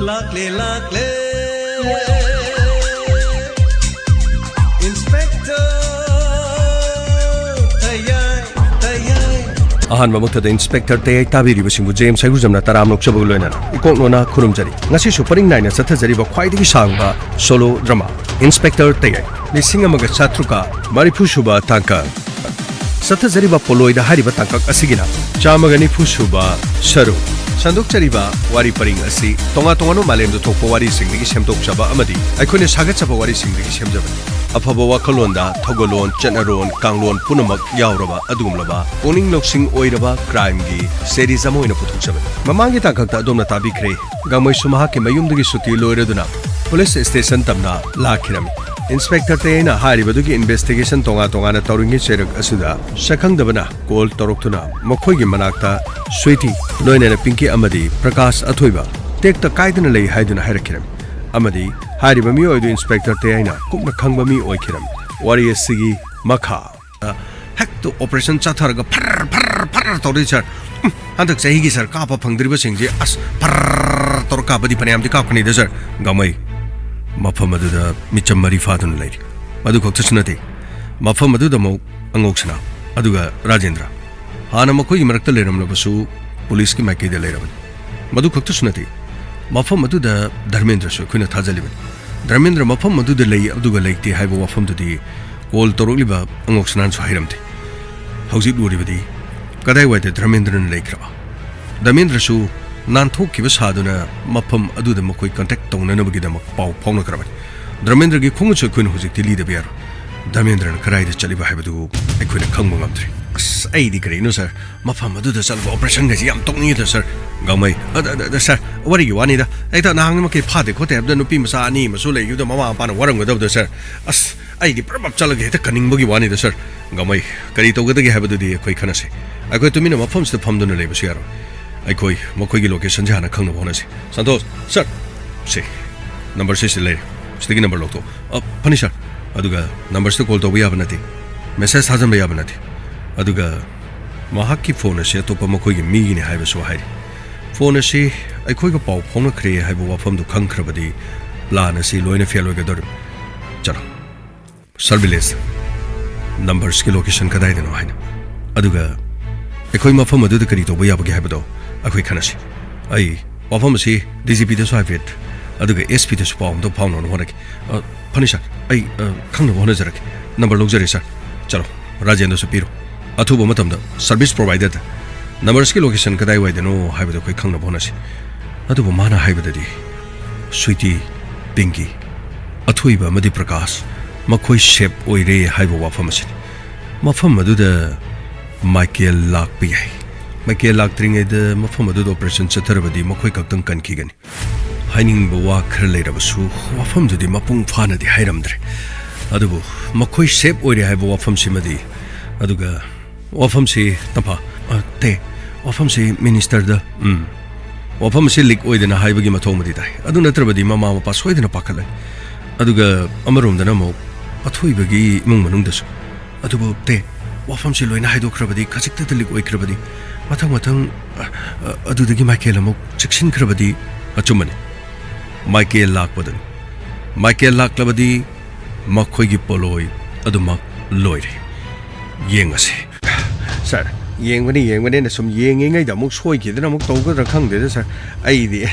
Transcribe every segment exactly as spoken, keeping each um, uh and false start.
ꯂꯥꯛꯂꯦ, ꯂꯥꯛꯂꯦ꯫ Inspector ꯇꯌꯥꯏ, ꯇꯌꯥꯏ꯫ ꯑꯍꯥꯟꯕ ꯃꯛꯇꯗ ꯏꯟꯁꯄꯦꯛꯇꯔ ꯇꯌꯥꯏ ꯇꯥꯕꯤꯔꯤꯕꯁꯤꯡꯕꯨ ꯖꯦꯝꯁ ꯍꯩꯒꯨꯖꯝꯅ ꯇꯔꯥꯝꯅ ꯑꯣꯛꯆꯕꯒ ꯂꯣꯏꯅꯅ ꯏꯀꯣꯛ ꯅꯣꯅ ꯈꯨꯔꯨꯝꯖꯔꯤ꯫ ꯉꯁꯤꯁꯨ ꯄꯔꯤꯡ ꯅꯥꯏꯅ ꯆꯠꯊꯖꯔꯤꯕ ꯈ꯭ꯋꯥꯏꯗꯒꯤ ꯁꯥꯡꯕ ꯁꯣꯂꯣ ꯗ꯭ꯔꯃꯥ ꯏꯟꯁꯄꯦꯛꯇꯔ ꯇꯌꯥꯏ, ꯂꯤꯁꯤꯡ ꯑꯃꯒ ꯆꯥꯇ꯭ꯔꯨꯛꯀ ꯃꯔꯤꯐꯨ ꯁꯨꯕ ꯇꯥꯡꯀꯛ꯫ ꯆꯠꯊꯖꯔꯤꯕ ꯄꯣꯂꯣꯏꯗ ꯍꯥꯏꯔꯤꯕ ꯇꯥꯡꯀꯛ ꯑꯁꯤꯒꯤꯅ ꯆꯥꯝꯃꯒ ꯅꯤꯐꯨ ꯁꯨꯕ ꯁꯔꯨꯛ꯫ ꯁꯟꯗꯣꯛꯆꯔꯤꯕ ꯋꯥꯔꯤ ꯄꯔꯤꯡ ꯑꯁꯤ ꯇꯣꯉꯥꯟ ꯇꯣꯉꯥꯟꯕ ꯃꯥꯂꯦꯝꯗ ꯊꯣꯛꯄ ꯋꯥꯔꯤꯁꯤꯡꯗꯒꯤ ꯁꯦꯝꯗꯣꯛꯆꯕ ꯑꯃꯗꯤ ꯑꯩꯈꯣꯏꯅ ꯁꯥꯒꯠꯆꯕ ꯋꯥꯔꯤꯁꯤꯡꯗꯒꯤ ꯁꯦꯝꯖꯕꯅꯤ꯫ ꯑꯐꯕ ꯋꯥꯈꯜꯂꯣꯟꯗ, ꯊꯧꯒꯜꯂꯣꯟ, ꯆꯠꯅꯔꯣꯟ, ꯀꯥꯡꯂꯣꯟ ꯄꯨꯝꯅꯃꯛ ꯌꯥꯎꯔꯕ ꯑꯗꯨꯒꯨꯝꯂꯕ ꯄꯨꯛꯅꯤꯡ ꯂꯧꯁꯤꯡ ꯑꯣꯏꯔꯕ ꯀ꯭ꯔꯥꯏꯝꯒꯤ ꯁꯦꯔꯤꯁ ꯑꯃ ꯑꯣꯏꯅ ꯄꯨꯊꯣꯛꯆꯕꯅꯤ꯫ ꯃꯃꯥꯡꯒꯤ ꯇꯥꯡꯀꯛꯇ ꯑꯗꯣꯝꯅ ꯇꯥꯕꯤꯈ꯭ꯔꯦ, ꯒꯥꯡꯃꯩꯁꯨ ꯃꯍꯥꯛꯀꯤ ꯃꯌꯨꯝꯗꯒꯤ ꯁꯨꯇꯤ ꯂꯣꯏꯔꯗꯨꯅ ꯄꯨꯂꯤꯁ ꯁ꯭ꯇꯦꯁꯟ ꯇꯝꯅ ꯂꯥꯛꯈꯤꯔꯝꯃꯤ꯫ ꯏꯟꯁꯄꯦꯛꯇꯔ ꯇꯌꯥꯏꯅ ꯍꯥꯏꯔꯤꯕꯗꯨꯒꯤ ꯏꯟꯚꯦꯁꯇꯤꯒꯦꯁꯟ ꯇꯣꯉꯥꯟ ꯇꯣꯉꯥꯟꯅ ꯇꯧꯔꯤꯉꯩ ꯆꯩꯔꯛ ꯑꯁꯤꯗ ꯁꯛꯈꯪꯗꯕꯅ ꯀꯣꯜ ꯇꯧꯔꯛꯇꯨꯅ ꯃꯈꯣꯏꯒꯤ ꯃꯅꯥꯛꯇ ꯁ꯭ꯋꯤꯇꯤ, ꯂꯣꯏꯅꯅ ꯄꯤꯡꯀꯤ ꯑꯃꯗꯤ ꯄ꯭ꯔꯀꯥꯁ ꯑꯊꯣꯏꯕ ꯇꯦꯛꯇ ꯀꯥꯏꯗꯅ ꯂꯩ ꯍꯥꯏꯗꯨꯅ ꯍꯥꯏꯔꯛꯈꯤꯔꯝꯃꯤ꯫ ꯑꯃꯗꯤ ꯍꯥꯏꯔꯤꯕ ꯃꯤꯑꯣꯏ ꯑꯗꯨ ꯏꯟꯁꯄꯦꯛꯇꯔ ꯇꯌꯥꯏꯅ ꯀꯨꯞꯅ ꯈꯪꯕ ꯃꯤ ꯑꯣꯏꯈꯤꯔꯝꯃꯤ꯫ ꯋꯥꯔꯤ ꯑꯁꯤꯒꯤ ꯃꯈꯥ꯫ ꯍꯦꯛꯇ ꯑꯣꯄꯔꯦꯁꯟ ꯆꯠꯊꯔꯒ ꯐꯔ ꯐꯔ ꯐꯔ ꯇꯧꯔꯤ ꯁꯥꯔ꯫ ꯎꯝ, ꯍꯟꯗꯛ ꯆꯍꯤꯒꯤ ꯁꯥꯔ ꯀꯥꯞꯄ ꯐꯪꯗ꯭ꯔꯤꯕꯁꯤꯡꯁꯦ ꯑꯁ ꯐꯔ ꯇꯧꯔ ꯀꯥꯞꯄꯗꯤ ꯐꯅꯌꯥꯝꯗꯤ ꯀꯥꯞꯀꯅꯤꯗ ꯁꯥꯔ꯫ ꯒꯥꯡꯃꯩ, ꯃꯐꯝ ꯑꯗꯨꯗ ꯃꯤꯆꯝ ꯃꯔꯤ ꯐꯥꯗꯨꯅ ꯂꯩꯔꯤ꯫ ꯃꯗꯨ ꯈꯛꯇꯁꯨ ꯅꯠꯇꯦ, ꯃꯐꯝ ꯑꯗꯨꯗ ꯑꯃꯨꯛ ꯑꯉꯧꯁꯅꯥ ꯑꯗꯨꯒ ꯔꯥꯖꯦꯟꯗ꯭ꯔ, ꯍꯥꯟꯅ ꯃꯈꯣꯏꯒꯤ ꯃꯔꯛꯇ ꯂꯩꯔꯝꯂꯕꯁꯨ ꯄꯨꯂꯤꯁꯀꯤ ꯃꯥꯏꯀꯩꯗ ꯂꯩꯔꯕꯅꯤ꯫ ꯃꯗꯨ ꯈꯛꯇꯁꯨ ꯅꯠꯇꯦ, ꯃꯐꯝ ꯑꯗꯨꯗ ꯙꯔꯃꯦꯟꯗ꯭ꯔꯁꯨ ꯑꯩꯈꯣꯏꯅ ꯊꯥꯖꯜꯂꯤꯕꯅꯤ꯫ ꯙꯔꯃꯦꯟꯗ꯭ꯔ ꯃꯐꯝ ꯑꯗꯨꯗ ꯂꯩ ꯑꯗꯨꯒ ꯂꯩꯇꯦ ꯍꯥꯏꯕ ꯋꯥꯐꯝꯗꯨꯗꯤ ꯀꯣꯜ ꯇꯧꯔꯛꯂꯤꯕ ꯑꯉꯧꯁꯅꯥꯅꯁꯨ ꯍꯥꯏꯔꯝꯗꯦ꯫ ꯍꯧꯖꯤꯛ ꯂꯨꯔꯤꯕꯗꯤ ꯀꯗꯥꯏꯋꯥꯏꯗ ꯙꯔꯃꯦꯟꯗ꯭ꯔꯅ ꯂꯩꯈ꯭ꯔꯕ? ꯙꯔꯃꯦꯟꯗ꯭ꯔꯁꯨ ꯅꯥꯟꯊꯣꯛꯈꯤꯕ ꯁꯥꯗꯨꯅ ꯃꯐꯝ ꯑꯗꯨꯗ ꯃꯈꯣꯏ ꯀꯟꯇꯦꯛ ꯇꯧꯅꯅꯕꯒꯤꯗꯃꯛ ꯄꯥꯎ ꯐꯥꯎꯅꯈ꯭ꯔꯕꯅꯤ꯫ ꯙꯔꯃꯦꯟꯗ꯭ꯔꯒꯤ ꯈꯣꯡꯎꯞꯁꯨ ꯑꯩꯈꯣꯏꯅ ꯍꯧꯖꯤꯛꯇꯤ ꯂꯤꯗꯕ ꯌꯥꯔꯣꯏ꯫ ꯙꯔꯃꯦꯟꯗ꯭ꯔꯅ ꯀꯗꯥꯏꯗ ꯆꯠꯂꯤꯕ ꯍꯥꯏꯕꯗꯨ ꯑꯩꯈꯣꯏꯅ ꯈꯪꯕ ꯉꯝꯗ꯭ꯔꯤ꯫ ꯑꯁ, ꯑꯩꯗꯤ ꯀꯔꯤꯅꯣ ꯁꯥꯔ, ꯃꯐꯝ ꯑꯗꯨꯗ ꯆꯠꯂꯒ ꯑꯣꯄꯔꯦꯁꯟꯒꯁꯤ ꯌꯥꯝ ꯇꯧꯅꯤꯡꯉꯤꯗ ꯁꯥꯔ꯫ ꯒꯥꯡꯃꯩ, ꯑꯗ, ꯑꯗ, ꯑꯗ, ꯁꯥꯔ, ꯋꯥꯔꯤꯒꯤ ꯋꯥꯅꯤꯗ꯫ ꯍꯦꯛꯇ ꯅꯍꯥꯟꯃꯛꯀꯤ ꯐꯥꯗꯦ ꯈꯣꯠꯇꯦ ꯍꯥꯏꯕꯗ ꯅꯨꯄꯤ ꯃꯆꯥ ꯑꯅꯤ ꯑꯃꯁꯨ ꯂꯩꯈꯤꯕꯗꯣ ꯃꯃꯥ ꯃꯄꯥꯅ ꯋꯥꯔꯝꯒꯗꯕꯗꯣ ꯁꯥꯔ꯫ ꯑꯁ, ꯑꯩꯗꯤ ꯄ꯭ꯔꯞ ꯄ꯭ꯔꯞ ꯆꯠꯂꯒ ꯍꯦꯛꯇ ꯀꯟꯅꯤꯡꯕꯒꯤ ꯋꯥꯅꯤꯗ ꯁꯥꯔ꯫ ꯒꯥꯡꯃꯩ, ꯀꯔꯤ ꯇꯧꯒꯗꯒꯦ ꯍꯥꯏꯕꯗꯨꯗꯤ ꯑꯩꯈꯣꯏ ꯈꯟꯅꯁꯤ꯫ ꯑꯩꯈꯣꯏ ꯇꯨꯃꯤꯟꯅ ꯃꯐꯝꯁꯤꯗ ꯐꯝꯗꯨꯅ ꯂꯩꯕꯁꯨ ꯌꯥꯔꯣꯏ꯫ ꯑꯩꯈꯣꯏ ꯃꯈꯣꯏꯒꯤ ꯂꯣꯀꯦꯁꯟꯁꯦ ꯍꯥꯟꯅ ꯈꯪꯅꯕ ꯍꯣꯠꯅꯁꯤ꯫ ꯁꯟꯇꯣꯁ, ꯁꯥꯔ, ꯁꯤ ꯅꯝꯕꯔꯁꯤ ꯁꯤꯗ ꯂꯩꯔꯦ꯫ ꯁꯤꯗꯒꯤ ꯅꯝꯕꯔ ꯂꯧꯊꯣꯛ꯫ ꯑ, ꯐꯅꯤ ꯁꯥꯔ꯫ ꯑꯗꯨꯒ ꯅꯝꯕꯔꯁꯤꯗ ꯀꯣꯜ ꯇꯧꯕ ꯌꯥꯕ ꯅꯠꯇꯦ, ꯃꯦꯁꯦꯖ ꯊꯥꯖꯤꯟꯕ ꯌꯥꯕ ꯅꯠꯇꯦ꯫ ꯑꯗꯨꯒ ꯃꯍꯥꯛꯀꯤ ꯐꯣꯟ ꯑꯁꯤ ꯑꯇꯣꯞꯄ ꯃꯈꯣꯏꯒꯤ ꯃꯤꯒꯤꯅꯤ ꯍꯥꯏꯕꯁꯨ ꯍꯥꯏꯔꯤ꯫ ꯐꯣꯟ ꯑꯁꯤ ꯑꯩꯈꯣꯏꯒ ꯄꯥꯎ ꯐꯥꯎꯅꯈ꯭ꯔꯦ ꯍꯥꯏꯕ ꯋꯥꯐꯝꯗꯨ ꯈꯪꯈ꯭ꯔꯕꯗꯤ plan ꯑꯁꯤ ꯂꯣꯏꯅ fail ꯑꯣꯏꯒꯗꯧꯔꯤꯕꯅꯤ꯫ ꯆꯠꯂꯣ꯫ Sir Village, numbersꯀꯤ location ꯀꯗꯥꯏꯗꯅꯣ ꯍꯥꯏꯅ, ꯑꯗꯨꯒ ꯑꯩꯈꯣꯏ ꯃꯐꯝ ꯑꯗꯨꯗ ꯀꯔꯤ ꯇꯧꯕ ꯌꯥꯕꯒꯦ ꯍꯥꯏꯕꯗꯣ ꯑꯩꯈꯣꯏ ꯈꯟꯅꯁꯤ꯫ ꯑꯩ ꯋꯥꯐꯝ ꯑꯁꯤ DGPꯗꯁꯨ ꯍꯥꯏꯐꯦꯠ, ꯑꯗꯨꯒ SPꯗꯁꯨ ꯄꯥꯎ ꯑꯝꯇ ꯐꯥꯎꯅꯅꯕ ꯍꯣꯠꯅꯒꯦ꯫ ꯑ, ꯐꯅꯤ sir, ꯑꯩ, ꯑ, ꯈꯪꯅꯕ ꯍꯣꯠꯅꯖꯔꯛꯀꯦ꯫ Number ꯂꯧꯖꯔꯦ sir꯫ ꯆꯠꯂꯣ, ꯔꯥꯖꯦꯟꯗꯁꯨ ꯄꯤꯔꯣ꯫ ꯑꯊꯨꯕ ꯃꯇꯝꯗ service providerꯗ numbersꯀꯤ location ꯀꯗꯥꯏꯋꯥꯏꯗꯅꯣ ꯍꯥꯏꯕꯗꯣ ꯑꯩꯈꯣꯏ ꯈꯪꯅꯕ ꯍꯣꯠꯅꯁꯤ꯫ ꯑꯗꯨꯕꯨ ꯃꯥꯅ ꯍꯥꯏꯕꯗꯗꯤ, ꯁ꯭ꯋꯤꯇꯤ, ꯄꯤꯡꯀꯤ, ꯑꯊꯣꯏꯕ ꯑꯃꯗꯤ ꯄ꯭ꯔꯀꯥꯁ ꯃꯈꯣꯏ safe ꯑꯣꯏꯔꯦ ꯍꯥꯏꯕ ꯋꯥꯐꯝ ꯑꯁꯤꯅꯤ꯫ ꯃꯐꯝ ꯑꯗꯨꯗ ꯃꯥꯏꯀꯦꯜ ꯂꯥꯛꯄ ꯌꯥꯏ꯫ ꯃꯥꯏꯀꯦꯜ ꯂꯥꯛꯇ꯭ꯔꯤꯉꯩꯗ ꯃꯐꯝ ꯑꯗꯨꯗ operation ꯆꯠꯊꯔꯕꯗꯤ ꯃꯈꯣꯏ ꯈꯛꯇꯪ ꯀꯟꯈꯤꯒꯅꯤ꯫ ꯍꯥꯏꯅꯤꯡꯕ ꯋꯥ ꯈꯔ ꯂꯩꯔꯕꯁꯨ ꯋꯥꯐꯝꯗꯨꯗꯤ ꯃꯄꯨꯡ ꯐꯥꯅꯗꯤ ꯍꯥꯏꯔꯝꯗ꯭ꯔꯦ꯫ ꯑꯗꯨꯕꯨ ꯃꯈꯣꯏ safe ꯑꯣꯏꯔꯦ ꯍꯥꯏꯕ ꯋꯥꯐꯝꯁꯤꯃꯗꯤ, ꯑꯗꯨꯒ ꯋꯥꯐꯝꯁꯤ, ꯇꯝꯐꯥ, ꯑ, ꯇꯦ, ꯋꯥꯐꯝꯁꯤ ministerꯗ, ꯎꯝ, ꯋꯥꯐꯝ ꯑꯁꯤ leak ꯑꯣꯏꯗꯅ ꯍꯥꯏꯕꯒꯤ ꯃꯊꯧ ꯑꯃꯗꯤ ꯇꯥꯏ꯫ ꯑꯗꯨ ꯅꯠꯇ꯭ꯔꯕꯗꯤ ꯃꯃꯥ ꯃꯄꯥ ꯁꯣꯏꯗꯅ ꯄꯥꯈꯠꯂꯅꯤ꯫ ꯑꯗꯨꯒ ꯑꯃꯔꯣꯝꯗꯅ ꯑꯃꯨꯛ ꯑꯊꯣꯏꯕꯒꯤ ꯏꯃꯨꯡ ꯃꯅꯨꯡꯗꯁꯨ꯫ ꯑꯗꯨꯕꯨ ꯇꯦ, ꯋꯥꯐꯝꯁꯤ ꯂꯣꯏꯅ ꯍꯥꯏꯗꯣꯛꯈ꯭ꯔꯕꯗꯤ, ꯈꯖꯤꯛꯇꯗ leak ꯑꯣꯏꯈ꯭ꯔꯕꯗꯤ, ꯃꯊꯪ ꯃꯊꯪ, ꯑ, ꯑ, ꯑꯗꯨꯗꯒꯤ ꯃꯥꯏꯀꯦꯜ ꯑꯃꯨꯛ ꯆꯦꯛꯁꯤꯟꯈ꯭ꯔꯕꯗꯤ꯫ ꯑꯆꯨꯝꯕꯅꯤ, ꯃꯥꯏꯀꯦꯜ ꯂꯥꯛꯄꯗꯨꯅꯤ꯫ ꯃꯥꯏꯀꯦꯜ ꯂꯥꯛꯂꯕꯗꯤ ꯃꯈꯣꯏꯒꯤ ꯄꯣꯂꯣꯏ ꯑꯗꯨꯃꯛ ꯂꯣꯏꯔꯦ꯫ ꯌꯦꯡꯉꯁꯤ꯫ Sir, ꯌꯦꯡꯕꯅꯤ, ꯌꯦꯡꯕꯅꯤꯅ ꯁꯨꯝ ꯌꯦꯡꯉꯤꯉꯩꯗ ꯑꯃꯨꯛ ꯁꯣꯏꯈꯤꯗꯅ ꯑꯃꯨꯛ ꯇꯧꯒꯗ꯭ꯔꯥ ꯈꯪꯗꯦꯗ sir꯫ ꯑꯩꯗꯤ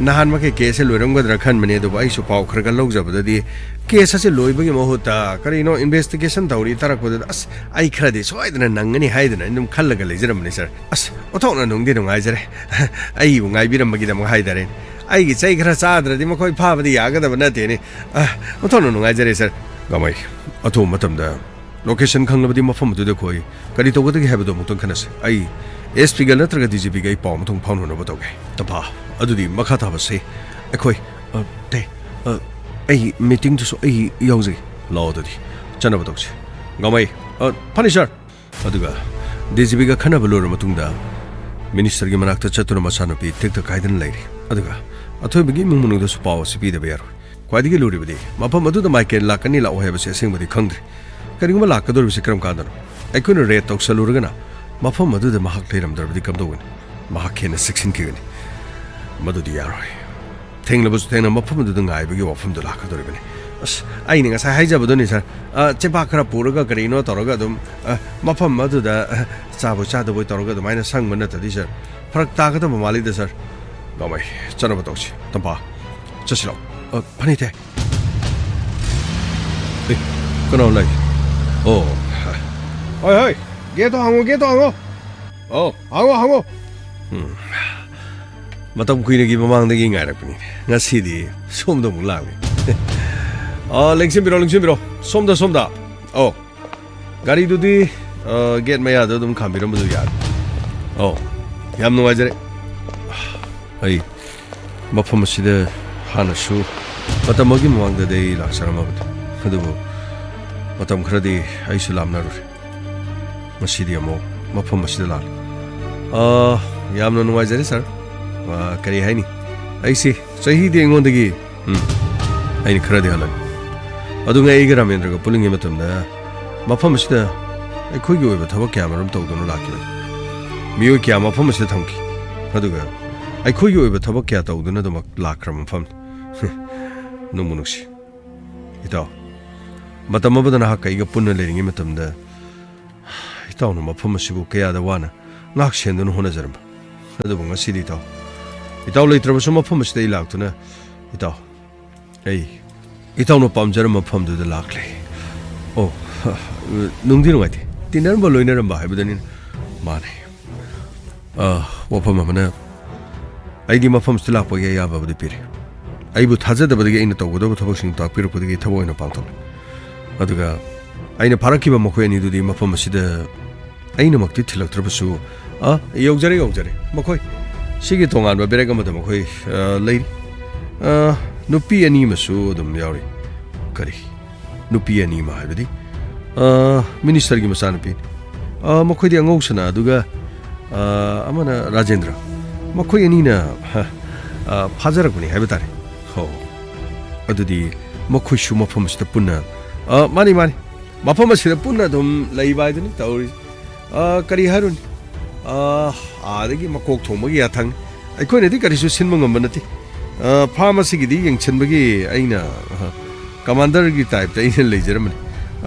ꯅꯍꯥꯟꯃꯛꯀꯤ case ꯁꯦ ꯂꯣꯏꯔꯝꯒꯗ꯭ꯔꯥ ꯈꯟꯕꯅꯦ, ꯑꯗꯨꯕꯨ ꯑꯩꯁꯨ ꯄꯥꯎ ꯈꯔ ꯈꯔ ꯂꯧꯖꯕꯗꯗꯤ case ꯑꯁꯤ ꯂꯣꯏꯕꯒꯤ ꯃꯍꯨꯠꯇ ꯀꯔꯤꯅꯣ investigation ꯇꯧꯔꯤ ꯇꯥꯔꯛꯄꯗꯨꯗ, ꯑꯁ, ꯑꯩ ꯈꯔꯗꯤ ꯁꯣꯏꯗꯅ ꯅꯪꯒꯅꯤ ꯍꯥꯏꯗꯅ ꯑꯩ ꯑꯗꯨꯝ ꯈꯜꯂꯒ ꯂꯩꯖꯔꯝꯕꯅꯤ sir꯫ ꯑꯁ, ꯑꯣꯟꯊꯣꯛꯅ ꯅꯨꯡꯗꯤ ꯅꯨꯡꯉꯥꯏꯖꯔꯦ꯫ ꯑꯩꯕꯨ ꯉꯥꯏꯕꯤꯔꯝꯕꯒꯤꯗꯃꯛ ꯍꯥꯏꯇꯥꯔꯦꯅꯦ꯫ ꯑꯩꯒꯤ ꯆꯩ ꯈꯔ ꯆꯥꯗ꯭ꯔꯗꯤ ꯃꯈꯣꯏ ꯐꯥꯕꯗꯤ ꯌꯥꯒꯗꯕ ꯅꯠꯇꯦꯅꯦ꯫ ꯑ, ꯑꯣꯟꯊꯣꯛꯅ ꯅꯨꯡꯉꯥꯏꯖꯔꯦ sir꯫ ꯒꯃꯩ, ꯑꯊꯨꯕ ꯃꯇꯝꯗ location ꯈꯪꯂꯕꯗꯤ ꯃꯐꯝ ꯑꯗꯨꯗ ꯑꯩꯈꯣꯏ ꯀꯔꯤ ꯇꯧꯒꯗꯒꯦ ꯍꯥꯏꯕꯗꯨ ꯑꯃꯨꯛꯇꯪ ꯈꯟꯅꯁꯤ꯫ ꯑꯩ SPꯒ ꯅꯠꯇ꯭ꯔꯒ DGPꯒ ꯑꯩ ꯄꯥꯎ ꯑꯃꯇꯪ ꯐꯥꯎꯅꯅꯕ ꯇꯧꯒꯦ꯫ ꯇꯝꯐꯥ, ꯑꯗꯨꯗꯤ ꯃꯈꯥ ꯇꯥꯕꯁꯤ ꯑꯩꯈꯣꯏ, ꯑ, ꯇꯦ, ꯑ, ꯑꯩ meetingꯗꯨꯁꯨ ꯑꯩ ꯌꯥꯎꯖꯒꯦ꯫ ꯂꯥꯛꯑꯣ ꯑꯗꯨꯗꯤ, ꯆꯠꯅꯕ ꯇꯧꯁꯤ꯫ ꯒꯃꯩ, ꯑ, ꯐꯅꯤ sir꯫ ꯑꯗꯨꯒ DGPꯒ ꯈꯟꯅꯕ ꯂꯣꯏꯔꯕ ꯃꯇꯨꯡꯗ ministerꯒꯤ ꯃꯅꯥꯛꯇ ꯆꯠꯇꯨꯅ ꯃꯆꯥꯅꯨꯄꯤ ꯇꯦꯛꯇ ꯀꯥꯏꯗꯅ ꯂꯩꯔꯤ꯫ ꯑꯗꯨꯒ ꯑꯊꯣꯏꯕꯒꯤ ꯏꯃꯨꯡ ꯃꯅꯨꯡꯗꯁꯨ ꯄꯥꯎ ꯑꯁꯤ ꯄꯤꯗꯕ ꯌꯥꯔꯣꯏ꯫ ꯈ꯭ꯋꯥꯏꯗꯒꯤ ꯂꯨꯔꯤꯕꯗꯤ ꯃꯐꯝ ꯑꯗꯨꯗ ꯃꯥꯏꯀꯦꯜ ꯂꯥꯛꯀꯅꯤ ꯂꯥꯛꯑꯣ ꯍꯥꯏꯕꯁꯤ ꯑꯁꯦꯡꯕꯗꯤ ꯈꯪꯗ꯭ꯔꯤ꯫ ꯀꯔꯤꯒꯨꯝꯕ ꯂꯥꯛꯀꯗꯧꯔꯤꯕꯁꯤ ꯀꯔꯝ ꯀꯥꯟꯗꯅꯣ? ꯑꯩꯈꯣꯏꯅ raid ꯇꯧꯁꯜꯂꯨꯔꯒꯅ ꯃꯐꯝ ꯑꯗꯨꯗ ꯃꯍꯥꯛ ꯂꯩꯔꯝꯗ꯭ꯔꯕꯗꯤ ꯀꯝꯗꯧꯒꯅꯤ? ꯃꯍꯥꯛ ꯍꯦꯟꯅ ꯆꯦꯛꯁꯤꯟꯈꯤꯒꯅꯤ꯫ ꯃꯗꯨꯗꯤ ꯌꯥꯔꯣꯏ꯫ ꯊꯦꯡꯂꯕꯁꯨ ꯊꯦꯡꯅ ꯃꯐꯝ ꯑꯗꯨꯗ ꯉꯥꯏꯕꯒꯤ ꯋꯥꯐꯝꯗꯨ ꯂꯥꯛꯀꯗꯧꯔꯤꯕꯅꯤ꯫ ꯑꯁ, ꯑꯩꯅ ꯉꯁꯥꯏ ꯍꯥꯏꯖꯕꯗꯨꯅꯤ, ꯁꯥꯔ꯫ ꯑ, ꯆꯦꯕꯥꯛ ꯈꯔ ꯄꯨꯔꯒ ꯀꯔꯤꯅꯣ ꯇꯧꯔꯒ ꯑꯗꯨꯝ, ꯑ, ꯃꯐꯝ ꯑꯗꯨꯗ, ꯑ, ꯆꯥꯕꯣꯏ ꯆꯥꯗꯕꯣꯏ ꯇꯧꯔꯒ ꯑꯗꯨꯃꯥꯏꯅ ꯁꯪꯕ ꯅꯠꯇ꯭ꯔꯗꯤ, ꯁꯥꯔ, ꯐꯔꯛ ꯇꯥꯒꯗꯕ ꯃꯥꯜꯂꯤꯗ, ꯁꯥꯔ꯫ ꯒꯥꯎꯃꯩ, ꯆꯠꯅꯕ ꯇꯧꯁꯤ꯫ ꯇꯝꯐꯥ, ꯆꯠꯁꯤꯜꯂꯣ꯫ ꯑ, ꯐꯅꯤꯊꯦ꯫ ꯑꯦ, ꯀꯅꯥ ꯂꯥꯛꯏ? ꯑꯣ꯫ ꯍꯣꯏ, ꯍꯣꯏ, ꯒꯦꯠꯇꯣ ꯍꯥꯡꯉꯣ, ꯒꯦꯠꯇꯣ ꯍꯥꯡꯉꯣ꯫ ꯑꯣ, ꯍꯥꯡꯉꯣ, ꯍꯥꯡꯉꯣ꯫ ꯎꯝ꯫ ꯃꯇꯝ ꯀꯨꯏꯅꯒꯤ ꯃꯃꯥꯡꯗꯒꯤ ꯉꯥꯏꯔꯛꯄꯅꯤꯅꯦ꯫ ꯉꯁꯤꯗꯤ ꯁꯣꯝꯗ ꯑꯃꯨꯛ ꯂꯥꯛꯂꯦ꯫ ꯑ, ꯂꯦꯡꯁꯤꯟꯕꯤꯔꯣ, ꯂꯦꯡꯁꯤꯟꯕꯤꯔꯣ꯫ ꯁꯣꯝꯗ, ꯁꯣꯝꯗ꯫ ꯑꯣ꯫ ꯒꯥꯔꯤꯗꯨꯗꯤ, ꯑ, ꯒꯦꯠ ꯃꯌꯥꯗ ꯑꯗꯨꯝ ꯈꯥꯝꯕꯤꯔꯝꯕꯗꯨ ꯌꯥꯔꯦ꯫ ꯑꯣ꯫ ꯌꯥꯝ ꯅꯨꯡꯉꯥꯏꯖꯔꯦ꯫ ꯑꯩ ꯃꯐꯝ ꯑꯁꯤꯗ ꯍꯥꯟꯅꯁꯨ ꯃꯇꯝ ꯑꯃꯒꯤ ꯃꯃꯥꯡꯗꯗꯤ ꯑꯩ ꯂꯥꯛꯆꯔꯝꯃꯕꯅꯤ, ꯑꯗꯨꯕꯨ ꯃꯇꯝ ꯈꯔꯗꯤ ꯑꯩꯁꯨ ꯂꯥꯞꯅꯔꯨꯔꯦ꯫ ꯉꯁꯤꯗꯤ ꯑꯃꯨꯛ ꯃꯐꯝ ꯑꯁꯤꯗ ꯂꯥꯛꯂꯤ꯫ ꯑꯥ, ꯌꯥꯝꯅ ꯅꯨꯡꯉꯥꯏꯖꯔꯦ, ꯁꯥꯔ꯫ ꯑꯥ, ꯀꯔꯤ ꯍꯥꯏꯅꯤ? ꯑꯩꯁꯤ ꯆꯍꯤꯗꯤ ꯑꯩꯉꯣꯟꯗꯒꯤ, ꯎꯝ, ꯑꯩꯅ ꯈꯔꯗꯤ ꯍꯜꯂꯅꯤ꯫ ꯑꯗꯨꯉꯩ ꯑꯩꯒ ꯔꯥꯃꯦꯟꯗ꯭ꯔꯒ ꯄꯨꯜꯂꯤꯉꯩ ꯃꯇꯝꯗ ꯃꯐꯝ ꯑꯁꯤꯗ ꯑꯩꯈꯣꯏꯒꯤ ꯑꯣꯏꯕ ꯊꯕꯛ ꯀꯌꯥ ꯃꯔꯨꯝ ꯇꯧꯗꯨꯅ ꯂꯥꯛꯈꯤꯕꯅꯤ꯫ ꯃꯤꯑꯣꯏ ꯀꯌꯥ ꯃꯐꯝ ꯑꯁꯤꯗ ꯊꯝꯈꯤ꯫ ꯑꯗꯨꯒ ꯑꯩꯈꯣꯏꯒꯤ ꯑꯣꯏꯕ ꯊꯕꯛ ꯀꯌꯥ ꯇꯧꯗꯨꯅ ꯑꯗꯨꯃꯛ ꯂꯥꯛꯈ꯭ꯔꯕ ꯃꯐꯝꯅꯤ꯫ ꯅꯨꯡꯕꯨ ꯅꯨꯡꯁꯤ꯫ ꯏꯇꯥꯎ, ꯃꯇꯝ ꯑꯃꯗ ꯅꯍꯥꯛꯀ ꯑꯩꯒ ꯄꯨꯟꯅ ꯂꯩꯔꯤꯉꯩ ꯃꯇꯝꯗ ꯏꯇꯥꯎꯅ ꯃꯐꯝ ꯑꯁꯤꯕꯨ ꯀꯌꯥꯗ ꯋꯥꯅ ꯉꯥꯛ ꯁꯦꯟꯗꯨꯅ ꯍꯣꯠꯅꯖꯔꯝꯕ꯫ ꯑꯗꯨꯕꯨ ꯉꯁꯤꯗꯤ ꯏꯇꯥꯎ, ꯏꯇꯥꯎ ꯂꯩꯇ꯭ꯔꯕꯁꯨ ꯃꯐꯝ ꯑꯁꯤꯗ ꯑꯩ ꯂꯥꯛꯇꯨꯅ, ꯏꯇꯥꯎ, ꯑꯩ ꯏꯇꯥꯎꯅ ꯄꯥꯝꯖꯔꯝꯕ ꯃꯐꯝꯗꯨꯗ ꯂꯥꯛꯂꯦ꯫ ꯑꯣ, ꯅꯨꯡꯗꯤ ꯅꯨꯡꯉꯥꯏꯇꯦ꯫ ꯇꯤꯟꯅꯔꯝꯕ ꯂꯣꯏꯅꯔꯝꯕ ꯍꯥꯏꯕꯗꯨꯅꯤ꯫ ꯃꯥꯅꯦ꯫ ꯑ, ꯋꯥꯐꯝ ꯑꯃꯅ, ꯑꯩꯗꯤ ꯃꯐꯝꯁꯤꯗ ꯂꯥꯛꯄꯒꯤ ꯑꯌꯥꯕꯕꯨꯗꯤ ꯄꯤꯔꯦ꯫ ꯑꯩꯕꯨ ꯊꯥꯖꯗꯕꯗꯒꯤ ꯑꯩꯅ ꯇꯧꯒꯗꯕ ꯊꯕꯛꯁꯤꯡ ꯇꯥꯛꯄꯤꯔꯛꯄꯗꯒꯤ ꯊꯕꯛ ꯑꯣꯏꯅ ꯄꯥꯡꯊꯣꯛꯂꯦ꯫ ꯑꯗꯨꯒ ꯑꯩꯅ ꯐꯥꯔꯛꯈꯤꯕ ꯃꯈꯣꯏ ꯑꯅꯤꯗꯨꯗꯤ ꯃꯐꯝ ꯑꯁꯤꯗ ꯑꯩꯅꯃꯛꯇꯤ ꯊꯤꯜꯂꯛꯇ꯭ꯔꯕꯁꯨ, ꯑ, ꯌꯧꯖꯔꯦ, ꯌꯧꯖꯔꯦ꯫ ꯃꯈꯣꯏ ꯁꯤꯒꯤ ꯇꯣꯉꯥꯟꯕ ꯕꯦꯔꯦꯛ ꯑꯃꯗ ꯃꯈꯣꯏ, ꯑ, ꯂꯩꯔꯤ꯫ ꯑ, ꯅꯨꯄꯤ ꯑꯅꯤ ꯑꯃꯁꯨ ꯑꯗꯨꯝ ꯌꯥꯎꯔꯤ꯫ ꯀꯔꯤ? ꯅꯨꯄꯤ ꯑꯅꯤ ꯑꯃ ꯍꯥꯏꯕꯗꯤ? ꯑ, ꯃꯤꯅꯤꯁꯇꯔꯒꯤ ꯃꯆꯥꯅꯨꯄꯤꯅꯤ꯫ ꯑ, ꯃꯈꯣꯏꯗꯤ ꯑꯉꯧꯁꯅꯥ ꯑꯗꯨꯒ, ꯑ, ꯑꯃꯅ ꯔꯥꯖꯦꯟꯗ꯭ꯔ꯫ ꯃꯈꯣꯏ ꯑꯅꯤꯅ, ꯍ, ꯑ, ꯐꯥꯖꯔꯛꯄꯅꯤ ꯍꯥꯏꯕ ꯇꯥꯔꯦ꯫ ꯍꯣ, ꯑꯗꯨꯗꯤ ꯃꯈꯣꯏꯁꯨ ꯃꯐꯝ ꯑꯁꯤꯗ ꯄꯨꯟꯅ, ꯑ, ꯃꯥꯅꯤ, ꯃꯥꯅꯤ, ꯃꯐꯝ ꯑꯁꯤꯗ ꯄꯨꯟꯅ ꯑꯗꯨꯝ ꯂꯩꯕ ꯍꯥꯏꯗꯨꯅꯤ ꯇꯧꯔꯤ꯫ ꯑ, ꯀꯔꯤ ꯍꯥꯏꯔꯨꯅꯤ? ꯑ, ꯑꯥꯗꯒꯤ ꯃꯀꯣꯛ ꯊꯣꯡꯕꯒꯤ ꯌꯥꯊꯪ, ꯑꯩꯈꯣꯏꯅꯗꯤ ꯀꯔꯤꯁꯨ ꯁꯤꯟꯕ ꯉꯝꯕ ꯅꯠꯇꯦ꯫ ꯑ, ꯐꯥꯔꯝ ꯑꯁꯤꯒꯤꯗꯤ ꯌꯦꯡꯁꯤꯟꯕꯒꯤ ꯑꯩꯅ, ꯑ, ꯀꯃꯥꯟꯗꯔꯒꯤ ꯇꯥꯏꯞꯇ ꯑꯩꯅ ꯂꯩꯖꯔꯝꯕꯅꯤ꯫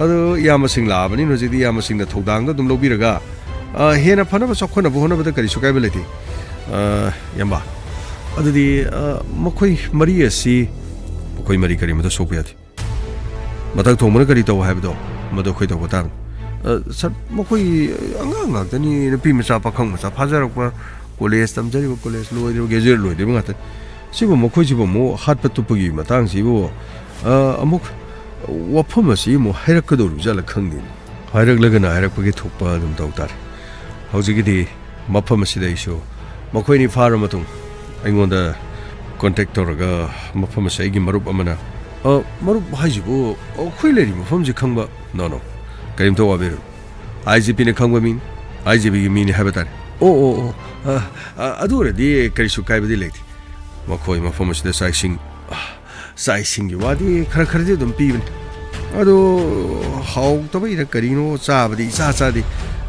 ꯑꯗꯣ ꯏꯌꯥꯝꯕꯁꯤꯡ ꯂꯥꯛꯑꯕꯅꯤꯅ ꯍꯧꯖꯤꯛꯇꯤ ꯏꯌꯥꯝꯕꯁꯤꯡꯅ ꯊꯧꯗꯥꯡꯗꯣ ꯑꯗꯨꯝ ꯂꯧꯕꯤꯔꯒ, ꯑ, ꯍꯦꯟꯅ ꯐꯅꯕ ꯆꯥꯎꯈꯠꯅꯕ ꯍꯣꯠꯅꯕꯗ ꯀꯔꯤꯁꯨ ꯀꯥꯏꯕ ꯂꯩꯇꯦ꯫ ꯑ, ꯏꯌꯥꯝꯕ, ꯑꯗꯨꯗꯤ, ꯑ, ꯃꯈꯣꯏ ꯃꯔꯤ ꯑꯁꯤ, ꯃꯈꯣꯏ ꯃꯔꯤ ꯀꯔꯤꯃꯇ ꯁꯣꯛꯄ ꯌꯥꯗꯦ꯫ ꯃꯊꯛ ꯊꯣꯡꯕꯅ ꯀꯔꯤ ꯇꯧ ꯍꯥꯏꯕꯗꯣ, ꯃꯗꯨ ꯑꯩꯈꯣꯏ ꯇꯧꯕ ꯇꯥꯕꯅꯤ꯫ ꯑ, ꯁꯥꯔ, ꯃꯈꯣꯏ ꯑꯉꯥꯡ ꯉꯥꯛꯇꯅꯤ, ꯅꯨꯄꯤ ꯃꯆꯥ, ꯄꯥꯈꯪ ꯃꯆꯥ, ꯐꯥꯖꯔꯛꯄ, ꯀꯣꯂꯦꯖ ꯇꯝꯖꯔꯤꯕ, ꯀꯣꯂꯦꯖ ꯂꯣꯏꯔꯤꯕ, ꯒ꯭ꯔꯦꯖꯨꯑꯦꯠ ꯂꯣꯏꯗ꯭ꯔꯤꯕ ꯉꯥꯛꯇꯅꯤ꯫ ꯁꯤꯕꯨ ꯃꯈꯣꯏꯁꯤꯕꯨ ꯑꯃꯨꯛ ꯍꯥꯠꯄ ꯇꯨꯞꯄꯒꯤ ꯃꯇꯥꯡꯁꯤꯕꯨ, ꯑ, ꯑꯃꯨꯛ ꯋꯥꯐꯝ ꯑꯁꯤ ꯑꯃꯨꯛ ꯍꯥꯏꯔꯛꯀꯗꯧꯔꯤꯕ ꯖꯥꯠꯂ ꯈꯪꯗꯦꯅꯦ꯫ ꯍꯥꯏꯔꯛꯂꯒꯅ ꯍꯥꯏꯔꯛꯄꯒꯤ ꯊꯣꯛꯄ ꯑꯗꯨꯝ ꯇꯧ ꯇꯥꯔꯦ꯫ ꯍꯧꯖꯤꯛꯀꯤꯗꯤ ꯃꯐꯝ ꯑꯁꯤꯗ ꯑꯩꯁꯨ ꯃꯈꯣꯏꯅꯤ ꯐꯥꯔꯕ ꯃꯇꯨꯡ ꯑꯩꯉꯣꯟꯗ ꯀꯣꯟꯇꯦꯛ ꯇꯧꯔꯒ ꯃꯐꯝ ꯑꯁꯤ ꯑꯩꯒꯤ ꯃꯔꯨꯞ ꯑꯃꯅ, "ꯑ, ꯃꯔꯨꯞ ꯍꯥꯏꯁꯤꯕꯨ ꯑꯩꯈꯣꯏ ꯂꯩꯔꯤꯕ ꯃꯐꯝꯁꯤ ꯈꯪꯕ?" "No, no, ꯀꯔꯤꯝꯇ ꯋꯥꯕꯤꯔꯨꯅꯨ꯫ ꯑꯥꯏ ꯖꯤ ꯄꯤꯅ ꯈꯪꯕ ꯃꯤꯅꯤ, ꯑꯥꯏ ꯖꯤ ꯄꯤꯒꯤ ꯃꯤꯅꯤ ꯍꯥꯏꯕ ꯇꯥꯔꯦ꯫" "ꯑꯣ, ꯑꯣ, ꯑꯣ, ꯑ, ꯑ, ꯑꯗꯨ ꯑꯣꯏꯔꯗꯤ ꯀꯔꯤꯁꯨ ꯀꯥꯏꯕꯗꯤ ꯂꯩꯇꯦ꯫ ꯃꯈꯣꯏ ꯃꯐꯝ ꯑꯁꯤꯗ ꯆꯥꯛ ꯏꯁꯤꯡ, ꯑ, ꯆꯥꯛ ꯏꯁꯤꯡꯒꯤ ꯋꯥꯗꯤ ꯈꯔ ꯈꯔꯗꯤ ꯑꯗꯨꯝ ꯄꯤꯕꯅꯤ꯫ ꯑꯗꯣ ꯍꯥꯎꯇꯕꯩꯔ ꯀꯔꯤꯅꯣ ꯆꯥꯕꯗꯤ ꯏꯆꯥ ꯆꯥꯗꯦ꯫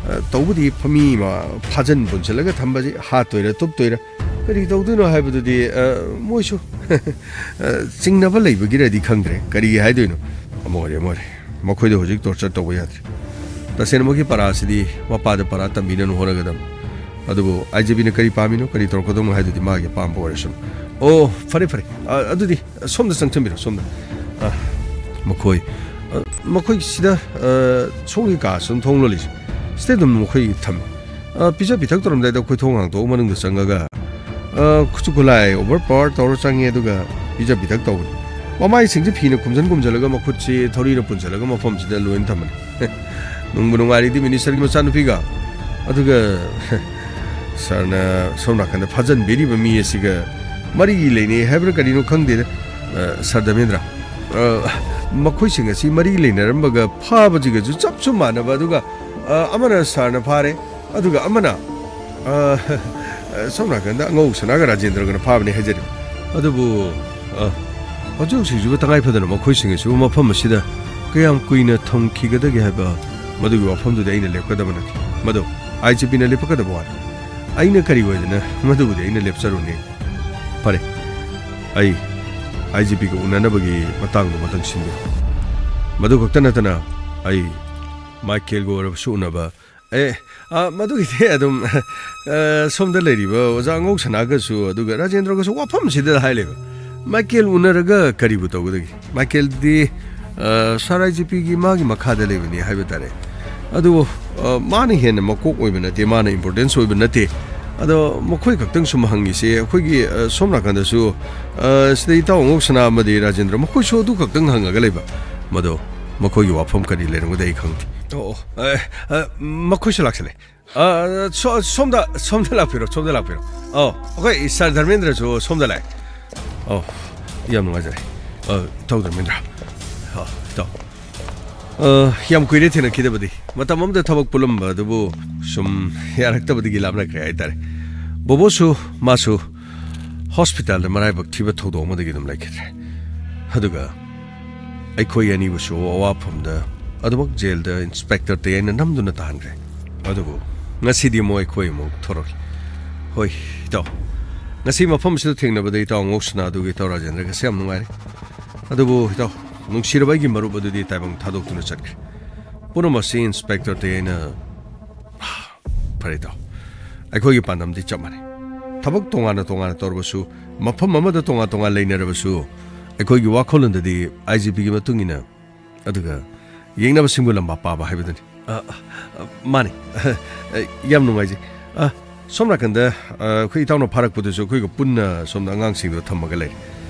ꯑ, ꯇꯧꯕꯗꯤ ꯐ-, ꯃꯤ ꯑꯃ ꯐꯥꯖꯟ ꯄꯨꯟꯁꯤꯜꯂꯒ ꯊꯝꯕꯁꯤ ꯍꯥꯠꯇꯣꯏꯔ ꯇꯨꯞꯇꯣꯏꯔ ꯀꯔꯤ ꯇꯧꯗꯣꯏꯅꯣ ꯍꯥꯏꯕꯗꯨꯗꯤ, ꯑ, ꯃꯣꯏꯁꯨ, ꯑ, ꯆꯤꯡꯅꯕ ꯂꯩꯕꯒꯤꯔꯗꯤ ꯈꯪꯗ꯭ꯔꯦ꯫ ꯀꯔꯤ ꯍꯥꯏꯗꯣꯏꯅꯣ? ꯑꯃ ꯑꯣꯏꯔꯦ, ꯑꯃ ꯑꯣꯏꯔꯦ꯫ ꯃꯈꯣꯏꯗ ꯍꯧꯖꯤꯛ ꯇꯣꯔꯆꯔ ꯇꯧꯕ ꯌꯥꯗ꯭ꯔꯦ꯫ ꯇꯁꯦꯡꯅꯃꯛꯀꯤ ꯄꯔꯥꯁꯤꯗꯤ ꯃꯄꯥꯗ ꯄꯔꯥ ꯇꯝꯕꯤꯅꯅꯨ ꯍꯣꯠꯅꯒꯗꯕꯅꯤ꯫ ꯑꯗꯨꯕꯨ ꯑꯥꯏ ꯖꯤ ꯄꯤꯅ ꯀꯔꯤ ꯄꯥꯝꯃꯤꯅꯣ, ꯀꯔꯤ ꯇꯧꯔꯛꯀꯗꯧꯅꯣ ꯍꯥꯏꯗꯨꯗꯤ ꯃꯥꯒꯤ ꯑꯄꯥꯝꯕ ꯑꯣꯏꯔꯁꯅꯨ꯫ ꯑꯣ, ꯐꯔꯦ, ꯐꯔꯦ꯫ ꯑ, ꯑꯗꯨꯗꯤ ꯁꯣꯝꯗ ꯆꯪꯁꯤꯟꯕꯤꯔꯣ, ꯁꯣꯝꯗ꯫ ꯑ, ꯃꯈꯣꯏ, ꯑ, ꯃꯈꯣꯏ ꯁꯤꯗ, ꯑ, ꯁꯣꯝꯒꯤ ꯀꯥꯁꯨ ꯑꯗꯨꯝ ꯊꯣꯡ ꯂꯣꯜꯂꯤꯁꯦ꯫ ꯁꯤꯗ ꯑꯗꯨꯝ ꯃꯈꯣꯏ ꯊꯝꯃꯤ꯫ ꯑ, ꯄꯤꯖ ꯄꯤꯊꯛ ꯇꯧꯔꯝꯗꯥꯏꯗ ꯑꯩꯈꯣꯏ ꯊꯣꯡ ꯍꯥꯡꯗꯣꯛꯑꯒ ꯃꯅꯨꯡꯗ ꯆꯪꯉꯒ, ꯑ, ꯈꯨꯠꯁꯨ ꯈꯨꯠꯂꯥꯏ ꯑꯣꯚꯔ ꯄꯥꯋꯔ ꯇꯧꯔ ꯆꯪꯉꯦ, ꯑꯗꯨꯒ ꯄꯤꯖ ꯄꯤꯊꯛ ꯇꯧꯕꯅꯤ꯫ ꯃꯃꯥꯏꯁꯤꯡꯁꯦ ꯐꯤꯅ ꯈꯨꯝꯖꯟ ꯈꯨꯝꯖꯜꯂꯒ ꯃꯈꯨꯠꯁꯤ ꯊꯧꯔꯤꯅ ꯄꯨꯟꯁꯤꯜꯂꯒ ꯃꯐꯝꯁꯤꯗ ꯂꯣꯏꯅ ꯊꯝꯕꯅꯤ꯫ ꯅꯨꯡꯕꯨ ꯅꯨꯡꯉꯥꯏꯔꯤꯗꯤ ꯃꯤꯅꯤꯁꯇꯔꯒꯤ ꯃꯆꯥꯅꯨꯄꯤꯒ꯫ ꯑꯗꯨꯒ ꯁꯥꯔꯅ ꯁꯣꯝ ꯅꯥꯀꯟꯗ ꯐꯥꯖꯟꯕꯤꯔꯤꯕ ꯃꯤ ꯑꯁꯤꯒ ꯃꯔꯤ ꯂꯩꯅꯩ ꯍꯥꯏꯕ꯭ꯔꯥ ꯀꯔꯤꯅꯣ ꯈꯪꯗꯦꯗ꯫ ꯑ, ꯁꯥꯔ ꯙꯔꯃꯦꯟꯗ꯭ꯔ, ꯑ, ꯃꯈꯣꯏꯁꯤꯡ ꯑꯁꯤ ꯃꯔꯤ ꯂꯩꯅꯔꯝꯕꯒ ꯐꯥꯕꯁꯤꯒꯁꯨ ꯆꯞꯁꯨ ꯃꯥꯟꯅꯕ, ꯑꯗꯨꯒ, ꯑ, ꯑꯃꯅ ꯁꯥꯔꯅ ꯐꯥꯔꯦ, ꯑꯗꯨꯒ ꯑꯃꯅ, ꯑ, ꯁꯣꯝ ꯅꯥꯀꯟꯗ ꯑꯉꯧ ꯁꯅꯥꯒ ꯔꯥꯖꯦꯟꯗ꯭ꯔꯒꯅ ꯐꯥꯕꯅꯤ ꯍꯥꯏꯖꯔꯤ꯫ ꯑꯗꯨꯕꯨ, ꯑ, ꯍꯧꯖꯤꯛ ꯍꯧꯖꯤꯛꯁꯤꯕꯨ ꯇꯉꯥꯏ ꯐꯗꯅ ꯃꯈꯣꯏꯁꯤꯡ ꯑꯁꯤꯕꯨ ꯃꯐꯝ ꯑꯁꯤꯗ ꯀꯌꯥꯝ ꯀꯨꯏꯅ ꯊꯝꯈꯤꯒꯗꯒꯦ ꯍꯥꯏꯕ ꯃꯗꯨꯒꯤ ꯋꯥꯐꯝꯗꯨꯗꯤ ꯑꯩꯅ ꯂꯦꯞꯀꯗꯕ ꯅꯠꯇꯦ꯫ ꯃꯗꯨ ꯑꯥꯏ ꯖꯤ ꯄꯤꯅ ꯂꯦꯞꯄꯛꯀꯗꯕ ꯋꯥꯅꯤ꯫ ꯑꯩꯅ ꯀꯔꯤ ꯑꯣꯏꯗꯅ? ꯃꯗꯨꯕꯨꯗꯤ ꯑꯩꯅ ꯂꯦꯞꯆꯔꯨꯅꯤ꯫ ꯐꯔꯦ, ꯑꯩ ꯑꯥꯏ ꯖꯤ ꯄꯤꯒ ꯎꯅꯅꯕꯒꯤ ꯃꯇꯥꯡꯗꯣ ꯃꯊꯪ ꯁꯤꯟꯕꯤꯔꯣ꯫ ꯃꯗꯨ ꯈꯛꯇ ꯅꯠꯇꯅ ꯑꯩ ꯃꯥꯏꯀꯦꯜꯒ ꯑꯣꯏꯔꯕꯁꯨ ꯎꯅꯕ, ꯑꯦ, ꯑ, ꯃꯗꯨꯒꯤꯗꯤ ꯑꯗꯨꯝ, ꯑ, ꯁꯣꯝꯗ ꯂꯩꯔꯤꯕ ꯑꯣꯖꯥ ꯑꯉꯧ ꯁꯅꯥꯒꯁꯨ ꯑꯗꯨꯒ ꯔꯥꯖꯦꯟꯗ꯭ꯔꯒꯁꯨ ꯋꯥꯐꯝꯁꯤꯗ ꯍꯥꯏ ꯂꯩꯕ꯫ ꯃꯥꯏꯀꯦꯜ ꯎꯅꯔꯒ ꯀꯔꯤꯕꯨ ꯇꯧꯒꯗꯒꯦ? ꯃꯥꯏꯀꯦꯜꯗꯤ, ꯑ, ꯁꯥꯔ ꯑꯥꯏ ꯖꯤ ꯄꯤꯒꯤ ꯃꯥꯒꯤ ꯃꯈꯥꯗ ꯂꯩꯕꯅꯤ ꯍꯥꯏꯕ ꯇꯥꯔꯦ꯫ ꯑꯗꯨꯕꯨ, ꯑ, ꯃꯥꯅ ꯍꯦꯟꯅ ꯃꯀꯣꯛ ꯑꯣꯏꯕ ꯅꯠꯇꯦ, ꯃꯥꯅ ꯏꯝꯄꯣꯔꯇꯦꯟꯁ ꯑꯣꯏꯕ ꯅꯠꯇꯦ꯫ ꯑꯗꯣ ꯃꯈꯣꯏ ꯈꯛꯇꯪ ꯁꯨꯝ ꯍꯪꯉꯤꯁꯦ, ꯑꯩꯈꯣꯏꯒꯤ, ꯑ, ꯁꯣꯝ ꯅꯥꯀꯟꯗꯁꯨ, ꯑ, ꯁꯤꯗ ꯏꯇꯥꯎ ꯑꯉꯧ ꯁꯅꯥ ꯑꯃꯗꯤ ꯔꯥꯖꯦꯟꯗ꯭ꯔ, ꯃꯈꯣꯏꯁꯨ ꯑꯗꯨ ꯈꯛꯇꯪ ꯍꯪꯉꯒ ꯂꯩꯕ꯫ ꯃꯗꯣ ꯃꯈꯣꯏꯒꯤ ꯋꯥꯐꯝ ꯀꯔꯤ ꯂꯩꯔꯝꯒꯗꯤ ꯑꯩ ꯈꯪꯗꯦ꯫ ꯑꯣ, ꯑꯣ, ꯑ, ꯑ, ꯃꯈꯣꯏꯁꯨ ꯂꯥꯛꯁꯜꯂꯦ꯫ ꯑ, ꯁꯣ-, ꯁꯣꯝꯗ, ꯁꯣꯝꯗ ꯂꯥꯛꯄꯤꯔꯣ, ꯁꯣꯝꯗ ꯂꯥꯛꯄꯤꯔꯣ꯫ ꯑꯧ, ꯑꯩꯈꯣꯏ ꯁꯥꯔ ꯙꯔꯃꯦꯟꯗ꯭ꯔꯁꯨ ꯁꯣꯝꯗ ꯂꯥꯛꯑꯦ꯫ ꯑꯧ, ꯌꯥꯝ ꯅꯨꯡꯉꯥꯏꯖꯔꯦ꯫ ꯑ, ꯏꯇꯥꯎ ꯙꯔꯃꯦꯟꯗ꯭ꯔ꯫ ꯑ, ꯏꯇꯥꯎ꯫ ꯑ, ꯌꯥꯝ ꯀꯨꯏꯔꯦ ꯊꯦꯡꯅꯈꯤꯗꯕꯗꯤ꯫ ꯃꯇꯝ ꯑꯃꯗ ꯊꯕꯛ ꯄꯨꯜꯂꯝꯕ ꯑꯗꯨꯕꯨ ꯁꯨꯝ ꯌꯥꯔꯛꯇꯕꯗꯒꯤ ꯂꯥꯞꯅꯈ꯭ꯔꯦ ꯍꯥꯏꯇꯥꯔꯦ꯫ ꯕꯣꯕꯣꯁꯨ ꯃꯥꯁꯨ ꯍꯣꯁꯄꯤꯇꯥꯜꯗ ꯃꯔꯥꯏꯕꯛ ꯊꯤꯕ ꯊꯧꯗꯣꯛ ꯑꯃꯗꯒꯤ ꯑꯗꯨꯝ ꯂꯩꯈꯤꯗ꯭ꯔꯦ꯫ ꯑꯗꯨꯒ ꯑꯩꯈꯣꯏ ꯑꯅꯤꯕꯨꯁꯨ ꯑꯋꯥꯐꯝꯗ ꯑꯗꯨꯃꯛ ꯖꯦꯜꯗ ꯏꯟꯁꯄꯦꯛꯇꯔ ꯇꯌꯥꯏꯅ ꯅꯝꯗꯨꯅ ꯇꯥꯍꯟꯈ꯭ꯔꯦ꯫ ꯑꯗꯨꯕꯨ ꯉꯁꯤꯗꯤ ꯑꯃꯨꯛ ꯑꯩꯈꯣꯏ ꯑꯃꯨꯛ ꯊꯣꯔꯛꯂꯤ꯫ ꯍꯣꯏ, ꯏꯇꯥꯎ꯫ ꯉꯁꯤ ꯃꯐꯝꯁꯤꯗ ꯊꯦꯡꯅꯕꯗ ꯏꯇꯥꯎ ꯉꯧꯁꯅꯥ ꯑꯗꯨꯒ ꯏꯇꯥꯎ ꯔꯥꯖꯦꯟꯗ꯭ꯔꯒꯁꯦ ꯌꯥꯝ ꯅꯨꯡꯉꯥꯏꯔꯦ꯫ ꯑꯗꯨꯕꯨ ꯏꯇꯥꯎ, ꯅꯨꯡꯁꯤꯔꯕ ꯑꯩꯒꯤ ꯃꯔꯨꯞ ꯑꯗꯨꯗꯤ ꯇꯥꯏꯕꯪ ꯊꯥꯗꯣꯛꯇꯨꯅ ꯆꯠꯈ꯭ꯔꯦ꯫ ꯄꯨꯝꯅꯃꯛꯁꯤ ꯏꯟꯁꯄꯦꯛꯇꯔ ꯇꯌꯥꯏꯅ ꯐꯔꯦ ꯏꯇꯥꯎ, ꯑꯩꯈꯣꯏꯒꯤ ꯄꯥꯟꯗꯝꯗꯤ ꯆꯞ ꯃꯥꯟꯅꯩ꯫ ꯊꯕꯛ ꯇꯣꯉꯥꯟꯅ ꯇꯣꯉꯥꯟꯅ ꯇꯧꯔꯕꯁꯨ, ꯃꯐꯝ ꯑꯃꯗ ꯇꯣꯉꯥꯟ ꯇꯣꯉꯥꯟ ꯂꯩꯅꯔꯕꯁꯨ, ꯑꯩꯈꯣꯏꯒꯤ ꯋꯥꯈꯜꯂꯣꯟꯗꯗꯤ ꯑꯥꯏ ꯖꯤ ꯄꯤꯒꯤ ꯃꯇꯨꯡ ꯏꯟꯅ, ꯑꯗꯨꯒ ꯌꯦꯡꯅꯕ ꯁꯤꯡꯕꯨ ꯂꯝꯕꯥ ꯄꯥꯕ ꯍꯥꯏꯕꯗꯨꯅꯤ꯫ ꯑ, ꯑ, ꯃꯥꯅꯤ꯫ ꯑ, ꯌꯥꯝ ꯅꯨꯡꯉꯥꯏꯖꯩ꯫ ꯑ, ꯁꯣꯝ ꯅꯥꯀꯟꯗ, ꯑ, ꯑꯩꯈꯣꯏ ꯏꯇꯥꯎꯅ ꯐꯥꯔꯛꯄꯗꯨꯁꯨ ꯑꯩꯈꯣꯏꯒ ꯄꯨꯟꯅ ꯁꯣꯝꯗ ꯑꯉꯥꯡꯁꯤꯡꯗꯣ ꯊꯝꯃꯒ ꯂꯩꯔꯦ꯫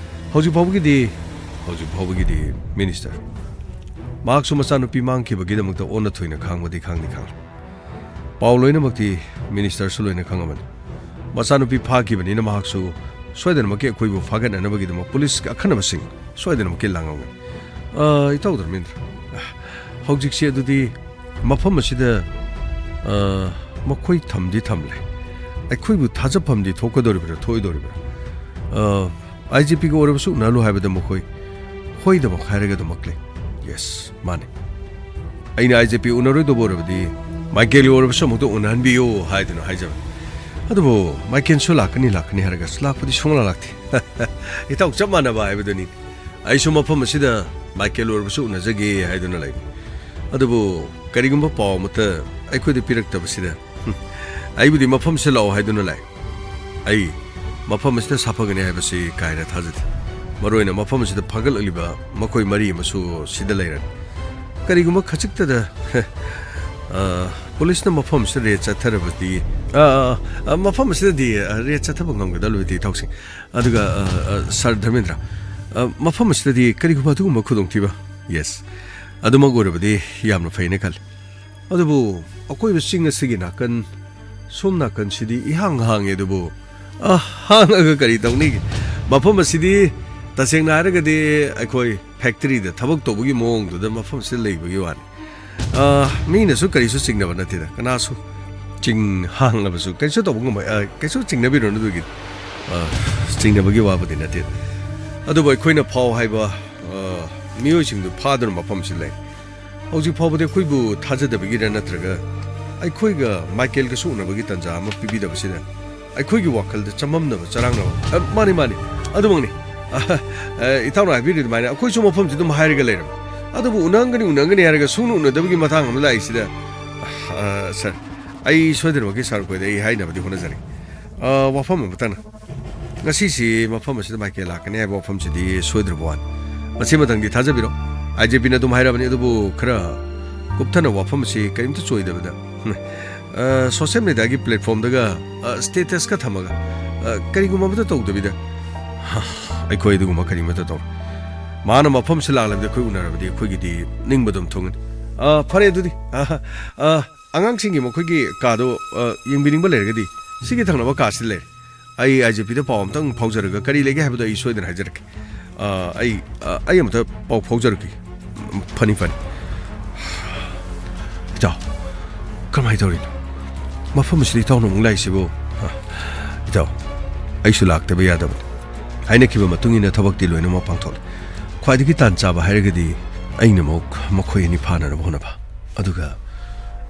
ꯍꯧꯖꯤꯛ ꯐꯥꯎꯕꯒꯤꯗꯤ, ꯍꯧꯖꯤꯛ ꯐꯥꯎꯕꯒꯤꯗꯤ ꯃꯤꯅꯤꯁꯇꯔ, ꯃꯍꯥꯛꯁꯨ ꯃꯆꯥꯅꯨꯄꯤ ꯃꯥꯡꯈꯤꯕꯒꯤꯗꯃꯛꯇ ꯑꯣꯟꯅ ꯊꯣꯏꯅ ꯈꯥꯡꯕꯗꯤ ꯈꯥꯡꯗꯤ ꯈꯥꯡꯂꯦ꯫ ꯄꯥꯎ ꯂꯣꯏꯅꯃꯛꯇꯤ ꯃꯤꯅꯤꯁꯇꯔꯁꯨ ꯂꯣꯏꯅ ꯈꯪꯉꯝꯃꯅꯤ꯫ ꯃꯆꯥꯅꯨꯄꯤ ꯐꯥꯈꯤꯕꯅꯤꯅ ꯃꯍꯥꯛꯁꯨ ꯁꯣꯏꯗꯅꯃꯛꯀꯤ ꯑꯩꯈꯣꯏꯕꯨ ꯐꯥꯒꯠꯅꯅꯕꯒꯤꯗꯃꯛ ꯄꯨꯂꯤꯁꯀꯤ ꯑꯈꯟꯅꯕꯁꯤꯡ ꯁꯣꯏꯗꯅꯃꯛꯀꯤ ꯂꯥꯡꯉꯝꯒꯅꯤ꯫ ꯑ, ꯏꯇꯥꯎ ꯙꯔꯃꯦꯟꯗ꯭ꯔ, ꯍꯧꯖꯤꯛꯁꯦ ꯑꯗꯨꯗꯤ ꯃꯐꯝ ꯑꯁꯤꯗ, ꯑ, ꯃꯈꯣꯏ ꯊꯝꯗꯤ ꯊꯝꯂꯦ꯫ ꯑꯩꯈꯣꯏꯕꯨ ꯊꯥꯖꯐꯝꯗꯤ ꯊꯣꯛꯀꯗꯧꯔꯤꯕ꯭ꯔꯥ, ꯊꯣꯛꯑꯣꯏꯗꯧꯔꯤꯕ꯭ꯔꯥ? ꯑ, ꯑꯥꯏ ꯖꯤ ꯄꯤꯒ ꯑꯣꯏꯔꯕꯁꯨ ꯎꯅꯍꯜꯂꯨ ꯍꯥꯏꯕꯗ ꯃꯈꯣꯏ ꯍꯣꯏꯗꯃꯛ ꯍꯥꯏꯔꯒ ꯑꯗꯨꯃꯛ ꯂꯩ꯫ ꯌꯦꯁ, ꯃꯥꯅꯤ꯫ ꯑꯩꯅ ꯑꯥꯏ ꯖꯤ ꯄꯤ ꯎꯅꯔꯣꯏꯗꯧꯕ ꯑꯣꯏꯔꯕꯗꯤ ꯃꯥꯏꯀꯦꯜꯒꯤ ꯑꯣꯏꯔꯕꯁꯨ ꯑꯃꯨꯛꯇ ꯎꯅꯍꯟꯕꯤꯌꯨ ꯍꯥꯏꯗꯨꯅ ꯍꯥꯏꯖꯕꯅꯤ꯫ ꯑꯗꯨꯕꯨ ꯃꯥꯏꯀꯦꯜꯁꯨ ꯂꯥꯛꯀꯅꯤ, ꯂꯥꯛꯀꯅꯤ ꯍꯥꯏꯔꯒ ꯂꯥꯛꯄꯗꯤ ꯁꯨꯡꯂꯥꯛ ꯂꯥꯛꯇꯦ꯫ ꯏꯇꯥꯎ, ꯆꯞ ꯃꯥꯟꯅꯕ ꯍꯥꯏꯕꯗꯨꯅꯤ꯫ ꯑꯩꯁꯨ ꯃꯐꯝ ꯑꯁꯤꯗ ꯃꯥꯏꯀꯦꯜ ꯑꯣꯏꯔꯕꯁꯨ ꯎꯅꯖꯒꯦ ꯍꯥꯏꯗꯨꯅ ꯂꯩꯕꯅꯤ꯫ ꯑꯗꯨꯕꯨ ꯀꯔꯤꯒꯨꯝꯕ ꯄꯥꯎ ꯑꯃꯠꯇ ꯑꯩꯈꯣꯏꯗ ꯄꯤꯔꯛꯇꯕꯁꯤꯗ, ꯑꯩꯕꯨꯗꯤ ꯃꯐꯝꯁꯤꯗ ꯂꯥꯛꯑꯣ ꯍꯥꯏꯗꯨꯅ ꯂꯥꯛꯏ꯫ ꯑꯩ ꯃꯐꯝ ꯑꯁꯤꯗ ꯁꯥꯐꯒꯅꯤ ꯍꯥꯏꯕꯁꯤ ꯀꯥ ꯍꯦꯟꯅ ꯊꯥꯖꯗꯦ꯫ ꯃꯔꯨ ꯑꯣꯏꯅ ꯃꯐꯝ ꯑꯁꯤꯗ ꯐꯥꯒꯠꯂꯛꯂꯤꯕ ꯃꯈꯣꯏ ꯃꯔꯤ ꯑꯃꯁꯨ ꯁꯤꯗ ꯂꯩꯔꯅꯤ꯫ ꯀꯔꯤꯒꯨꯝꯕ ꯈꯖꯤꯛꯇꯗ, ꯑ, ꯄꯨꯂꯤꯁꯅ ꯃꯐꯝ ꯑꯁꯤꯗ ꯔꯦꯗ ꯆꯠꯊꯔꯕꯗꯤ, ꯑ, ꯑ, ꯑ, ꯃꯐꯝ ꯑꯁꯤꯗꯗꯤ, ꯑ, ꯔꯦꯗ ꯆꯠꯊꯕ ꯉꯝꯒꯗꯕ ꯂꯩꯇꯦ, ꯏꯇꯥꯎꯁꯤꯡ꯫ ꯑꯗꯨꯒ, ꯑ, ꯑ, ꯁꯥꯔ ꯙꯔꯃꯦꯟꯗ꯭ꯔ, ꯑ, ꯃꯐꯝ ꯑꯁꯤꯗꯗꯤ ꯀꯔꯤꯒꯨꯝꯕ ꯑꯗꯨꯒꯨꯝꯕ ꯈꯨꯗꯣꯡꯊꯤꯕ, ꯌꯦꯁ, ꯑꯗꯨꯃꯛ ꯑꯣꯏꯔꯕꯗꯤ ꯌꯥꯝꯅ ꯐꯩꯅ ꯈꯜꯂꯤ꯫ ꯑꯗꯨꯕꯨ ꯑꯀꯣꯏꯕ ꯆꯤꯡ ꯑꯁꯤꯒꯤ ꯅꯥꯀꯟ, ꯁꯣꯝ ꯅꯥꯀꯟꯁꯤꯗꯤ ꯏꯍꯥꯡ ꯍꯥꯡꯉꯦ, ꯑꯗꯨꯕꯨ, ꯑ, ꯍꯥꯡꯉꯒ ꯀꯔꯤ ꯇꯧꯅꯤꯒꯦ? ꯃꯐꯝ ꯑꯁꯤꯗꯤ ꯇꯁꯦꯡꯅ ꯍꯥꯏꯔꯒꯗꯤ ꯑꯩꯈꯣꯏ ꯐꯦꯛꯇꯔꯤꯗ ꯊꯕꯛ ꯇꯧꯕꯒꯤ ꯃꯑꯣꯡꯗꯨꯗ ꯃꯐꯝꯁꯤꯗ ꯂꯩꯕꯒꯤ ꯋꯥꯅꯤ꯫ ꯑ, ꯃꯤꯅꯁꯨ ꯀꯔꯤꯁꯨ ꯆꯤꯡꯅꯕ ꯅꯠꯇꯦꯗ, ꯀꯅꯥꯁꯨ꯫ ꯆꯤꯡ ꯍꯥꯡꯂꯕꯁꯨ ꯀꯩꯁꯨ ꯇꯧꯕ ꯉꯝꯃꯣꯏ, ꯑ, ꯀꯩꯁꯨ ꯆꯤꯡꯅꯕꯤꯔꯨꯅꯨ ꯑꯗꯨꯒꯤ, ꯑ, ꯆꯤꯡꯅꯕꯒꯤ ꯋꯥꯕꯨꯗꯤ ꯅꯠꯇꯦ꯫ ꯑꯗꯨꯕꯨ ꯑꯩꯈꯣꯏꯅ ꯐꯥꯎ ꯍꯥꯏꯕ, ꯑ, ꯃꯤꯑꯣꯏꯁꯤꯡꯗꯨ ꯐꯥꯗꯨꯅ ꯃꯐꯝꯁꯤ ꯂꯩ꯫ ꯍꯧꯖꯤꯛ ꯐꯥꯎꯕꯗꯤ ꯑꯩꯈꯣꯏꯕꯨ ꯊꯥꯖꯗꯕꯒꯤꯔ ꯅꯠꯇ꯭ꯔꯒ ꯑꯩꯈꯣꯏꯒ ꯃꯥꯏꯀꯦꯜꯒꯁꯨ ꯎꯅꯕꯒꯤ ꯇꯥꯟꯖꯥ ꯑꯃ ꯄꯤꯕꯤꯗꯕꯁꯤꯗ ꯑꯩꯈꯣꯏꯒꯤ ꯋꯥꯈꯜꯗ ꯆꯃꯝꯅꯕ, ꯆꯔꯥꯡꯅꯕ, ꯑ, ꯃꯥꯅꯤ, ꯃꯥꯅꯤ, ꯑꯗꯨꯃꯛꯅꯤ꯫ ꯑ, ꯑ, ꯏꯇꯥꯎꯅ ꯍꯥꯏꯕꯤꯔꯤ ꯑꯗꯨꯃꯥꯏꯅ ꯑꯩꯈꯣꯏꯁꯨ ꯃꯐꯝꯁꯤ ꯑꯗꯨꯝ ꯍꯥꯏꯔꯒ ꯂꯩꯔꯕ꯫ ꯑꯗꯨꯕꯨ ꯎꯅꯒꯅꯤ, ꯎꯅꯒꯅꯤ ꯍꯥꯏꯔꯒ ꯁꯨꯡꯎ ꯎꯅꯗꯕꯒꯤ ꯃꯇꯥꯡ ꯑꯃ ꯂꯥꯛꯏꯁꯤꯗ, ꯑ, ꯁꯥꯔ, ꯑꯩ ꯁꯣꯏꯗꯅꯃꯛꯀꯤ ꯁꯥꯔ ꯈꯣꯏꯗ ꯑꯩ ꯍꯥꯏꯅꯕꯗꯤ ꯍꯣꯠꯅꯖꯔꯤ꯫ ꯑ, ꯋꯥꯐꯝ ꯑꯃꯇꯪꯅ, ꯉꯁꯤꯁꯤ ꯃꯐꯝ ꯑꯁꯤꯗ ꯃꯥꯏꯀꯦꯜ ꯂꯥꯛꯀꯅꯤ ꯍꯥꯏꯕ ꯋꯥꯐꯝꯁꯤꯗꯤ ꯁꯣꯏꯗ꯭ꯔꯕ ꯋꯥꯅꯤ꯫ ꯃꯁꯤ ꯃꯊꯪꯗꯤ ꯊꯥꯖꯕꯤꯔꯣ꯫ ꯑꯥꯏ ꯖꯤ ꯄꯤꯅ ꯑꯗꯨꯝ ꯍꯥꯏꯔꯕꯅꯤ, ꯑꯗꯨꯕꯨ ꯈꯔ ꯀꯨꯞꯊꯅ ꯋꯥꯐꯝ ꯑꯁꯤ ꯀꯔꯤꯝꯇ ꯆꯣꯏꯗꯕꯗ, ꯑ, ꯁꯣꯁꯤꯌꯦꯜ ꯃꯦꯗꯤꯌꯥꯒꯤ ꯄ꯭ꯂꯦꯠꯐꯣꯝꯗꯒ, ꯑ, ꯁ꯭ꯇꯦꯇꯁꯀ ꯊꯝꯃꯒ, ꯑ, ꯀꯔꯤꯒꯨꯝꯕ ꯑꯃꯠꯇ ꯇꯧꯗꯕꯤꯗ, ꯍ, ꯑꯩꯈꯣꯏ ꯑꯗꯨꯒꯨꯝꯕ ꯀꯔꯤꯃꯠꯇ ꯇꯧꯔꯣꯏ꯫ ꯃꯥꯅ ꯃꯐꯝꯁꯤ ꯂꯥꯛꯂꯕꯗꯤ ꯑꯩꯈꯣꯏ ꯎꯅꯔꯕꯗꯤ ꯑꯩꯈꯣꯏꯒꯤꯗꯤ ꯅꯤꯡꯕ ꯑꯗꯨꯝ ꯊꯨꯡꯒꯅꯤ꯫ ꯑ, ꯐꯔꯦ ꯑꯗꯨꯗꯤ, ꯑ, ꯑ, ꯑꯉꯥꯡꯁꯤꯡꯒꯤ ꯃꯈꯣꯏꯒꯤ ꯀꯥꯗꯣ, ꯑ, ꯌꯦꯡꯕꯤꯅꯤꯡꯕ ꯂꯩꯔꯒꯗꯤ ꯁꯤꯒꯤ ꯊꯪꯅꯕ ꯀꯥꯁꯤꯗ ꯂꯩꯔꯦ꯫ ꯑꯩ ꯑꯥꯏ ꯖꯤ ꯄꯤꯗ ꯄꯥꯎ ꯑꯝꯇꯪ ꯐꯥꯎꯖꯔꯒ ꯀꯔꯤ ꯂꯩꯒꯦ ꯍꯥꯏꯕꯗꯣ ꯑꯩ ꯁꯣꯏꯗꯅ ꯍꯥꯏꯖꯔꯛꯀꯦ꯫ ꯑ, ꯑꯩ, ꯑ, ꯑꯩ ꯑꯃꯇ ꯄꯥꯎ ꯐꯥꯎꯖꯔꯛꯀꯦ꯫ ꯎꯝ, ꯐꯅꯤ, ꯐꯅꯤ꯫ ꯏꯇꯥꯎ, ꯀꯃꯥꯏꯅ ꯇꯧꯔꯤꯅꯣ? ꯃꯐꯝ ꯑꯁꯤꯗ ꯏꯇꯥꯎꯅ ꯑꯃꯨꯛ ꯂꯥꯛꯏꯁꯤꯕꯨ? ꯑ, ꯏꯇꯥꯎ, ꯑꯩꯁꯨ ꯂꯥꯛꯇꯕ ꯌꯥꯗꯕꯅꯤ꯫ ꯍꯥꯏꯅꯈꯤꯕ ꯃꯇꯨꯡ ꯏꯟꯅ ꯊꯕꯛꯇꯤ ꯂꯣꯏꯅꯃꯛ ꯄꯥꯡꯊꯣꯛꯂꯦ꯫ ꯈ꯭ꯋꯥꯏꯗꯒꯤ ꯇꯥꯟ ꯆꯥꯕ ꯍꯥꯏꯔꯒꯗꯤ ꯑꯩꯅ ꯑꯃꯨꯛ ꯃꯈꯣꯏ ꯑꯅꯤ ꯐꯥꯅꯅꯕ ꯍꯣꯠꯅꯕ, ꯑꯗꯨꯒ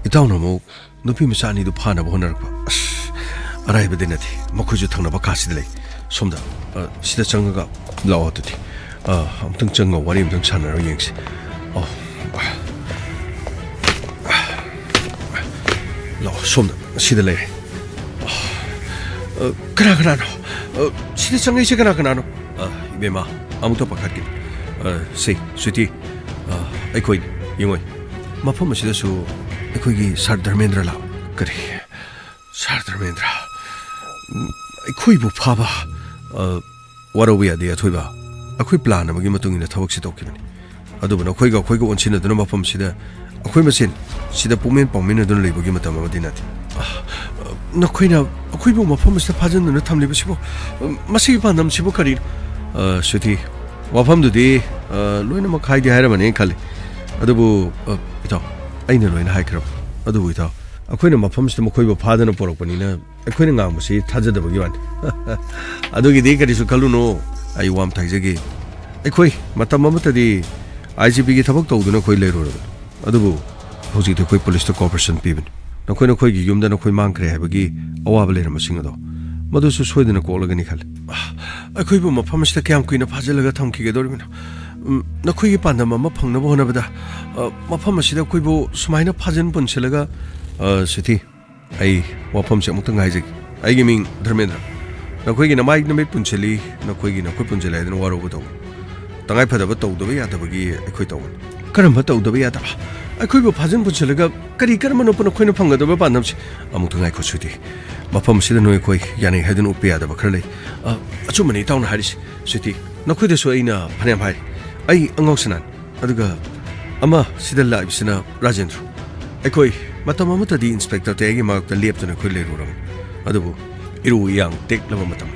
ꯏꯇꯥꯎꯅ ꯑꯃꯨꯛ ꯅꯨꯄꯤ ꯃꯆꯥ ꯑꯅꯤꯗꯨ ꯐꯥꯅꯕ ꯍꯣꯠꯅꯔꯛꯄ꯫ ꯑꯁ, ꯑꯔꯥꯏꯕꯗꯤ ꯅꯠꯇꯦ꯫ ꯃꯈꯣꯏꯁꯨ ꯊꯪꯅꯕ ꯀꯥꯁꯤꯗ ꯂꯩ꯫ ꯁꯣꯝꯗ, ꯑ, ꯁꯤꯗ ꯆꯪꯉꯒ ꯂꯥꯛꯑꯣ ꯑꯗꯨꯗꯤ꯫ ꯑ, ꯑꯃꯨꯛꯇꯪ ꯆꯪꯉꯒ ꯋꯥꯔꯤ ꯑꯃꯨꯛꯇꯪ ꯁꯥꯟꯅꯔꯒ ꯌꯦꯡꯁꯤ꯫ ꯑꯣ꯫ ꯂꯥꯛꯑꯣ, ꯁꯣꯝꯗ, ꯁꯤꯗ ꯂꯩꯔꯦ꯫ ꯑ, ꯀꯅꯥ ꯀꯅꯥꯅꯣ? ꯑ, ꯁꯤꯗ ꯆꯪꯉꯛꯏꯁꯦ ꯀꯅꯥ ꯀꯅꯥꯅꯣ? ꯑ, ꯏꯕꯦꯝꯃ, ꯑꯃꯨꯛꯇ ꯄꯥꯈꯠꯀꯅꯨ꯫ ꯑ, ꯁꯤ, ꯁ꯭ꯋꯤꯇꯤ, ꯑ, ꯑꯩꯈꯣꯏ, ꯌꯦꯡꯉꯣꯏ꯫ ꯃꯐꯝ ꯑꯁꯤꯗꯁꯨ ꯑꯩꯈꯣꯏꯒꯤ ꯁꯥꯔ ꯙꯔꯃꯦꯟꯗ꯭ꯔ ꯂꯥꯛ-, ꯀꯔꯤ? ꯁꯥꯔ ꯙꯔꯃꯦꯟꯗ꯭ꯔ, ꯎꯝ, ꯑꯩꯈꯣꯏꯕꯨ ꯐꯥꯕ, ꯑ, ꯋꯥꯔꯧꯕ ꯌꯥꯗꯦ ꯑꯊꯣꯏꯕ꯫ ꯑꯩꯈꯣꯏ ꯄ꯭ꯂꯥꯟ ꯑꯃꯒꯤ ꯃꯇꯨꯡ ꯏꯟꯅ ꯊꯕꯛꯁꯤ ꯇꯧꯈꯤꯕꯅꯤ꯫ ꯑꯗꯨꯕꯨ ꯅꯈꯣꯏꯒ ꯑꯩꯈꯣꯏꯒ ꯑꯣꯟꯁꯤꯟꯅꯗꯨꯅ ꯃꯐꯝꯁꯤꯗ ꯑꯩꯈꯣꯏ ꯃꯁꯦꯟ ꯁꯤꯗ ꯄꯨꯛꯃꯦꯟ ꯄꯥꯎꯃꯤꯟꯅꯗꯨꯅ ꯂꯩꯕꯒꯤ ꯃꯇꯝ ꯑꯃꯗꯤ ꯅꯠꯇꯦ꯫ ꯑ, ꯅꯈꯣꯏꯅ ꯑꯩꯈꯣꯏꯕꯨ ꯃꯐꯝ ꯑꯁꯤꯗ ꯐꯥꯖꯤꯟꯗꯨꯅ ꯊꯝꯂꯤꯕꯁꯤꯕꯨ, ꯑ, ꯃꯁꯤꯒꯤ ꯄꯥꯟꯗꯝꯁꯤꯕꯨ ꯀꯔꯤꯅꯣ? ꯑ, ꯁ꯭ꯋꯤꯇꯤ, ꯋꯥꯐꯝꯗꯨꯗꯤ, ꯑ, ꯂꯣꯏꯅꯃꯛ ꯍꯥꯏꯗꯤ ꯍꯥꯏꯔꯝꯃꯅꯤ ꯈꯜꯂꯤ꯫ ꯑꯗꯨꯕꯨ, ꯑ, ꯏꯇꯥꯎ, ꯑꯩꯅ ꯂꯣꯏꯅ ꯍꯥꯏꯈ꯭ꯔꯕ꯫ ꯑꯗꯨꯕꯨ ꯏꯇꯥꯎ, ꯑꯩꯈꯣꯏꯅ ꯃꯐꯝꯁꯤꯗ ꯃꯈꯣꯏꯕꯨ ꯐꯥꯗꯅ ꯄꯨꯔꯛꯄꯅꯤꯅ ꯑꯩꯈꯣꯏꯅ ꯉꯥꯡꯕꯁꯤ ꯊꯥꯖꯗꯕꯒꯤ ꯋꯥꯅꯤ꯫ ꯑꯗꯨꯒꯤꯗꯤ ꯀꯔꯤꯁꯨ ꯈꯜꯂꯨꯅꯨ, ꯑꯩ ꯋꯥ ꯑꯃ ꯍꯥꯏꯖꯒꯦ꯫ ꯑꯩꯈꯣꯏ ꯃꯇꯝ ꯑꯃꯠꯇꯗꯤ ꯑꯥꯏ ꯖꯤ ꯄꯤꯒꯤ ꯊꯕꯛ ꯇꯧꯗꯨꯅ ꯑꯩꯈꯣꯏ ꯂꯩꯔꯨꯔꯕꯅꯤ꯫ ꯑꯗꯨꯕꯨ ꯍꯧꯖꯤꯛꯇꯤ ꯑꯩꯈꯣꯏ ꯄꯨꯂꯤꯁꯇ ꯀꯣꯑꯣꯄꯔꯦꯁꯟ ꯄꯤꯕꯅꯤ꯫ ꯅꯈꯣꯏ ꯅꯈꯣꯏꯒꯤ ꯌꯨꯝꯗ ꯅꯈꯣꯏ ꯃꯥꯡꯈ꯭ꯔꯦ ꯍꯥꯏꯕꯒꯤ ꯑꯋꯥꯕ ꯂꯩꯔꯝꯕꯁꯤꯡ ꯑꯗꯣ ꯃꯗꯨꯁꯨ ꯁꯣꯏꯗꯅ ꯀꯣꯛꯂꯒꯅꯤ ꯈꯜꯂꯤ꯫ ꯑꯩꯈꯣꯏꯕꯨ ꯃꯐꯝ ꯑꯁꯤꯗ ꯀꯌꯥꯝ ꯀꯨꯏꯅ ꯐꯥꯖꯤꯜꯂꯒ ꯊꯝꯈꯤꯒꯗꯧꯔꯤꯕꯅꯣ? ꯎꯝ, ꯅꯈꯣꯏꯒꯤ ꯄꯥꯟꯗꯝ ꯑꯃ ꯐꯪꯅꯕ ꯍꯣꯠꯅꯕꯗ, ꯑ, ꯃꯐꯝ ꯑꯁꯤꯗ ꯑꯩꯈꯣꯏꯕꯨ ꯁꯨꯃꯥꯏꯅ ꯐꯥꯖꯤꯟ ꯄꯨꯟꯁꯤꯜꯂꯒ, ꯑ, ꯁꯤꯊꯤ, ꯑꯩ ꯋꯥꯐꯝꯁꯦ ꯑꯃꯨꯛꯇꯪ ꯍꯥꯏꯖꯒꯦ꯫ ꯑꯩꯒꯤ ꯃꯤꯡ ꯙꯔꯃꯦꯟꯗ꯭ꯔ꯫ ꯅꯈꯣꯏꯒꯤ ꯅꯃꯥꯏ ꯅꯃꯤꯠ ꯄꯨꯟꯁꯤꯜꯂꯤ, ꯅꯈꯣꯏꯒꯤ ꯅꯈꯨꯠ ꯄꯨꯟꯁꯤꯜꯂꯤ ꯍꯥꯏꯗꯅ ꯋꯥꯔꯧꯕ ꯇꯧꯒꯅꯨ꯫ ꯇꯉꯥꯏ ꯐꯗꯕ ꯇꯧꯗꯕ ꯌꯥꯗꯕꯒꯤ ꯑꯩꯈꯣꯏ ꯇꯧꯕꯅꯤ꯫ ꯀꯔꯝꯕ ꯇꯧꯗꯕ ꯌꯥꯗꯕ? ꯑꯩꯈꯣꯏꯕꯨ ꯐꯥꯖꯤꯟ ꯄꯨꯟꯁꯤꯜꯂꯒ ꯀꯔꯤ ꯀꯔꯝꯕꯅꯣ ꯅꯈꯣꯏꯅ ꯐꯪꯒꯗꯕ ꯄꯥꯟꯗꯝꯁꯦ? ꯑꯃꯨꯛꯇ ꯉꯥꯏꯈꯣ, ꯁ꯭ꯋꯤꯇꯤ꯫ ꯃꯐꯝ ꯑꯁꯤꯗ ꯅꯣꯏ ꯑꯩꯈꯣꯏ ꯌꯥꯅꯩ ꯍꯥꯏꯗꯨꯅ ꯎꯠꯄ ꯌꯥꯗꯕ ꯈꯔ ꯂꯩ꯫ ꯑ, ꯑꯆꯨꯝꯕꯅꯤ ꯏꯇꯥꯎꯅ ꯍꯥꯏꯔꯤꯁꯤ, ꯁ꯭ꯋꯤꯇꯤ꯫ ꯅꯈꯣꯏꯗꯁꯨ ꯑꯩꯅ ꯐꯅꯌꯥꯝ ꯍꯥꯏ꯫ ꯑꯩ ꯑꯉꯥꯎ ꯁꯅꯥꯅꯤ꯫ ꯑꯗꯨꯒ ꯑꯃ ꯁꯤꯗ ꯂꯥꯛꯏꯕꯁꯤꯅ ꯔꯥꯖꯦꯟꯗ꯭ꯔ꯫ ꯑꯩꯈꯣꯏ ꯃꯇꯝ ꯑꯃꯠꯇꯗꯤ ꯏꯟꯁꯄꯦꯛꯇꯔ ꯇꯌꯥꯏꯒꯤ ꯃꯥꯌꯣꯛꯇ ꯂꯦꯞꯇꯨꯅ ꯑꯩꯈꯣꯏ ꯂꯩꯔꯨꯔꯕꯅꯤ꯫ ꯑꯗꯨꯕꯨ ꯏꯔꯨ ꯏꯌꯥꯡ ꯇꯦꯛꯂꯕ ꯃꯇꯝ,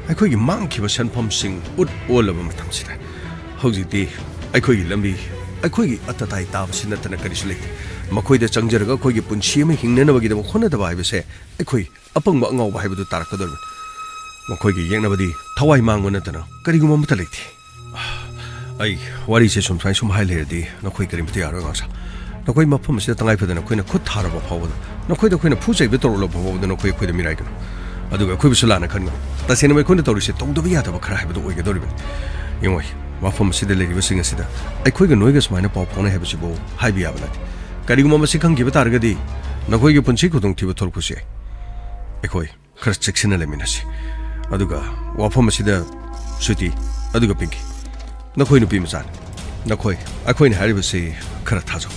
ꯑꯩꯈꯣꯏꯒꯤ ꯃꯥꯡꯈꯤꯕ ꯁꯦꯟꯐꯝꯁꯤꯡ ꯎꯠ ꯑꯣꯜꯂꯕ ꯃꯇꯝꯁꯤꯗ ꯍꯧꯖꯤꯛꯇꯤ ꯑꯩꯈꯣꯏꯒꯤ ꯂꯝꯕꯤ, ꯑꯩꯈꯣꯏꯒꯤ ꯑꯇꯇꯥꯏ ꯇꯥꯕꯁꯤ ꯅꯠꯇꯅ ꯀꯔꯤꯁꯨ ꯂꯩꯇꯦ꯫ ꯃꯈꯣꯏꯗ ꯆꯪꯖꯔꯒ ꯑꯩꯈꯣꯏꯒꯤ ꯄꯨꯟꯁꯤ ꯑꯃ ꯍꯤꯡꯅꯅꯕꯒꯤꯗꯃꯛ ꯍꯣꯠꯅꯗꯕ ꯍꯥꯏꯕꯁꯦ ꯑꯩꯈꯣꯏ ꯑꯄꯪꯕ ꯑꯉꯥꯎꯕ ꯍꯥꯏꯕꯗꯨ ꯇꯥꯔꯛꯀꯗꯧꯔꯤꯕꯅꯤ꯫ ꯃꯈꯣꯏꯒ ꯌꯦꯛꯅꯕꯗꯤ ꯊꯋꯥꯏ ꯃꯥꯡꯕ ꯅꯠꯇꯅ ꯀꯔꯤꯒꯨꯝꯕ ꯑꯃꯠꯇ ꯂꯩꯇꯦ꯫ ꯑꯩ ꯋꯥꯔꯤꯁꯦ ꯁꯨꯝ ꯁꯨꯃꯥꯏ ꯁꯨꯝ ꯍꯥꯏ ꯂꯩꯔꯗꯤ ꯅꯈꯣꯏ ꯀꯔꯤꯝꯇ ꯌꯥꯔꯣꯏ, ꯑꯉꯥꯡꯁꯥ꯫ ꯅꯈꯣꯏ ꯃꯐꯝ ꯑꯁꯤꯗ ꯇꯉꯥꯏ ꯐꯗꯅ ꯑꯩꯈꯣꯏꯅ ꯈꯨꯠ ꯊꯥꯔꯕ ꯐꯥꯎꯕꯗ ꯅꯈꯣꯏꯗ ꯑꯩꯈꯣꯏꯅ ꯐꯨ ꯆꯩꯕ ꯇꯧꯔꯛꯂꯕ ꯐꯥꯎꯕꯗ ꯅꯈꯣꯏ ꯑꯩꯈꯣꯏꯗ ꯃꯤꯔꯥꯏꯒꯅꯨ꯫ ꯑꯗꯨꯒ ꯑꯩꯈꯣꯏꯕꯨꯁꯨ ꯂꯥꯟꯅ ꯈꯟꯒꯅꯨ꯫ ꯇꯁꯦꯡꯅ ꯑꯩꯈꯣꯏꯅ ꯇꯧꯔꯤꯁꯦ ꯇꯧꯗꯕ ꯌꯥꯗꯕ ꯈꯔ ꯍꯥꯏꯕꯗꯨ ꯑꯣꯏꯒꯗꯧꯔꯤꯕꯅꯤ꯫ ꯌꯦꯡꯉꯣ, ꯃꯐꯝ ꯑꯁꯤꯗ ꯂꯩꯔꯤꯕꯁꯤꯡ ꯑꯁꯤꯗ ꯑꯩꯈꯣꯏꯒ ꯅꯣꯏꯒ ꯁꯨꯃꯥꯏꯅ ꯄꯥꯎ ꯐꯥꯎꯅꯩ ꯍꯥꯏꯕꯁꯤꯕꯨ ꯍꯥꯏꯕ ꯌꯥꯕ ꯅꯠꯇꯦ꯫ ꯀꯔꯤꯒꯨꯝꯕ ꯃꯁꯤ ꯈꯪꯈꯤꯕ ꯇꯥꯔꯒꯗꯤ ꯅꯈꯣꯏꯒꯤ ꯄꯨꯟꯁꯤ ꯈꯨꯗꯣꯡꯊꯤꯕ ꯊꯣꯛꯂꯛꯄꯁꯨ ꯌꯥꯏ꯫ ꯑꯩꯈꯣꯏ ꯈꯔ ꯆꯦꯛꯁꯤꯟꯅ ꯂꯩꯃꯤꯟꯅꯁꯤ꯫ ꯑꯗꯨꯒ ꯋꯥꯐꯝ ꯑꯁꯤꯗ ꯁ꯭ꯋꯤꯇꯤ, ꯑꯗꯨꯒ ꯄꯤꯡꯀꯤ, ꯅꯈꯣꯏ ꯅꯨꯄꯤ ꯃꯆꯥꯅꯤ꯫ ꯅꯈꯣꯏ ꯑꯩꯈꯣꯏꯅ ꯍꯥꯏꯔꯤꯕꯁꯤ ꯈꯔ ꯊꯥꯖꯧ꯫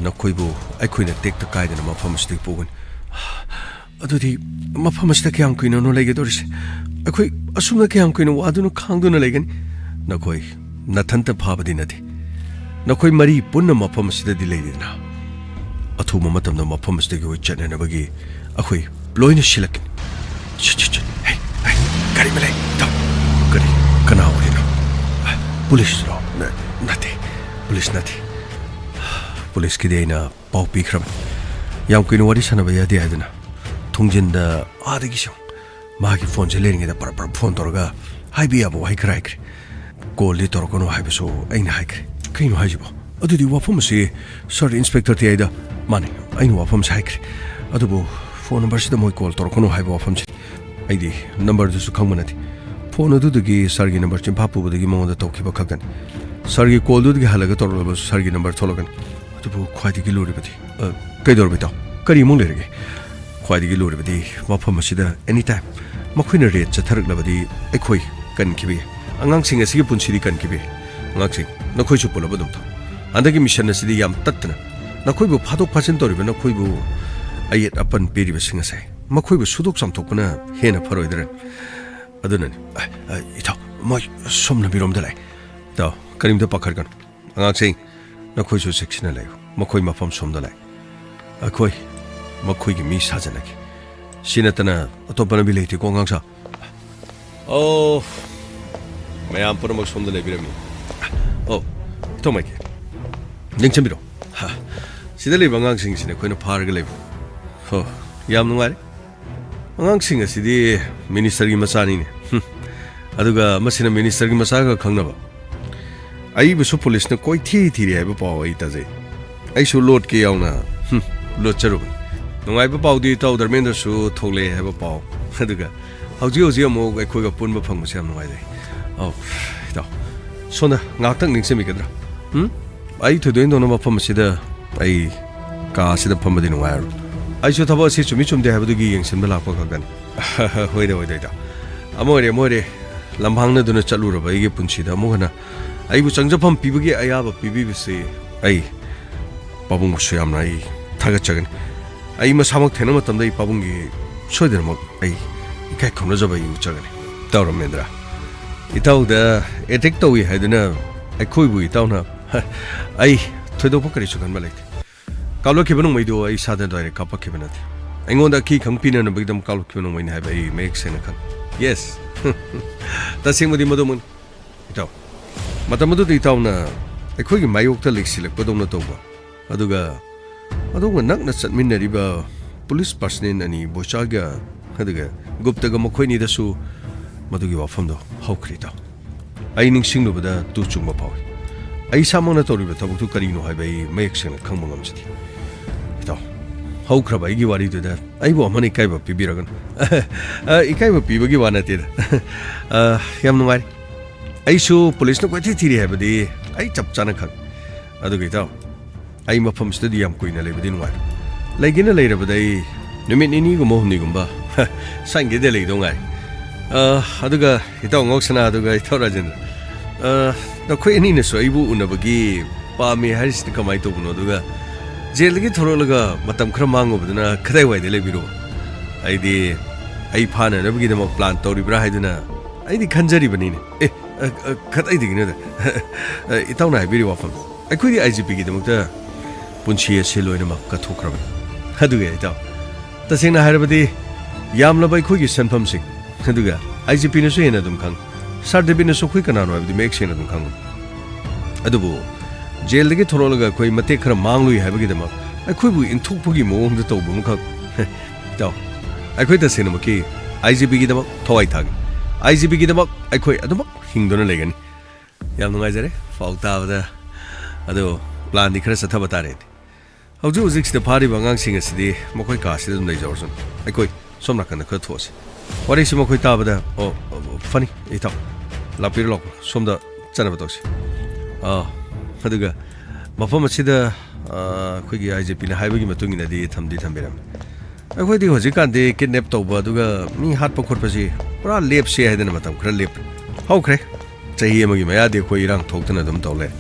ꯅꯈꯣꯏꯕꯨ ꯑꯩꯈꯣꯏꯅ ꯇꯦꯛꯇ ꯀꯥꯏꯗꯅ ꯃꯐꯝ ꯑꯁꯤꯗꯒꯤ ꯄꯨꯒꯅꯤ꯫ ꯑꯗꯨꯗꯤ ꯃꯐꯝ ꯑꯁꯤꯗ ꯀꯌꯥꯝ ꯀꯨꯏꯅꯅꯣ ꯂꯩꯒꯗꯧꯔꯤꯁꯦ? ꯑꯩꯈꯣꯏ ꯑꯁꯨꯝꯅ ꯀꯌꯥꯝ ꯀꯨꯏꯅ ꯋꯥꯗꯨꯅ ꯈꯥꯡꯗꯨꯅ ꯂꯩꯒꯅꯤ? ꯅꯈꯣꯏ ꯅꯊꯟꯇ ꯐꯥꯕꯗꯤ ꯅꯠꯇꯦ꯫ ꯅꯈꯣꯏ ꯃꯔꯤ ꯄꯨꯟꯅ ꯃꯐꯝ ꯑꯁꯤꯗꯗꯤ ꯂꯩꯔꯤꯗꯅ꯫ ꯑꯊꯨꯕ ꯃꯇꯝꯗ ꯃꯐꯝ ꯑꯁꯤꯗꯒꯤ ꯑꯩꯈꯣꯏ ꯆꯠꯅꯅꯕꯒꯤ ꯑꯩꯈꯣꯏ ꯂꯣꯏꯅ ꯁꯤꯜꯂꯛꯀꯅꯤ꯫ ꯁꯠ, ꯁꯠ, ꯁꯠ꯫ ꯍꯦ, ꯍꯦ, ꯒꯥꯔꯤ ꯑꯃ ꯂꯩ꯫ ꯏꯇꯥꯎ, ꯀꯔꯤ? ꯀꯅꯥ ꯑꯣꯏꯔꯤꯅꯣ? ꯄꯨꯂꯤꯁꯔꯣ? ꯅ-, ꯅꯠꯇꯦ, ꯄꯨꯂꯤꯁ ꯅꯠꯇꯦ꯫ ꯄꯨꯂꯤꯁꯀꯤꯗꯤ ꯑꯩꯅ ꯄꯥꯎ ꯄꯤꯈ꯭ꯔꯕꯅꯤ꯫ ꯌꯥꯝ ꯀꯨꯏꯅ ꯋꯥꯔꯤ ꯁꯥꯟꯅꯕ ꯌꯥꯗꯦ ꯍꯥꯏꯗꯅ ꯊꯣꯡꯖꯤꯟꯗ ꯑꯥꯗꯒꯤ ꯁꯨꯝ ꯃꯥꯒꯤ ꯐꯣꯟꯁꯦ ꯂꯩꯔꯤꯉꯩꯗ ꯄꯔꯞ ꯄꯔꯞ ꯐꯣꯟ ꯇꯧꯔꯒ ꯍꯥꯏꯕ ꯌꯥꯕ ꯋꯥꯍꯩ ꯈꯔ ꯍꯥꯏꯈ꯭ꯔꯦ꯫ ꯀꯣꯜꯗꯤ ꯇꯧꯔꯛꯀꯅꯨ ꯍꯥꯏꯕꯁꯨ ꯑꯩꯅ ꯍꯥꯏꯈ꯭ꯔꯦ꯫ ꯀꯩꯅꯣ ꯍꯥꯏꯁꯤꯕꯣ? ꯑꯗꯨꯗꯤ ꯋꯥꯐꯝ ꯑꯁꯤ ꯁꯥꯔ ꯏꯟꯁꯄꯦꯛꯇꯔ ꯇꯤꯌꯥꯏꯗ꯫ ꯃꯥꯅꯦ, ꯑꯩꯅ ꯋꯥꯐꯝꯁꯦ ꯍꯥꯏꯈ꯭ꯔꯦ꯫ ꯑꯗꯨꯕꯨ ꯐꯣꯟ ꯅꯝꯕꯔꯁꯤꯗ ꯃꯣꯏ ꯀꯣꯜ ꯇꯧꯔꯛꯀꯅꯨ ꯍꯥꯏꯕ ꯋꯥꯐꯝꯁꯦ꯫ ꯑꯩꯗꯤ ꯅꯝꯕꯔꯗꯨꯁꯨ ꯈꯪꯕ ꯅꯠꯇꯦ꯫ ꯐꯣꯟ ꯑꯗꯨꯗꯒꯤ ꯁꯥꯔꯒꯤ ꯅꯝꯕꯔ ꯆꯤꯟꯐꯥ ꯄꯨꯕꯗꯒꯤ ꯃꯉꯣꯟꯗ ꯇꯧꯈꯤꯕ ꯈꯛꯇꯅꯤ꯫ ꯁꯥꯔꯒꯤ ꯀꯣꯜꯗꯨꯗꯒꯤ ꯍꯜꯂꯒ ꯇꯧꯔꯛꯂꯕꯁꯨ ꯁꯥꯔꯒꯤ ꯅꯝꯕꯔ ꯊꯣꯛꯂꯛꯀꯅꯤ꯫ ꯑꯗꯨꯕꯨ ꯈ꯭ꯋꯥꯏꯗꯒꯤ ꯂꯨꯔꯤꯕꯗꯤ, ꯑ, ꯀꯩꯗꯧꯔꯕ ꯏꯇꯥꯎ? ꯀꯔꯤ ꯑꯃꯨꯛ ꯂꯩꯔꯒꯦ? ꯈ꯭ꯋꯥꯏꯗꯒꯤ ꯂꯨꯔꯤꯕꯗꯤ ꯃꯐꯝ ꯑꯁꯤꯗ ꯑꯦꯅꯤ ꯇꯥꯏꯝ ꯃꯈꯣꯏꯅ ꯔꯦꯗ ꯆꯠꯊꯔꯛꯂꯕꯗꯤ ꯑꯩꯈꯣꯏ ꯀꯟꯈꯤꯕ ꯌꯥꯏ꯫ ꯑꯉꯥꯡꯁꯤꯡ ꯑꯁꯤꯒꯤ ꯄꯨꯟꯁꯤꯗꯤ ꯀꯟꯈꯤꯕ ꯌꯥꯏ꯫ ꯑꯉꯥꯡꯁꯤꯡ, ꯅꯈꯣꯏꯁꯨ ꯄꯨꯂꯞ ꯑꯗꯨꯝ ꯊꯝ꯫ ꯍꯟꯗꯛꯀꯤ ꯃꯤꯁꯟ ꯑꯁꯤꯗꯤ ꯌꯥꯝ ꯇꯠꯇꯅ ꯅꯈꯣꯏꯕꯨ ꯐꯥꯗꯣꯛ ꯐꯥꯖꯤꯟ ꯇꯧꯔꯤꯕ ꯅꯈꯣꯏꯕꯨ ꯑꯌꯦꯠ ꯑꯄꯟ ꯄꯤꯔꯤꯕꯁꯤꯡ ꯑꯁꯦ ꯃꯈꯣꯏꯕꯨ ꯁꯨꯗꯣꯛ ꯆꯥꯝꯊꯣꯛꯄꯅ ꯍꯦꯟꯅ ꯐꯔꯣꯏꯗ꯭ꯔꯅꯤ? ꯑꯗꯨꯅꯅꯤ꯫ ꯑ, ꯑ, ꯏꯇꯥꯎ, ꯃꯣꯏ ꯁꯣꯝ ꯂꯝꯕꯤꯔꯣꯝꯗ ꯂꯥꯛꯑꯦ꯫ ꯏꯇꯥꯎ, ꯀꯔꯤꯝꯇ ꯄꯥꯈꯠꯀꯅꯨ꯫ ꯑꯉꯥꯡꯁꯤꯡ, ꯅꯈꯣꯏꯁꯨ ꯆꯦꯛꯁꯤꯟꯅ ꯂꯩꯌꯨ꯫ ꯃꯈꯣꯏ ꯃꯐꯝ ꯁꯣꯝꯗ ꯂꯥꯛꯑꯦ꯫ ꯑꯩꯈꯣꯏ ꯃꯈꯣꯏꯒꯤ ꯃꯤ ꯁꯥꯖꯟꯅꯒꯦ꯫ ꯁꯤ ꯅꯠꯇꯅ ꯑꯇꯣꯞꯄ ꯂꯝꯕꯤ ꯂꯩꯇꯦꯀꯣ, ꯑꯉꯥꯡꯁꯥ? ꯑꯣ, ꯃꯌꯥꯝ ꯄꯨꯝꯅꯃꯛ ꯁꯣꯝꯗ ꯂꯩꯕꯤꯔꯝꯃꯤ꯫ ꯑꯣ, ꯏꯇꯥꯎ ꯃꯥꯏꯀꯦꯜ, ꯅꯤꯡꯁꯤꯡꯕꯤꯔꯣ꯫ ꯍꯥ, ꯁꯤꯗ ꯂꯩꯕ ꯑꯉꯥꯡꯁꯤꯡꯁꯤꯅ ꯑꯩꯈꯣꯏꯅ ꯐꯥꯔꯒ ꯂꯩꯕ꯫ ꯍꯣ, ꯌꯥꯝ ꯅꯨꯡꯉꯥꯏꯔꯦ꯫ ꯑꯉꯥꯡꯁꯤꯡ ꯑꯁꯤꯗꯤ ꯃꯤꯅꯤꯁꯇꯔꯒꯤ ꯃꯆꯥꯅꯤꯅꯦ꯫ ꯍꯨꯝ꯫ ꯑꯗꯨꯒ ꯃꯁꯤꯅ ꯃꯤꯅꯤꯁꯇꯔꯒꯤ ꯃꯆꯥꯒ ꯈꯪꯅꯕ꯫ ꯑꯏꯕꯁꯨ ꯄꯨꯂꯤꯁꯅ ꯀꯣꯏꯊꯤ ꯊꯤꯔꯤ ꯍꯥꯏꯕ ꯄꯥꯎ ꯑꯩ ꯇꯥꯖꯩ꯫ ꯑꯩꯁꯨ ꯂꯣꯠꯀꯦ ꯌꯥꯎꯅ, ꯍꯨꯝ, ꯂꯣꯠꯆꯔꯨꯕꯅꯤ꯫ ꯅꯨꯡꯉꯥꯏꯕ ꯄꯥꯎꯗꯤ ꯏꯇꯥꯎ ꯙꯔꯃꯦꯟꯗ꯭ꯔꯁꯨ ꯊꯣꯛꯂꯛꯑꯦ ꯍꯥꯏꯕ ꯄꯥꯎ꯫ ꯑꯗꯨꯒ ꯍꯧꯖꯤꯛ ꯍꯧꯖꯤꯛ ꯑꯃꯨꯛ ꯑꯩꯈꯣꯏꯒ ꯄꯨꯟꯕ ꯐꯪꯕꯁꯦ ꯌꯥꯝ ꯅꯨꯡꯉꯥꯏꯖꯩ꯫ ꯑꯧ, ꯏꯇꯥꯎ, ꯁꯣꯝꯗ ꯉꯥꯏꯍꯥꯛꯇꯪ ꯅꯤꯡꯁꯤꯡꯕꯤꯒꯗ꯭ꯔꯥ? ꯎꯝ? ꯑꯩ ꯊꯣꯏꯗꯣꯛ ꯍꯦꯟꯗꯣꯛꯅ ꯃꯐꯝ ꯑꯁꯤꯗ, ꯑꯩ ꯀꯥ ꯑꯁꯤꯗ ꯐꯝꯕꯗꯤ ꯅꯨꯡꯉꯥꯏꯔꯣꯏ꯫ ꯑꯩꯁꯨ ꯊꯕꯛ ꯑꯁꯤ ꯆꯨꯝꯃꯤ ꯆꯨꯝꯗꯦ ꯍꯥꯏꯕꯗꯨꯒꯤ ꯌꯦꯡꯁꯤꯟꯕ ꯂꯥꯛꯄ ꯈꯛꯇꯅꯤ꯫ ꯍꯣꯏꯗ, ꯍꯣꯏꯗ, ꯏꯇꯥꯎ꯫ ꯑꯃ ꯑꯣꯏꯔꯦ, ꯑꯃ ꯑꯣꯏꯔꯦ, ꯂꯝꯍꯥꯡꯅꯗꯨꯅ ꯆꯠꯂꯨꯔꯕ ꯑꯩꯒꯤ ꯄꯨꯟꯁꯤꯗ ꯑꯃꯨꯛ ꯍꯟꯅ ꯑꯩꯕꯨ ꯆꯪꯖꯐꯝ ꯄꯤꯕꯒꯤ ꯑꯌꯥꯕ ꯄꯤꯕꯤꯕꯁꯤ ꯑꯩ ꯄꯥꯕꯨꯡꯕꯨꯁꯨ ꯌꯥꯝꯅ ꯑꯩ ꯊꯥꯒꯠꯆꯒꯅꯤ꯫ ꯑꯩ ꯃꯁꯥꯃꯛ ꯊꯦꯡꯅꯕ ꯃꯇꯝꯗ ꯑꯩ ꯄꯥꯕꯨꯡꯒꯤ ꯁꯣꯏꯗꯅꯃꯛ ꯑꯩ ꯏꯀꯥꯏ ꯈꯨꯝꯅꯖꯕ ꯑꯩ ꯎꯠꯆꯒꯅꯤ꯫ ꯏꯇꯥꯎ ꯔꯥꯃꯦꯟꯗ꯭ꯔ, ꯏꯇꯥꯎꯗ ꯑꯦꯇꯦꯛ ꯇꯧꯏ ꯍꯥꯏꯗꯨꯅ ꯑꯩꯈꯣꯏꯕꯨ ꯏꯇꯥꯎꯅ, ꯑꯩ ꯊꯣꯏꯗꯣꯛꯄ ꯀꯔꯤꯁꯨ ꯈꯟꯕ ꯂꯩꯇꯦ꯫ ꯀꯥꯞꯂꯛꯈꯤꯕ ꯅꯣꯡꯃꯩꯗꯨ ꯑꯩ ꯏꯁꯥꯗ ꯗꯥꯏꯔꯦꯛ ꯀꯥꯞꯄꯛꯈꯤꯕ ꯅꯠꯇꯦ꯫ ꯑꯩꯉꯣꯟꯗ ꯑꯀꯤ ꯈꯪ ꯄꯤꯅꯅꯕꯒꯤꯗꯃꯛ ꯀꯥꯞꯂꯛꯈꯤꯕ ꯅꯣꯡꯃꯩꯅꯤ ꯍꯥꯏꯕ ꯑꯩ ꯃꯌꯦꯛ ꯁꯦꯡꯅ ꯈꯪꯉꯤ꯫ ꯌꯦꯁ꯫ ꯇꯁꯦꯡꯕꯗꯤ ꯃꯗꯨꯃꯛꯅꯤ꯫ ꯏꯇꯥꯎ, ꯃꯇꯝ ꯑꯗꯨꯗ ꯏꯇꯥꯎꯅ ꯑꯩꯈꯣꯏꯒꯤ ꯃꯥꯌꯣꯛꯇ ꯂꯩꯁꯤꯜꯂꯛꯄꯗꯧꯅ ꯇꯧꯕ, ꯑꯗꯨꯒ ꯑꯗꯣꯝꯒ ꯅꯛꯅ ꯆꯠꯃꯤꯟꯅꯔꯤꯕ ꯄꯨꯂꯤꯁ ꯄꯥꯔꯁꯅꯦꯜ ꯑꯅꯤ, ꯕꯣꯏꯆꯥꯒ ꯑꯗꯨꯒ ꯒꯨꯞꯇꯒ, ꯃꯈꯣꯏꯅꯤꯗꯁꯨ ꯃꯗꯨꯒꯤ ꯋꯥꯐꯝꯗꯣ ꯍꯧꯈ꯭ꯔꯦ, ꯏꯇꯥꯎ꯫ ꯑꯩ ꯅꯤꯡꯁꯤꯡꯂꯨꯕꯗ ꯇꯨ ꯆꯨꯡꯕ ꯐꯥꯎꯏ꯫ ꯑꯩ ꯏꯁꯥꯃꯛꯅ ꯇꯧꯔꯤꯕ ꯊꯕꯛꯇꯨ ꯀꯔꯤꯅꯣ ꯍꯥꯏꯕ ꯑꯩ ꯃꯌꯦꯛ ꯁꯦꯡꯅ ꯈꯪꯕ ꯉꯝꯖꯗꯦ꯫ ꯏꯇꯥꯎ, ꯍꯧꯈ꯭ꯔꯕ ꯑꯩꯒꯤ ꯋꯥꯔꯤꯗꯨꯗ ꯑꯩꯕꯨ ꯑꯃꯅ ꯏꯀꯥꯏꯕ ꯄꯤꯕꯤꯔꯒꯅꯨ꯫ ꯑ, ꯏꯀꯥꯏꯕ ꯄꯤꯕꯒꯤ ꯋꯥ ꯅꯠꯇꯦꯗ꯫ ꯑ, ꯌꯥꯝ ꯅꯨꯡꯉꯥꯏꯔꯦ꯫ ꯑꯩꯁꯨ ꯄꯨꯂꯤꯁꯅ ꯀꯣꯏꯊꯤ ꯊꯤꯔꯤ ꯍꯥꯏꯕꯗꯤ ꯑꯩ ꯆꯞ ꯆꯥꯅ ꯈꯪꯉꯤ꯫ ꯑꯗꯨꯒ ꯏꯇꯥꯎ, ꯑꯩ ꯃꯐꯝꯁꯤꯗꯗꯤ ꯌꯥꯝ ꯀꯨꯏꯅ ꯂꯩꯕꯗꯤ ꯅꯨꯡꯉꯥꯏꯔꯣꯏ꯫ ꯂꯩꯒꯦꯅ ꯂꯩꯔꯕꯗ ꯑꯩ ꯅꯨꯃꯤꯠ ꯅꯤꯅꯤꯒꯨꯝꯕ ꯍꯨꯝꯅꯤꯒꯨꯝꯕ ꯁꯪꯒꯦꯗ ꯂꯩꯗꯧ ꯉꯥꯏꯔꯦ꯫ ꯑ, ꯑꯗꯨꯒ ꯏꯇꯥꯎ ꯉꯣꯛꯁꯅꯥ, ꯑꯗꯨꯒ ꯏꯇꯥꯎ ꯔꯥꯖꯦꯟꯗ꯭ꯔ, ꯑ, ꯅꯈꯣꯏ ꯑꯅꯤꯅꯁꯨ ꯑꯩꯕꯨ ꯎꯅꯕꯒꯤ ꯄꯥꯝꯃꯤ ꯍꯥꯏꯔꯤꯁꯤꯅ ꯀꯃꯥꯏꯅ ꯇꯧꯕꯅꯣ? ꯑꯗꯨꯒ ꯖꯦꯜꯗꯒꯤ ꯊꯣꯔꯛꯂꯒ ꯃꯇꯝ ꯈꯔ ꯃꯥꯡꯉꯨꯕꯗꯨꯅ ꯀꯗꯥꯏꯋꯥꯏꯗ ꯂꯩꯕꯤꯔꯨꯕ? ꯑꯩꯗꯤ ꯑꯩ ꯐꯥꯅꯅꯕꯒꯤꯗꯃꯛ ꯄ꯭ꯂꯥꯟ ꯇꯧꯔꯤꯕ꯭ꯔꯥ ꯍꯥꯏꯗꯨꯅ ꯑꯩꯗꯤ ꯈꯟꯖꯔꯤꯕꯅꯤꯅꯦ꯫ ꯑꯦ, ꯑ, ꯑ, ꯀꯗꯥꯏꯗꯒꯤꯅꯣꯗ? ꯑ, ꯏꯇꯥꯎꯅ ꯍꯥꯏꯕꯤꯔꯤꯕ ꯋꯥꯐꯝꯗꯣ꯫ ꯑꯩꯈꯣꯏꯗꯤ ꯑꯥꯏ ꯖꯤ ꯄꯤꯒꯤꯗꯃꯛꯇ ꯄꯨꯟꯁꯤ ꯑꯁꯤ ꯂꯣꯏꯅꯃꯛ ꯀꯠꯊꯣꯛꯈ꯭ꯔꯕꯅꯤ꯫ ꯑꯗꯨꯒ ꯏꯇꯥꯎ, ꯇꯁꯦꯡꯅ ꯍꯥꯏꯔꯕꯗꯤ ꯌꯥꯝꯂꯕ ꯑꯩꯈꯣꯏꯒꯤ ꯁꯦꯟꯐꯝꯁꯤꯡ, ꯑꯗꯨꯒ ꯑꯥꯏ ꯖꯤ ꯄꯤꯅꯁꯨ ꯍꯦꯟꯅ ꯑꯗꯨꯝ ꯈꯪ, ꯁꯥꯔ ꯗꯦꯕꯤꯠꯅꯁꯨ ꯑꯩꯈꯣꯏ ꯀꯅꯥꯅꯣ ꯍꯥꯏꯕꯗꯤ ꯃꯌꯦꯛ ꯁꯦꯡꯅ ꯑꯗꯨꯝ ꯈꯪꯕꯅꯤ꯫ ꯑꯗꯨꯕꯨ ꯖꯦꯜꯗꯒꯤ ꯊꯣꯔꯛꯂꯒ ꯑꯩꯈꯣꯏ ꯃꯇꯦꯛ ꯈꯔ ꯃꯥꯡꯂꯨꯏ ꯍꯥꯏꯕꯒꯤꯗꯃꯛ ꯑꯩꯈꯣꯏꯕꯨ ꯏꯟꯊꯣꯛꯄꯒꯤ ꯃꯑꯣꯡꯗ ꯇꯧꯕ ꯑꯃꯈꯛ, ꯏꯇꯥꯎ, ꯑꯩꯈꯣꯏ ꯇꯁꯦꯡꯅꯃꯛꯀꯤ ꯑꯥꯏ ꯖꯤ ꯄꯤꯒꯤꯗꯃꯛ ꯊꯋꯥꯏ ꯊꯥꯒꯦ꯫ ꯑꯥꯏ ꯖꯤ ꯄꯤꯒꯤꯗꯃꯛ ꯑꯩꯈꯣꯏ ꯑꯗꯨꯃꯛ ꯍꯤꯡꯗꯨꯅ ꯂꯩꯒꯅꯤ꯫ ꯌꯥꯝ ꯅꯨꯡꯉꯥꯏꯖꯔꯦ ꯄꯥꯎ ꯇꯥꯕꯗ꯫ ꯑꯗꯣ ꯄ꯭ꯂꯥꯟꯗꯤ ꯈꯔ ꯆꯠꯊꯕ ꯇꯥꯔꯦꯅꯦ꯫ ꯍꯧꯖꯤꯛ ꯍꯧꯖꯤꯛꯁꯤꯗ ꯐꯥꯔꯤꯕ ꯑꯉꯥꯡꯁꯤꯡ ꯑꯁꯤꯗꯤ ꯃꯈꯣꯏ ꯀꯥꯁꯤꯗ ꯑꯗꯨꯝ ꯂꯩꯖꯍꯧꯔꯁꯅꯨ꯫ ꯑꯩꯈꯣꯏ ꯁꯣꯝ ꯅꯥꯀꯟꯗ ꯈꯔ ꯊꯣꯛꯑꯁꯤ꯫ ꯋꯥꯔꯤꯁꯤ ꯃꯈꯣꯏ ꯇꯥꯕꯗ, "ꯑꯣ, ꯑꯣ, ꯐꯅꯤ, ꯏꯇꯥꯎ, ꯂꯥꯛꯄꯤꯔꯣ, ꯂꯥꯛꯄꯤꯔꯣ, ꯁꯣꯝꯗ ꯆꯠꯅꯕ ꯇꯧꯁꯤ꯫" ꯑꯥ, ꯑꯗꯨꯒ ꯃꯐꯝ ꯑꯁꯤꯗ, ꯑꯥ, ꯑꯩꯈꯣꯏꯒꯤ ꯑꯥꯏ ꯖꯤ ꯄꯤꯅ ꯍꯥꯏꯕꯒꯤ ꯃꯇꯨꯡ ꯏꯟꯅꯗꯤ ꯊꯝꯗꯤ ꯊꯝꯕꯤꯔꯝꯃꯤ꯫ ꯑꯩꯈꯣꯏꯗꯤ ꯍꯧꯖꯤꯛꯀꯥꯟꯗꯤ ꯀꯤꯗꯅꯦꯞ ꯇꯧꯕ ꯑꯗꯨꯒ ꯃꯤ ꯍꯥꯠꯄ ꯈꯣꯠꯄꯁꯤ ꯄꯨꯔꯥ ꯂꯦꯞꯁꯦ ꯍꯥꯏꯗꯅ ꯃꯇꯝ ꯈꯔ ꯂꯦꯞꯄꯦ꯫ ꯍꯧꯈ꯭ꯔꯦ꯫ ꯆꯍꯤ ꯑꯃꯒꯤ ꯃꯌꯥꯗꯤ ꯑꯩꯈꯣꯏ ꯏꯔꯥꯡ ꯊꯣꯛꯇꯅ ꯑꯗꯨꯝ ꯇꯧ ꯂꯩꯔꯦ꯫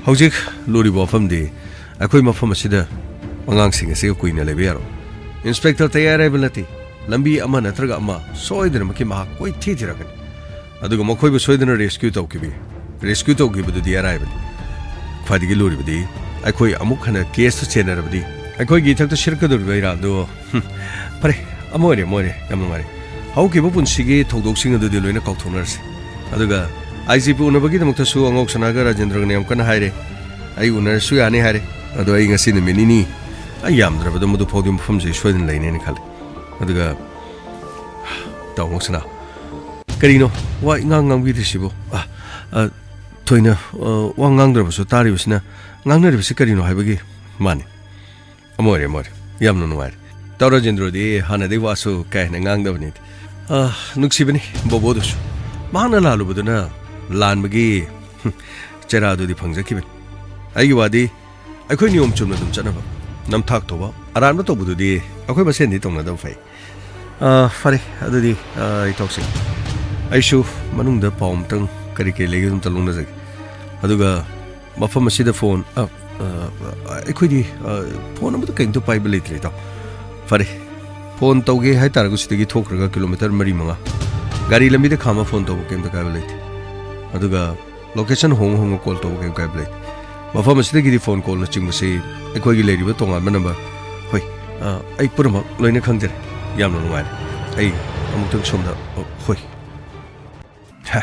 ꯍꯧꯖꯤꯛ ꯂꯨꯔꯤꯕ ꯋꯥꯐꯝꯗꯤ ꯑꯩꯈꯣꯏ ꯃꯐꯝ ꯑꯁꯤꯗ ꯑꯉꯥꯡꯁꯤꯡ ꯑꯁꯤꯒ ꯀꯨꯏꯅ ꯂꯩꯕ ꯌꯥꯔꯣꯏ꯫ ꯏꯟꯁꯄꯦꯛꯇꯔ ꯇꯌꯥꯔ ꯍꯥꯏꯕ ꯅꯠꯇꯦ, ꯂꯝꯕꯤ ꯑꯃ ꯅꯠꯇ꯭ꯔꯒ ꯑꯃ ꯁꯣꯏꯗꯅꯃꯛꯀꯤ ꯃꯍꯥꯛ ꯀꯣꯏꯊꯤ ꯊꯤꯔꯛꯀꯅꯤ꯫ ꯑꯗꯨꯒ ꯃꯈꯣꯏꯕꯨ ꯁꯣꯏꯗꯅ ꯔꯦꯁꯀ꯭ꯌꯨ ꯇꯧꯈꯤꯕꯤ꯫ ꯔꯦꯁꯀ꯭ꯌꯨ ꯇꯧꯈꯤꯕꯗꯨꯗꯤ ꯑꯔꯥꯏꯕꯅꯤ꯫ ꯈ꯭ꯋꯥꯏꯗꯒꯤ ꯂꯨꯔꯤꯕꯗꯤ ꯑꯩꯈꯣꯏ ꯑꯃꯨꯛ ꯍꯟꯅ ꯀꯦꯁꯇ ꯆꯦꯟꯅꯔꯕꯗꯤ ꯑꯩꯈꯣꯏꯒꯤ ꯏꯊꯛꯇ ꯁꯤꯔꯛꯀꯗꯧꯔꯤꯕ ꯏꯔꯥꯡꯗꯣ꯫ ꯍꯨꯝ, ꯐꯔꯦ, ꯑꯃ ꯑꯣꯏꯔꯦ, ꯑꯃ ꯑꯣꯏꯔꯦ, ꯌꯥꯝ ꯅꯨꯡꯉꯥꯏꯔꯦ꯫ ꯍꯧꯈꯤꯕ ꯄꯨꯟꯁꯤꯒꯤ ꯊꯧꯗꯣꯛꯁꯤꯡ ꯑꯗꯨꯗꯤ ꯂꯣꯏꯅ ꯀꯥꯎꯊꯣꯛꯅꯔꯁꯤ꯫ ꯑꯗꯨꯒ ꯑꯥꯏ ꯖꯤ ꯄꯤ ꯎꯅꯕꯒꯤꯗꯃꯛꯇꯁꯨ ꯑꯉꯧ ꯁꯅꯥꯒ ꯔꯥꯖꯦꯟꯗ꯭ꯔꯒꯅ ꯌꯥꯝ ꯀꯟꯅ ꯍꯥꯏꯔꯦ꯫ ꯑꯩ ꯎꯅꯔꯁꯨ ꯌꯥꯅꯤ ꯍꯥꯏꯔꯦ꯫ ꯑꯗꯣ ꯑꯩ ꯉꯁꯤ ꯅꯨꯃꯤꯠ ꯅꯤꯅꯤ, ꯑꯩ ꯌꯥꯝꯗ꯭ꯔꯕꯗ ꯃꯗꯨ ꯐꯥꯎꯗꯤ ꯃꯐꯝꯁꯦ ꯁꯣꯏꯗꯅ ꯂꯩꯅꯦꯅ ꯈꯜꯂꯤ꯫ ꯑꯗꯨꯒ ꯇꯥꯃꯣ ꯁꯅꯥ, ꯀꯔꯤꯅꯣ ꯋꯥ ꯏꯉꯥꯡ ꯉꯥꯡꯕꯤꯗ꯭ꯔꯤꯁꯤꯕꯣ? ꯑ, ꯑ, ꯊꯣꯏꯅ, ꯑ, ꯋꯥ ꯉꯥꯡꯗ꯭ꯔꯕꯁꯨ ꯇꯥꯔꯤꯕꯁꯤꯅ ꯉꯥꯡꯅꯔꯤꯕꯁꯤ ꯀꯔꯤꯅꯣ ꯍꯥꯏꯕꯒꯤ꯫ ꯃꯥꯅꯤ꯫ ꯑꯃ ꯑꯣꯏꯔꯦ, ꯑꯃ ꯑꯣꯏꯔꯦ꯫ ꯌꯥꯝꯅ ꯅꯨꯡꯉꯥꯏꯔꯦ꯫ ꯇꯥꯎ ꯔꯥꯖꯦꯟꯗ꯭ꯔꯣꯗꯤ ꯍꯥꯟꯅꯗꯩ ꯋꯥꯁꯨ ꯀꯥ ꯍꯦꯟꯅ ꯉꯥꯡꯗꯕꯅꯤꯗ꯫ ꯑ, ꯅꯨꯡꯁꯤꯕꯅꯤ ꯕꯣꯕꯣꯗꯨꯁꯨ꯫ ꯃꯍꯥꯛꯅ ꯂꯥꯜꯂꯨꯕꯗꯨꯅ ꯂꯥꯟꯕꯒꯤ, ꯍꯨꯝ, ꯆꯩꯔꯥꯗꯨꯗꯤ ꯐꯪꯖꯈꯤꯕꯅꯤ꯫ ꯑꯩꯒꯤ ꯋꯥꯗꯤ ꯑꯩꯈꯣꯏ ꯅꯤꯌꯣꯝ ꯆꯨꯝꯅ ꯑꯗꯨꯝ ꯆꯠꯅꯕ, ꯅꯝꯊꯥꯛ ꯇꯧꯕ, ꯑꯔꯥꯟꯕ ꯇꯧꯕꯗꯨꯗꯤ ꯑꯩꯈꯣꯏ ꯃꯁꯦꯟꯗꯤ ꯇꯧꯅꯗꯕ ꯐꯩ꯫ ꯑ, ꯐꯔꯦ, ꯑꯗꯨꯗꯤ, ꯑ, ꯏꯇꯥꯎꯁꯤꯡ, ꯑꯩꯁꯨ ꯃꯅꯨꯡꯗ ꯄꯥꯎ ꯑꯝꯇꯪ ꯀꯔꯤ ꯀꯔꯤ ꯂꯩꯒꯦ ꯑꯝꯇ ꯂꯧꯅꯖꯒꯦ꯫ ꯑꯗꯨꯒ ꯃꯐꯝ ꯑꯁꯤꯗ ꯐꯣꯟ, ꯑ, ꯑ, ꯑꯩꯈꯣꯏꯗꯤ, ꯑ, ꯐꯣꯟ ꯑꯃꯠꯇ ꯀꯔꯤꯝꯇ ꯄꯥꯏꯕ ꯂꯩꯇ꯭ꯔꯦ, ꯏꯇꯥꯎ꯫ ꯐꯔꯦ, ꯐꯣꯟ ꯇꯧꯒꯦ ꯍꯥꯏꯇꯥꯔꯒꯁꯨ ꯁꯤꯗꯒꯤ ꯊꯣꯛꯈ꯭ꯔꯒ ꯀꯤꯂꯣꯃꯤꯇꯔ ꯃꯔꯤ ꯃꯉꯥ꯫ ꯒꯥꯔꯤ ꯂꯝꯕꯤꯗ ꯈꯥꯝꯃ ꯐꯣꯟ ꯇꯧꯕ ꯀꯔꯤꯝꯇ ꯀꯥꯏꯕ ꯂꯩꯇꯦ꯫ ꯑꯗꯨꯒ ꯂꯣꯀꯦꯁꯟ ꯍꯣꯡ ꯍꯣꯡꯅ ꯀꯣꯜ ꯇꯧꯕ ꯀꯔꯤꯝ ꯀꯥꯏꯕ ꯂꯩꯇꯦ꯫ ꯃꯐꯝ ꯑꯁꯤꯗꯒꯤꯗꯤ ꯐꯣꯟ ꯀꯣꯜꯅꯆꯤꯡꯕꯁꯤ ꯑꯩꯈꯣꯏꯒꯤ ꯂꯩꯔꯤꯕ ꯇꯣꯉꯥꯟꯕ ꯅꯝꯕꯔ꯫ ꯍꯣꯏ, ꯑ, ꯑꯩ ꯄꯨꯝꯅꯃꯛ ꯂꯣꯏꯅ ꯈꯪꯖꯔꯦ꯫ ꯌꯥꯝꯅ ꯅꯨꯡꯉꯥꯏꯔꯦ꯫ ꯑꯩ ꯑꯃꯨꯛꯇꯪ ꯁꯣꯝꯗ, ꯑ, ꯍꯣꯏ꯫ ꯍ,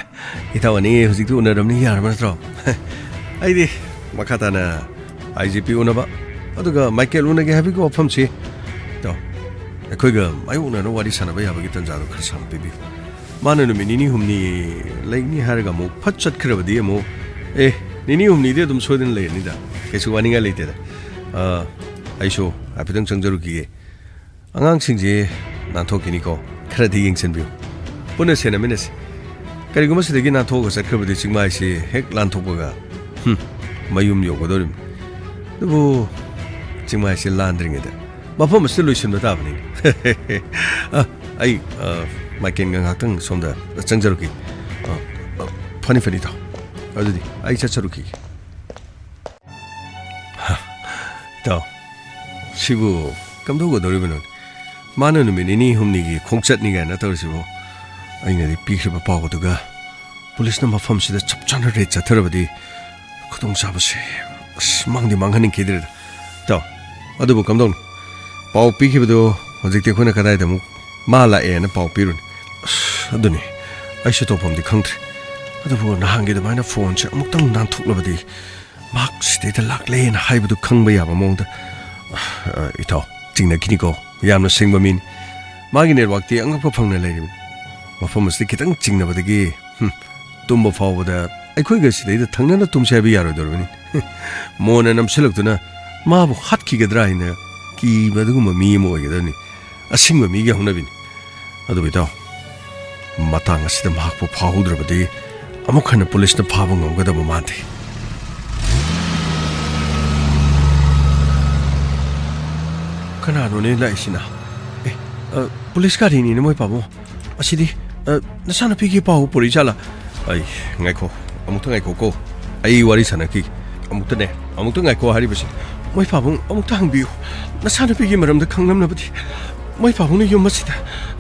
ꯏꯇꯥꯎ ꯑꯅꯤ ꯍꯧꯖꯤꯛꯇꯤ ꯎꯅꯔꯕꯅꯤ, ꯌꯥꯔꯕ ꯅꯠꯇ꯭ꯔꯣ? ꯑꯩꯗꯤ ꯃꯈꯥ ꯇꯥꯅ ꯑꯥꯏ ꯖꯤ ꯄꯤ ꯎꯅꯕ, ꯑꯗꯨꯒ ꯃꯥꯏꯀꯦꯜ ꯎꯅꯒꯦ ꯍꯥꯏꯕꯒꯤ ꯋꯥꯐꯝꯁꯤ, ꯏꯇꯥꯎ, ꯑꯩꯈꯣꯏꯒ ꯃꯥꯌꯣꯛꯅꯅ ꯋꯥꯔꯤ ꯁꯥꯟꯅꯕ ꯌꯥꯕꯒꯤ ꯇꯥꯟꯖꯥꯗꯣ ꯈꯔ ꯁꯥꯡꯅ ꯄꯤꯕꯤꯌꯨ꯫ ꯃꯥꯅ ꯅꯨꯃꯤꯠ ꯅꯤꯅꯤ ꯍꯨꯝꯅꯤ ꯂꯩꯅꯤ ꯍꯥꯏꯔꯒ ꯑꯃꯨꯛ ꯐꯠ ꯆꯠꯈ꯭ꯔꯕꯗꯤ ꯑꯃꯨꯛ, ꯑꯦ, ꯅꯤꯅꯤ ꯍꯨꯝꯅꯤꯗꯤ ꯑꯗꯨꯝ ꯁꯣꯏꯗꯅ ꯂꯩꯔꯅꯤꯗ, ꯀꯩꯁꯨ ꯋꯥꯅꯤꯡꯉꯥꯏ ꯂꯩꯇꯦꯗ꯫ ꯑꯥ, ꯑꯩꯁꯨ ꯍꯥꯏꯐꯦꯠꯇꯪ ꯆꯪꯖꯔꯨꯈꯤꯒꯦ꯫ ꯑꯉꯥꯡꯁꯤꯡꯁꯦ ꯅꯥꯟꯊꯣꯛꯈꯤꯅꯤꯀꯣ, ꯈꯔꯗꯤ ꯌꯦꯡꯁꯤꯟꯕꯤꯌꯨ꯫ ꯄꯨꯟꯅ ꯁꯦꯟꯅꯃꯤꯟꯅꯁꯤ꯫ ꯀꯔꯤꯒꯨꯝꯕ ꯁꯤꯗꯒꯤ ꯅꯥꯟꯊꯣꯛꯑꯒ ꯆꯠꯈ꯭ꯔꯕꯗꯤ ꯆꯤꯡꯃꯥꯏꯁꯤ ꯍꯦꯛ ꯂꯥꯟꯊꯣꯛꯄꯒ, ꯍꯨꯝ, ꯃꯌꯨꯝ ꯌꯧꯒꯗꯧꯔꯤꯕꯅꯤ꯫ ꯑꯗꯨꯕꯨ ꯆꯤꯡꯃꯥꯏꯁꯤ ꯂꯥꯟꯗ꯭ꯔꯤꯉꯩꯗ ꯃꯐꯝ ꯑꯁꯤꯗ ꯂꯣꯏꯁꯤꯟꯕ ꯇꯥꯕꯅꯤꯅꯦ꯫ ꯑ, ꯑꯩ, ꯑ, ꯃꯥꯏꯀꯦꯟꯒ ꯉꯥꯏꯍꯥꯛꯇꯪ ꯁꯣꯝꯗ ꯆꯪꯖꯔꯨꯈꯤ꯫ ꯑ, ꯑ, ꯐꯅꯤ, ꯐꯅꯤ, ꯏꯇꯥꯎ꯫ ꯑꯗꯨꯗꯤ ꯑꯩ ꯆꯠꯆꯔꯨꯈꯤꯒꯦ꯫ ꯍ, ꯏꯇꯥꯎ, ꯁꯤꯕꯨ ꯀꯝꯗꯧꯒꯗꯧꯔꯤꯕꯅꯣ? ꯃꯥꯅ ꯅꯨꯃꯤꯠ ꯅꯤꯅꯤ ꯍꯨꯝꯅꯤꯒꯤ ꯈꯣꯡꯆꯠꯅꯤ ꯀꯥꯏꯅ ꯇꯧꯔꯤꯁꯤꯕꯨ, ꯑꯩꯅꯗꯤ ꯄꯤꯈ꯭ꯔꯤꯕ ꯄꯥꯎ ꯑꯗꯨꯒ ꯄꯨꯂꯤꯁꯅ ꯃꯐꯝꯁꯤꯗ ꯆꯞ ꯆꯥꯅ ꯔꯦꯗ ꯆꯠꯊꯔꯕꯗꯤ ꯈꯨꯗꯣꯡꯆꯥꯕꯁꯦ, ꯑꯁ, ꯃꯥꯡꯗꯤ ꯃꯥꯡꯍꯟꯅꯤꯡꯈꯤꯗ꯭ꯔꯦꯗ꯫ ꯏꯇꯥꯎ, ꯑꯗꯨꯕꯨ ꯀꯝꯗꯧꯅꯤ? ꯄꯥꯎ ꯄꯤꯈꯤꯕꯗꯣ ꯍꯧꯖꯤꯛꯇꯤ ꯑꯩꯈꯣꯏꯅ ꯀꯗꯥꯏꯗ ꯑꯃꯨꯛ ꯃꯥ ꯂꯥꯛꯑꯦꯅ ꯄꯥꯎ ꯄꯤꯔꯨꯅꯤ? ꯑꯁ, ꯑꯗꯨꯅꯤ, ꯑꯩꯁꯨ ꯇꯧꯐꯝꯗꯤ ꯈꯪꯗ꯭ꯔꯦ꯫ ꯑꯗꯨꯕꯨ ꯅꯍꯥꯟꯒꯤ ꯑꯗꯨꯃꯥꯏꯅ ꯐꯣꯟꯁꯦ ꯑꯃꯨꯛꯇꯪ ꯅꯥꯟꯊꯣꯛꯂꯕꯗꯤ ꯃꯍꯥꯛ ꯁꯤꯗꯩꯗ ꯂꯥꯛꯂꯦꯅ ꯍꯥꯏꯕꯗꯨ ꯈꯪꯕ ꯌꯥꯕ ꯃꯑꯣꯡꯗ꯫ ꯑ, ꯏꯇꯥꯎ, ꯆꯤꯡꯅꯈꯤꯅꯤꯀꯣ, ꯌꯥꯝꯅ ꯁꯤꯡꯕ ꯃꯤꯅꯤ꯫ ꯃꯥꯒꯤ ꯅꯦꯠꯋꯥꯛꯇꯤ ꯑꯉꯛꯄ ꯐꯪꯅ ꯂꯩꯔꯤꯕꯅꯤ꯫ ꯃꯐꯝ ꯑꯁꯤꯗ ꯈꯤꯇꯪ ꯆꯤꯡꯅꯕꯗꯒꯤ, ꯍꯨꯝ, ꯇꯨꯝꯕ ꯐꯥꯎꯕꯗ ꯑꯩꯈꯣꯏꯒ ꯁꯤꯗꯩꯗ ꯊꯪꯅꯅ ꯇꯨꯝꯁꯦ ꯍꯥꯏꯕ ꯌꯥꯔꯣꯏꯗꯧꯔꯤꯕꯅꯤ꯫ ꯃꯣꯟꯅ ꯅꯝꯁꯤꯜꯂꯛꯇꯨꯅ ꯃꯥꯕꯨ ꯍꯥꯠꯈꯤꯒꯗ꯭ꯔꯥ ꯍꯥꯏꯅ ꯀꯤꯕ ꯑꯗꯨꯒꯨꯝꯕ ꯃꯤ ꯑꯃ ꯑꯣꯏꯒꯗꯕꯅꯤ꯫ ꯑꯁꯤꯡꯕ ꯃꯤꯒꯤ ꯍꯧꯅꯕꯤꯅꯤ꯫ ꯑꯗꯨꯕꯨ ꯏꯇꯥꯎ, ꯃꯇꯥꯡ ꯑꯁꯤꯗ ꯃꯍꯥꯛꯄꯨ ꯐꯥꯍꯧꯗ꯭ꯔꯕꯗꯤ ꯑꯃꯨꯛ ꯍꯟꯅ ꯄꯨꯂꯤꯁꯅ ꯐꯥꯕ ꯉꯝꯒꯗꯕ ꯃꯥꯟꯗꯦ꯫ ꯀꯅꯥꯅꯣꯅꯦ ꯂꯥꯛꯏꯁꯤꯅ? ꯑꯦ, ꯑ, ꯄꯨꯂꯤꯁ ꯒꯥꯔꯤꯅꯤꯅꯦ, ꯃꯣꯏ ꯄꯥꯕꯨꯡ꯫ ꯑꯁꯤꯗꯤ, ꯑ, ꯅꯆꯥꯅꯨꯄꯤꯒꯤ ꯄꯥꯎ ꯄꯨꯔꯛꯏ ꯖꯥꯠꯂꯥ? ꯑꯩ, ꯉꯥꯏꯈꯣ, ꯑꯃꯨꯛꯇ ꯉꯥꯏꯈꯣꯀꯣ꯫ ꯑꯩ ꯋꯥꯔꯤ ꯁꯥꯟꯅꯈꯤꯒꯦ꯫ ꯑꯃꯨꯛꯇꯅꯦ, ꯑꯃꯨꯛꯇ ꯉꯥꯏꯈꯣ ꯍꯥꯏꯔꯤꯕꯁꯤ꯫ ꯃꯣꯏ ꯄꯥꯕꯨꯡ, ꯑꯃꯨꯛꯇ ꯍꯪꯕꯤꯌꯨ꯫ ꯅꯆꯥꯅꯨꯄꯤꯒꯤ ꯃꯔꯝꯗ ꯈꯪꯂꯝꯂꯕꯗꯤ꯫ ꯃꯣꯏ ꯄꯥꯕꯨꯡꯅ ꯌꯨꯝ ꯑꯁꯤꯗ,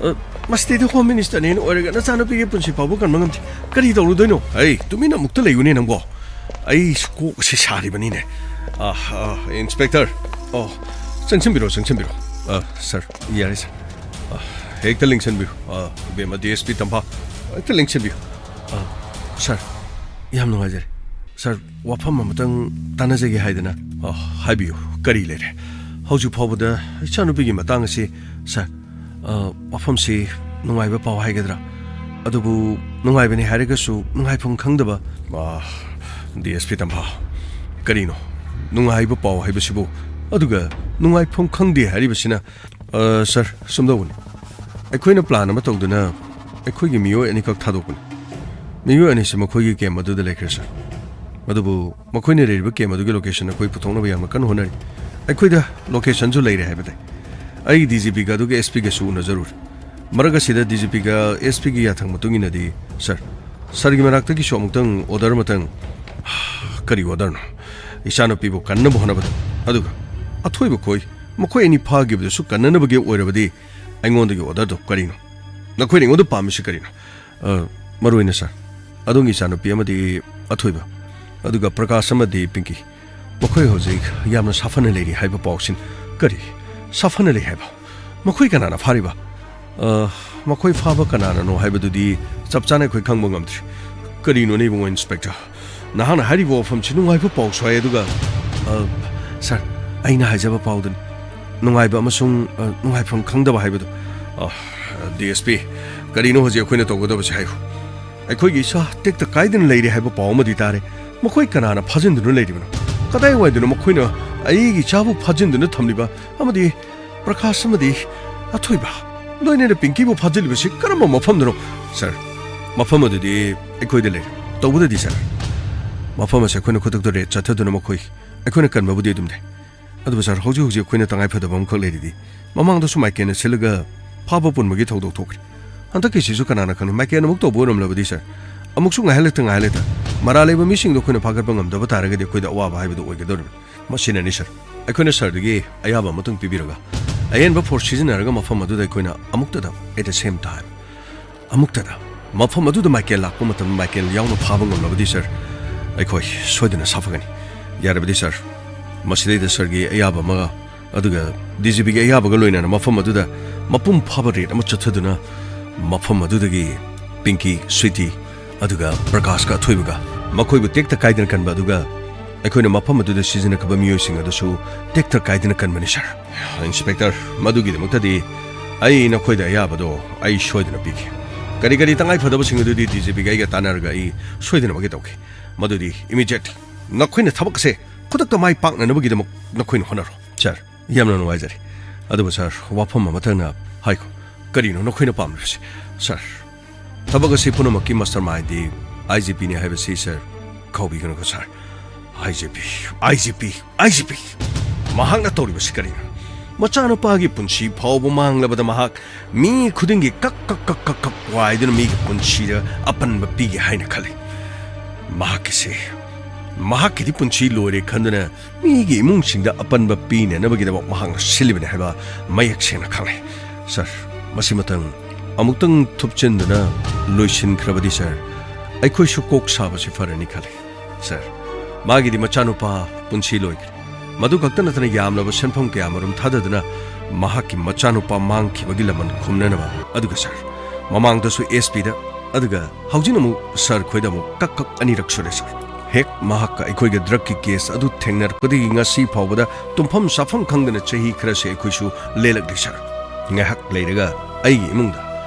ꯑ, ꯃꯁꯤꯗꯩꯗ ꯍꯣꯝ ꯃꯤꯅꯤꯁꯇꯔꯅꯦꯅ ꯑꯣꯏꯔꯒ ꯅꯆꯥꯅꯨꯄꯤꯒꯤ ꯄꯨꯟꯁꯤ ꯐꯥꯎꯕ ꯀꯟꯕ ꯉꯝꯗꯦ꯫ ꯀꯔꯤ ꯇꯧꯔꯨꯗꯣꯏꯅꯣ? ꯑꯩ, ꯇꯨꯃꯤꯟꯅ ꯑꯃꯨꯛꯇ ꯂꯩꯌꯨꯅꯦ ꯅꯪꯕꯣ꯫ ꯑꯩꯁꯨ ꯀꯣꯛ ꯑꯁꯤ ꯁꯥꯔꯤꯕꯅꯤꯅꯦ꯫ ꯑ, ꯑ, ꯏꯟꯁꯄꯦꯛꯇꯔ꯫ ꯑꯣ, ꯆꯪꯁꯤꯟꯕꯤꯔꯣ, ꯆꯪꯁꯤꯟꯕꯤꯔꯣ꯫ ꯑ, ꯁꯥꯔ, ꯌꯥꯔꯦ, ꯁꯥꯔ꯫ ꯑ, ꯍꯦꯛꯇ ꯂꯦꯡꯁꯤꯟꯕꯤꯌꯨ꯫ ꯑ, ꯏꯕꯦꯝꯃ, ꯗꯤ ꯑꯦꯁ ꯄꯤ ꯇꯝꯐꯥ, ꯍꯦꯛꯇ ꯂꯦꯡꯁꯤꯟꯕꯤꯌꯨ꯫ ꯑ, ꯁꯥꯔ, ꯌꯥꯝ ꯅꯨꯡꯉꯥꯏꯖꯔꯦ꯫ ꯁꯥꯔ, ꯋꯥꯐꯝ ꯑꯃꯇꯪ ꯇꯥꯟꯅꯖꯒꯦ ꯍꯥꯏꯗꯅ꯫ ꯑ, ꯍꯥꯏꯕꯤꯌꯨ, ꯀꯔꯤ ꯂꯩꯔꯦ? ꯍꯧꯖꯤꯛ ꯐꯥꯎꯕꯗ ꯏꯆꯥꯅꯨꯄꯤꯒꯤ ꯃꯇꯥꯡ ꯑꯁꯤ, ꯁꯥꯔ, ꯑ, ꯋꯥꯐꯝꯁꯤ ꯅꯨꯡꯉꯥꯏꯕ ꯄꯥꯎ ꯍꯥꯏꯒꯗ꯭ꯔꯥ? ꯑꯗꯨꯕꯨ ꯅꯨꯡꯉꯥꯏꯕꯅꯤ ꯍꯥꯏꯔꯒꯁꯨ ꯅꯨꯡꯉꯥꯏꯐꯝ ꯈꯪꯗꯕ꯫ ꯑ, ꯗꯤ ꯑꯦꯁ ꯄꯤ ꯇꯝꯐꯥ, ꯀꯔꯤꯅꯣ? ꯅꯨꯡꯉꯥꯏꯕ ꯄꯥꯎ ꯍꯥꯏꯕꯁꯤꯕꯨ, ꯑꯗꯨꯒ ꯅꯨꯡꯉꯥꯏꯐꯝ ꯈꯪꯗꯦ ꯍꯥꯏꯔꯤꯕꯁꯤꯅ꯫ ꯑ, ꯁꯥꯔ, ꯁꯨꯝꯗꯧꯕꯅꯤ꯫ ꯑꯩꯈꯣꯏꯅ ꯄ꯭ꯂꯥꯟ ꯑꯃ ꯇꯧꯗꯨꯅ ꯑꯩꯈꯣꯏꯒꯤ ꯃꯤꯑꯣꯏ ꯑꯅꯤꯈꯛ ꯊꯥꯗꯣꯛꯄꯅꯤ꯫ ꯃꯤꯑꯣꯏ ꯑꯅꯤꯁꯤ ꯃꯈꯣꯏꯒꯤ ꯀꯦꯝ ꯑꯗꯨꯗ ꯂꯩꯈ꯭ꯔꯦ, ꯁꯥꯔ꯫ ꯑꯗꯨꯕꯨ ꯃꯈꯣꯏꯅ ꯂꯩꯔꯤꯕ ꯀꯦꯝ ꯑꯗꯨꯒꯤ ꯂꯣꯀꯦꯁꯟ ꯑꯩꯈꯣꯏ ꯄꯨꯊꯣꯛꯅꯕ ꯌꯥꯝꯅ ꯀꯟꯅ ꯍꯣꯠꯅꯔꯤ꯫ ꯑꯩꯈꯣꯏꯗ ꯂꯣꯀꯦꯁꯟꯁꯨ ꯂꯩꯔꯦ ꯍꯥꯏꯕ ꯇꯥꯏ꯫ ꯑꯩ ꯗꯤ ꯖꯤ ꯄꯤꯒ ꯑꯗꯨꯒ ꯑꯦꯁ ꯄꯤꯒꯁꯨ ꯎꯅꯖꯔꯨꯔꯦ꯫ ꯃꯔꯛ ꯑꯁꯤꯗ ꯗꯤ ꯖꯤ ꯄꯤꯒ ꯑꯦꯁ ꯄꯤꯒꯤ ꯌꯥꯊꯪ ꯃꯇꯨꯡ ꯏꯟꯅꯗꯤ, ꯁꯥꯔ, ꯁꯥꯔꯒꯤ ꯃꯅꯥꯛꯇꯒꯤꯁꯨ ꯑꯃꯨꯛꯇꯪ ꯑꯣꯔꯗꯔ ꯑꯃꯇꯪ꯫ ꯀꯔꯤ ꯑꯣꯔꯗꯔꯅꯣ? ꯏꯆꯥꯅꯨꯄꯤꯕꯨ ꯀꯟꯅꯕ ꯍꯣꯠꯅꯕꯗ, ꯑꯗꯨꯒ ꯑꯊꯣꯏꯕ ꯈꯣꯏ, ꯃꯈꯣꯏ ꯑꯅꯤ ꯐꯥꯈꯤꯕꯗꯨꯁꯨ ꯀꯟꯅꯅꯕꯒꯤ ꯑꯣꯏꯔꯕꯗꯤ ꯑꯩꯉꯣꯟꯗꯒꯤ ꯑꯣꯔꯗꯔꯗꯣ ꯀꯔꯤꯅꯣ? ꯅꯈꯣꯏꯅ ꯑꯩꯉꯣꯟꯗ ꯄꯥꯝꯃꯤꯁꯤ ꯀꯔꯤꯅꯣ? ꯑ, ꯃꯔꯨ ꯑꯣꯏꯅ ꯁꯥꯔ, ꯑꯗꯣꯝꯒꯤ ꯏꯆꯥꯅꯨꯄꯤ ꯑꯃꯗꯤ ꯑꯊꯣꯏꯕ, ꯑꯗꯨꯒ ꯄ꯭ꯔꯀꯥꯁ ꯑꯃꯗꯤ ꯄꯤꯡꯀꯤ, ꯃꯈꯣꯏ ꯍꯧꯖꯤꯛ ꯌꯥꯝꯅ ꯁꯥꯐꯅ ꯂꯩꯔꯤ ꯍꯥꯏꯕ ꯄꯥꯎꯁꯤꯅꯤ꯫ ꯀꯔꯤ? ꯁꯥꯐꯅ ꯂꯩ ꯍꯥꯏꯕ? ꯃꯈꯣꯏ ꯀꯅꯥꯅ ꯐꯥꯔꯤꯕ? ꯑ, ꯃꯈꯣꯏ ꯐꯥꯕ ꯀꯅꯥꯅꯅꯣ ꯍꯥꯏꯕꯗꯨꯗꯤ ꯆꯞ ꯆꯥꯅ ꯑꯩꯈꯣꯏ ꯈꯪꯕ ꯉꯝꯗ꯭ꯔꯤ꯫ ꯀꯔꯤꯅꯣꯅꯦ ꯏꯕꯨꯡꯉꯣ ꯏꯟꯁꯄꯦꯛꯇꯔ? ꯅꯍꯥꯛꯅ ꯍꯥꯏꯔꯤꯕ ꯋꯥꯐꯝꯁꯤ ꯅꯨꯡꯉꯥꯏꯕ ꯄꯥꯎꯁꯨ ꯍꯥꯏ, ꯑꯗꯨꯒ, ꯑ, ꯁꯥꯔ, ꯑꯩꯅ ꯍꯥꯏꯖꯕ ꯄꯥꯎꯗꯨꯅꯤ꯫ ꯅꯨꯡꯉꯥꯏꯕ ꯑꯃꯁꯨꯡ, ꯑ, ꯅꯨꯡꯉꯥꯏꯐꯝ ꯈꯪꯗꯕ ꯍꯥꯏꯕꯗꯨ꯫ ꯑ, ꯗꯤ ꯑꯦꯁ ꯄꯤ, ꯀꯔꯤꯅꯣ ꯍꯧꯖꯤꯛ ꯑꯩꯈꯣꯏꯅ ꯇꯧꯒꯗꯕꯁꯦ ꯍꯥꯏꯌꯨ꯫ ꯑꯩꯈꯣꯏꯒꯤ ꯏꯆꯥ ꯇꯦꯛꯇ ꯀꯥꯏꯗꯅ ꯂꯩꯔꯦ ꯍꯥꯏꯕ ꯄꯥꯎ ꯑꯃꯗꯤ ꯇꯥꯔꯦ꯫ ꯃꯈꯣꯏ ꯀꯅꯥꯅ ꯐꯥꯖꯤꯟꯗꯨꯅ ꯂꯩꯔꯤꯕꯅꯣ? ꯀꯗꯥꯏꯋꯥꯏꯗꯅꯣ ꯃꯈꯣꯏꯅ ꯑꯩꯒꯤ ꯏꯆꯥꯕꯨ ꯐꯥꯖꯤꯟꯗꯨꯅ ꯊꯝꯂꯤꯕ? ꯑꯃꯗꯤ ꯄ꯭ꯔꯀꯥꯁ ꯑꯃꯗꯤ ꯑꯊꯣꯏꯕ, ꯂꯣꯏꯅꯅ ꯄꯤꯡꯀꯤꯕꯨ ꯐꯥꯖꯤꯜꯂꯤꯕꯁꯤ ꯀꯔꯝꯕ ꯃꯐꯝꯗꯅꯣ? ꯁꯥꯔ, ꯃꯐꯝ ꯑꯗꯨꯗꯤ ꯑꯩꯈꯣꯏꯗ ꯂꯩꯔꯦ꯫ ꯇꯧꯕꯗꯗꯤ, ꯁꯥꯔ, ꯃꯐꯝ ꯑꯁꯦ ꯑꯩꯈꯣꯏꯅ ꯈꯨꯗꯛꯇ ꯔꯦꯗ ꯆꯠꯊꯗꯨꯅ ꯃꯈꯣꯏ ꯑꯩꯈꯣꯏꯅ ꯀꯟꯕꯕꯨꯗꯤ ꯑꯗꯨꯝ ꯂꯩ꯫ ꯑꯗꯨꯕꯨ, ꯁꯥꯔ, ꯍꯧꯖꯤꯛ ꯍꯧꯖꯤꯛ ꯑꯩꯈꯣꯏꯅ ꯇꯉꯥꯏ ꯐꯗꯕ ꯑꯃꯈꯛ ꯂꯩꯔꯤꯗꯤ, ꯃꯃꯥꯡꯗꯁꯨ ꯃꯥꯏꯀꯦꯜꯅ ꯁꯤꯜꯂꯒ ꯐꯥꯕ ꯄꯨꯟꯕꯒꯤ ꯊꯧꯗꯣꯛ ꯊꯣꯛꯈ꯭ꯔꯦ꯫ ꯍꯟꯗꯛꯀꯤꯁꯤꯁꯨ ꯀꯅꯥꯅ ꯈꯪꯅꯤ, ꯃꯥꯏꯀꯦꯜ ꯑꯃꯨꯛ ꯇꯧꯕ ꯑꯣꯏꯔꯝꯂꯕꯗꯤ, ꯁꯥꯔ, ꯑꯃꯨꯛꯁꯨ ꯉꯥꯏꯍꯜꯂꯛꯇ ꯉꯥꯏꯍꯜꯂꯛꯇ ꯃꯔꯥꯜ ꯂꯩꯕ ꯃꯤꯁꯤꯡꯗꯣ ꯑꯩꯈꯣꯏꯅ ꯐꯥꯒꯠꯄ ꯉꯝꯗꯕ ꯇꯥꯔꯒꯗꯤ ꯑꯩꯈꯣꯏꯗ ꯑꯋꯥꯕ ꯍꯥꯏꯕꯗꯨ ꯑꯣꯏꯒꯗꯧꯔꯤꯕꯅꯤ꯫ ꯃꯁꯤꯅꯅꯤ, ꯁꯥꯔ, ꯑꯩꯈꯣꯏꯅ ꯁꯥꯔꯗꯒꯤ ꯑꯌꯥꯕ ꯑꯃꯇꯪ ꯄꯤꯕꯤꯔꯒ ꯑꯍꯦꯟꯕ ꯐꯣꯔꯁ ꯁꯤꯖꯤꯟꯅꯔꯒ ꯃꯐꯝ ꯑꯗꯨꯗ ꯑꯩꯈꯣꯏꯅ ꯑꯃꯨꯛꯇꯗ, at the same time, ꯑꯃꯨꯛꯇꯗ ꯃꯐꯝ ꯑꯗꯨꯗ ꯃꯥꯏꯀꯦꯜ ꯂꯥꯛꯄ ꯃꯇꯝꯗ ꯃꯥꯏꯀꯦꯜ ꯌꯥꯎꯅ ꯐꯥꯕ ꯉꯝꯂꯕꯗꯤ, ꯁꯥꯔ, ꯑꯩꯈꯣꯏ ꯁꯣꯏꯗꯅ ꯁꯥꯐꯒꯅꯤ꯫ ꯌꯥꯔꯕꯗꯤ, ꯁꯥꯔ, ꯃꯁꯤꯗꯩꯗ ꯁꯥꯔꯒꯤ ꯑꯌꯥꯕ ꯑꯃꯒ, ꯑꯗꯨꯒ ꯗꯤ ꯖꯤ ꯄꯤꯒꯤ ꯑꯌꯥꯕꯒ ꯂꯣꯏꯅꯅ ꯃꯐꯝ ꯑꯗꯨꯗ ꯃꯄꯨꯡ ꯐꯥꯕ ꯔꯦꯗ ꯑꯃ ꯆꯠꯊꯗꯨꯅ, ꯃꯐꯝ ꯑꯗꯨꯗꯒꯤ ꯄꯤꯡꯀꯤ, ꯁ꯭ꯋꯤꯇꯤ, ꯑꯗꯨꯒ ꯄ꯭ꯔꯀꯥꯁꯀ ꯑꯊꯣꯏꯕꯒ, ꯃꯈꯣꯏꯕꯨ ꯇꯦꯛꯇ ꯀꯥꯏꯗꯅ ꯀꯟꯕ, ꯑꯗꯨꯒ ꯑꯩꯈꯣꯏꯅ ꯃꯐꯝ ꯑꯗꯨꯗ ꯁꯤꯖꯤꯟꯅꯈꯤꯕ ꯃꯤꯑꯣꯏꯁꯤꯡ ꯑꯗꯨꯁꯨ ꯇꯦꯛꯇ ꯀꯥꯏꯗꯅ ꯀꯟꯕꯅꯤ, ꯁꯥꯔ꯫ ꯏꯟꯁꯄꯦꯛꯇꯔ, ꯃꯗꯨꯒꯤꯗꯃꯛꯇꯗꯤ ꯑꯩ ꯅꯈꯣꯏꯗ ꯑꯌꯥꯕꯗꯣ ꯑꯩ ꯁꯣꯏꯗꯅ ꯄꯤꯒꯦ꯫ ꯀꯔꯤ ꯀꯔꯤ ꯇꯉꯥꯏ ꯐꯗꯕꯁꯤꯡ ꯑꯗꯨꯗꯤ ꯗꯤ ꯖꯤ ꯄꯤꯒ ꯑꯩꯒ ꯇꯥꯟꯅꯔꯒ ꯑꯩ ꯁꯣꯏꯗꯅꯃꯛꯀꯤ ꯇꯧꯒꯦ꯫ ꯃꯗꯨꯗꯤ ꯏꯃꯤꯗꯤꯌꯦꯠ ꯅꯈꯣꯏꯅ ꯊꯕꯛ ꯑꯁꯦ ꯈꯨꯗꯛꯇ ꯃꯥꯏ ꯄꯥꯛꯅꯅꯕꯒꯤꯗꯃꯛ ꯅꯈꯣꯏꯅ ꯍꯣꯠꯅꯔꯣ꯫ ꯁꯥꯔ, ꯌꯥꯝꯅ ꯅꯨꯡꯉꯥꯏꯖꯔꯦ꯫ ꯑꯗꯨꯕꯨ ꯁꯥꯔ, ꯋꯥꯐꯝ ꯑꯃꯇꯪꯅ ꯍꯥꯏꯈꯣ, ꯀꯔꯤꯅꯣ ꯅꯈꯣꯏꯅ ꯄꯥꯝꯂꯤꯕꯁꯤ? ꯁꯥꯔ, ꯊꯕꯛ ꯑꯁꯤ ꯄꯨꯝꯅꯃꯛꯀꯤ ꯃꯥꯁꯇꯔ ꯃꯥꯏꯟꯗꯤ ꯑꯥꯏ ꯖꯤ ꯄꯤꯅꯤ ꯍꯥꯏꯕꯁꯤ ꯁꯥꯔ, ꯀꯥꯎꯕꯤꯒꯅꯨꯀꯣ ꯁꯥꯔ꯫ ꯑꯥꯏ ꯖꯤ ꯄꯤ, ꯑꯥꯏ ꯖꯤ ꯄꯤ, ꯑꯥꯏ ꯖꯤ ꯄꯤ꯫ ꯃꯍꯥꯛꯅ ꯇꯧꯔꯤꯕꯁꯤ ꯀꯔꯤꯅꯣ? ꯃꯆꯥꯅꯨꯄꯥꯒꯤ ꯄꯨꯟꯁꯤ ꯐꯥꯎꯕ ꯃꯥꯡꯂꯕꯗ ꯃꯍꯥꯛ ꯃꯤ ꯈꯨꯗꯤꯡꯒꯤ ꯀꯛ ꯀꯛ ꯀꯛ ꯀꯛ ꯀꯛ ꯋꯥꯏꯗꯨꯅ ꯃꯤꯒꯤ ꯄꯨꯟꯁꯤꯗ ꯑꯄꯟꯕ ꯄꯤꯒꯦ ꯍꯥꯏꯅ ꯈꯜꯂꯤ꯫ ꯃꯍꯥꯛꯀꯤꯁꯦ, ꯃꯍꯥꯛꯀꯤꯗꯤ ꯄꯨꯟꯁꯤ ꯂꯣꯏꯔꯦ ꯈꯟꯗꯨꯅ ꯃꯤꯒꯤ ꯏꯃꯨꯡꯁꯤꯡꯗ ꯑꯄꯟꯕ ꯄꯤꯅꯅꯕꯒꯤꯗꯃꯛ ꯃꯍꯥꯛꯅ ꯁꯤꯜꯂꯤꯕꯅꯤ ꯍꯥꯏꯕ ꯃꯌꯦꯛ ꯁꯦꯡꯅ ꯈꯪꯂꯦ꯫ ꯁꯥꯔ, ꯃꯁꯤꯃꯇꯪ ꯑꯃꯨꯛꯇꯪ ꯊꯨꯞꯆꯤꯟꯗꯨꯅ ꯂꯣꯏꯁꯤꯟꯈ꯭ꯔꯕꯗꯤ ꯁꯥꯔ, ꯑꯩꯈꯣꯏꯁꯨ ꯀꯣꯛ ꯁꯥꯕꯁꯤ ꯐꯔꯅꯤ ꯈꯜꯂꯤ꯫ ꯁꯥꯔ, ꯃꯥꯒꯤꯗꯤ ꯃꯆꯥꯅꯨꯄꯥ ꯄꯨꯟꯁꯤ ꯂꯣꯏꯈ꯭ꯔꯦ꯫ ꯃꯗꯨ ꯈꯛꯇ ꯅꯠꯇꯅ ꯌꯥꯝꯂꯕ ꯁꯦꯟꯐꯝ ꯀꯌꯥꯃꯔꯨꯝ ꯊꯥꯗꯗꯨꯅ ꯃꯍꯥꯛꯀꯤ ꯃꯆꯥꯅꯨꯄꯥ ꯃꯥꯡꯈꯤꯕꯒꯤ ꯂꯃꯟ ꯈꯨꯝꯅꯅꯕ꯫ ꯑꯗꯨꯒ ꯁꯥꯔ, ꯃꯃꯥꯡꯗꯁꯨ ꯑꯦꯁ ꯄꯤꯗ, ꯑꯗꯨꯒ ꯍꯧꯖꯤꯛꯅ ꯑꯃꯨꯛ ꯁꯥꯔ ꯈꯣꯏꯗ ꯑꯃꯨꯛ ꯀꯛ ꯀꯛ ꯑꯅꯤꯔꯛ ꯁꯨꯔꯦ ꯁꯥꯔ꯫ ꯍꯦꯛ ꯃꯍꯥꯛꯀ ꯑꯩꯈꯣꯏꯒ ꯗ꯭ꯔꯒꯀꯤ ꯀꯦꯁ ꯑꯗꯨ ꯊꯦꯡꯅꯔꯛꯄꯗꯒꯤ ꯉꯁꯤ ꯐꯥꯎꯕꯗ ꯇꯨꯝꯐꯝ ꯆꯥꯐꯝ ꯈꯪꯗꯅ ꯆꯍꯤ ꯈꯔꯁꯦ ꯑꯩꯈꯣꯏꯁꯨ ꯂꯦꯜꯂꯛꯂꯤ ꯁꯥꯔ꯫ ꯉꯥꯏꯍꯥꯛ ꯂꯩꯔꯒ ꯑꯩꯒꯤ ꯏꯃꯨꯡꯗ,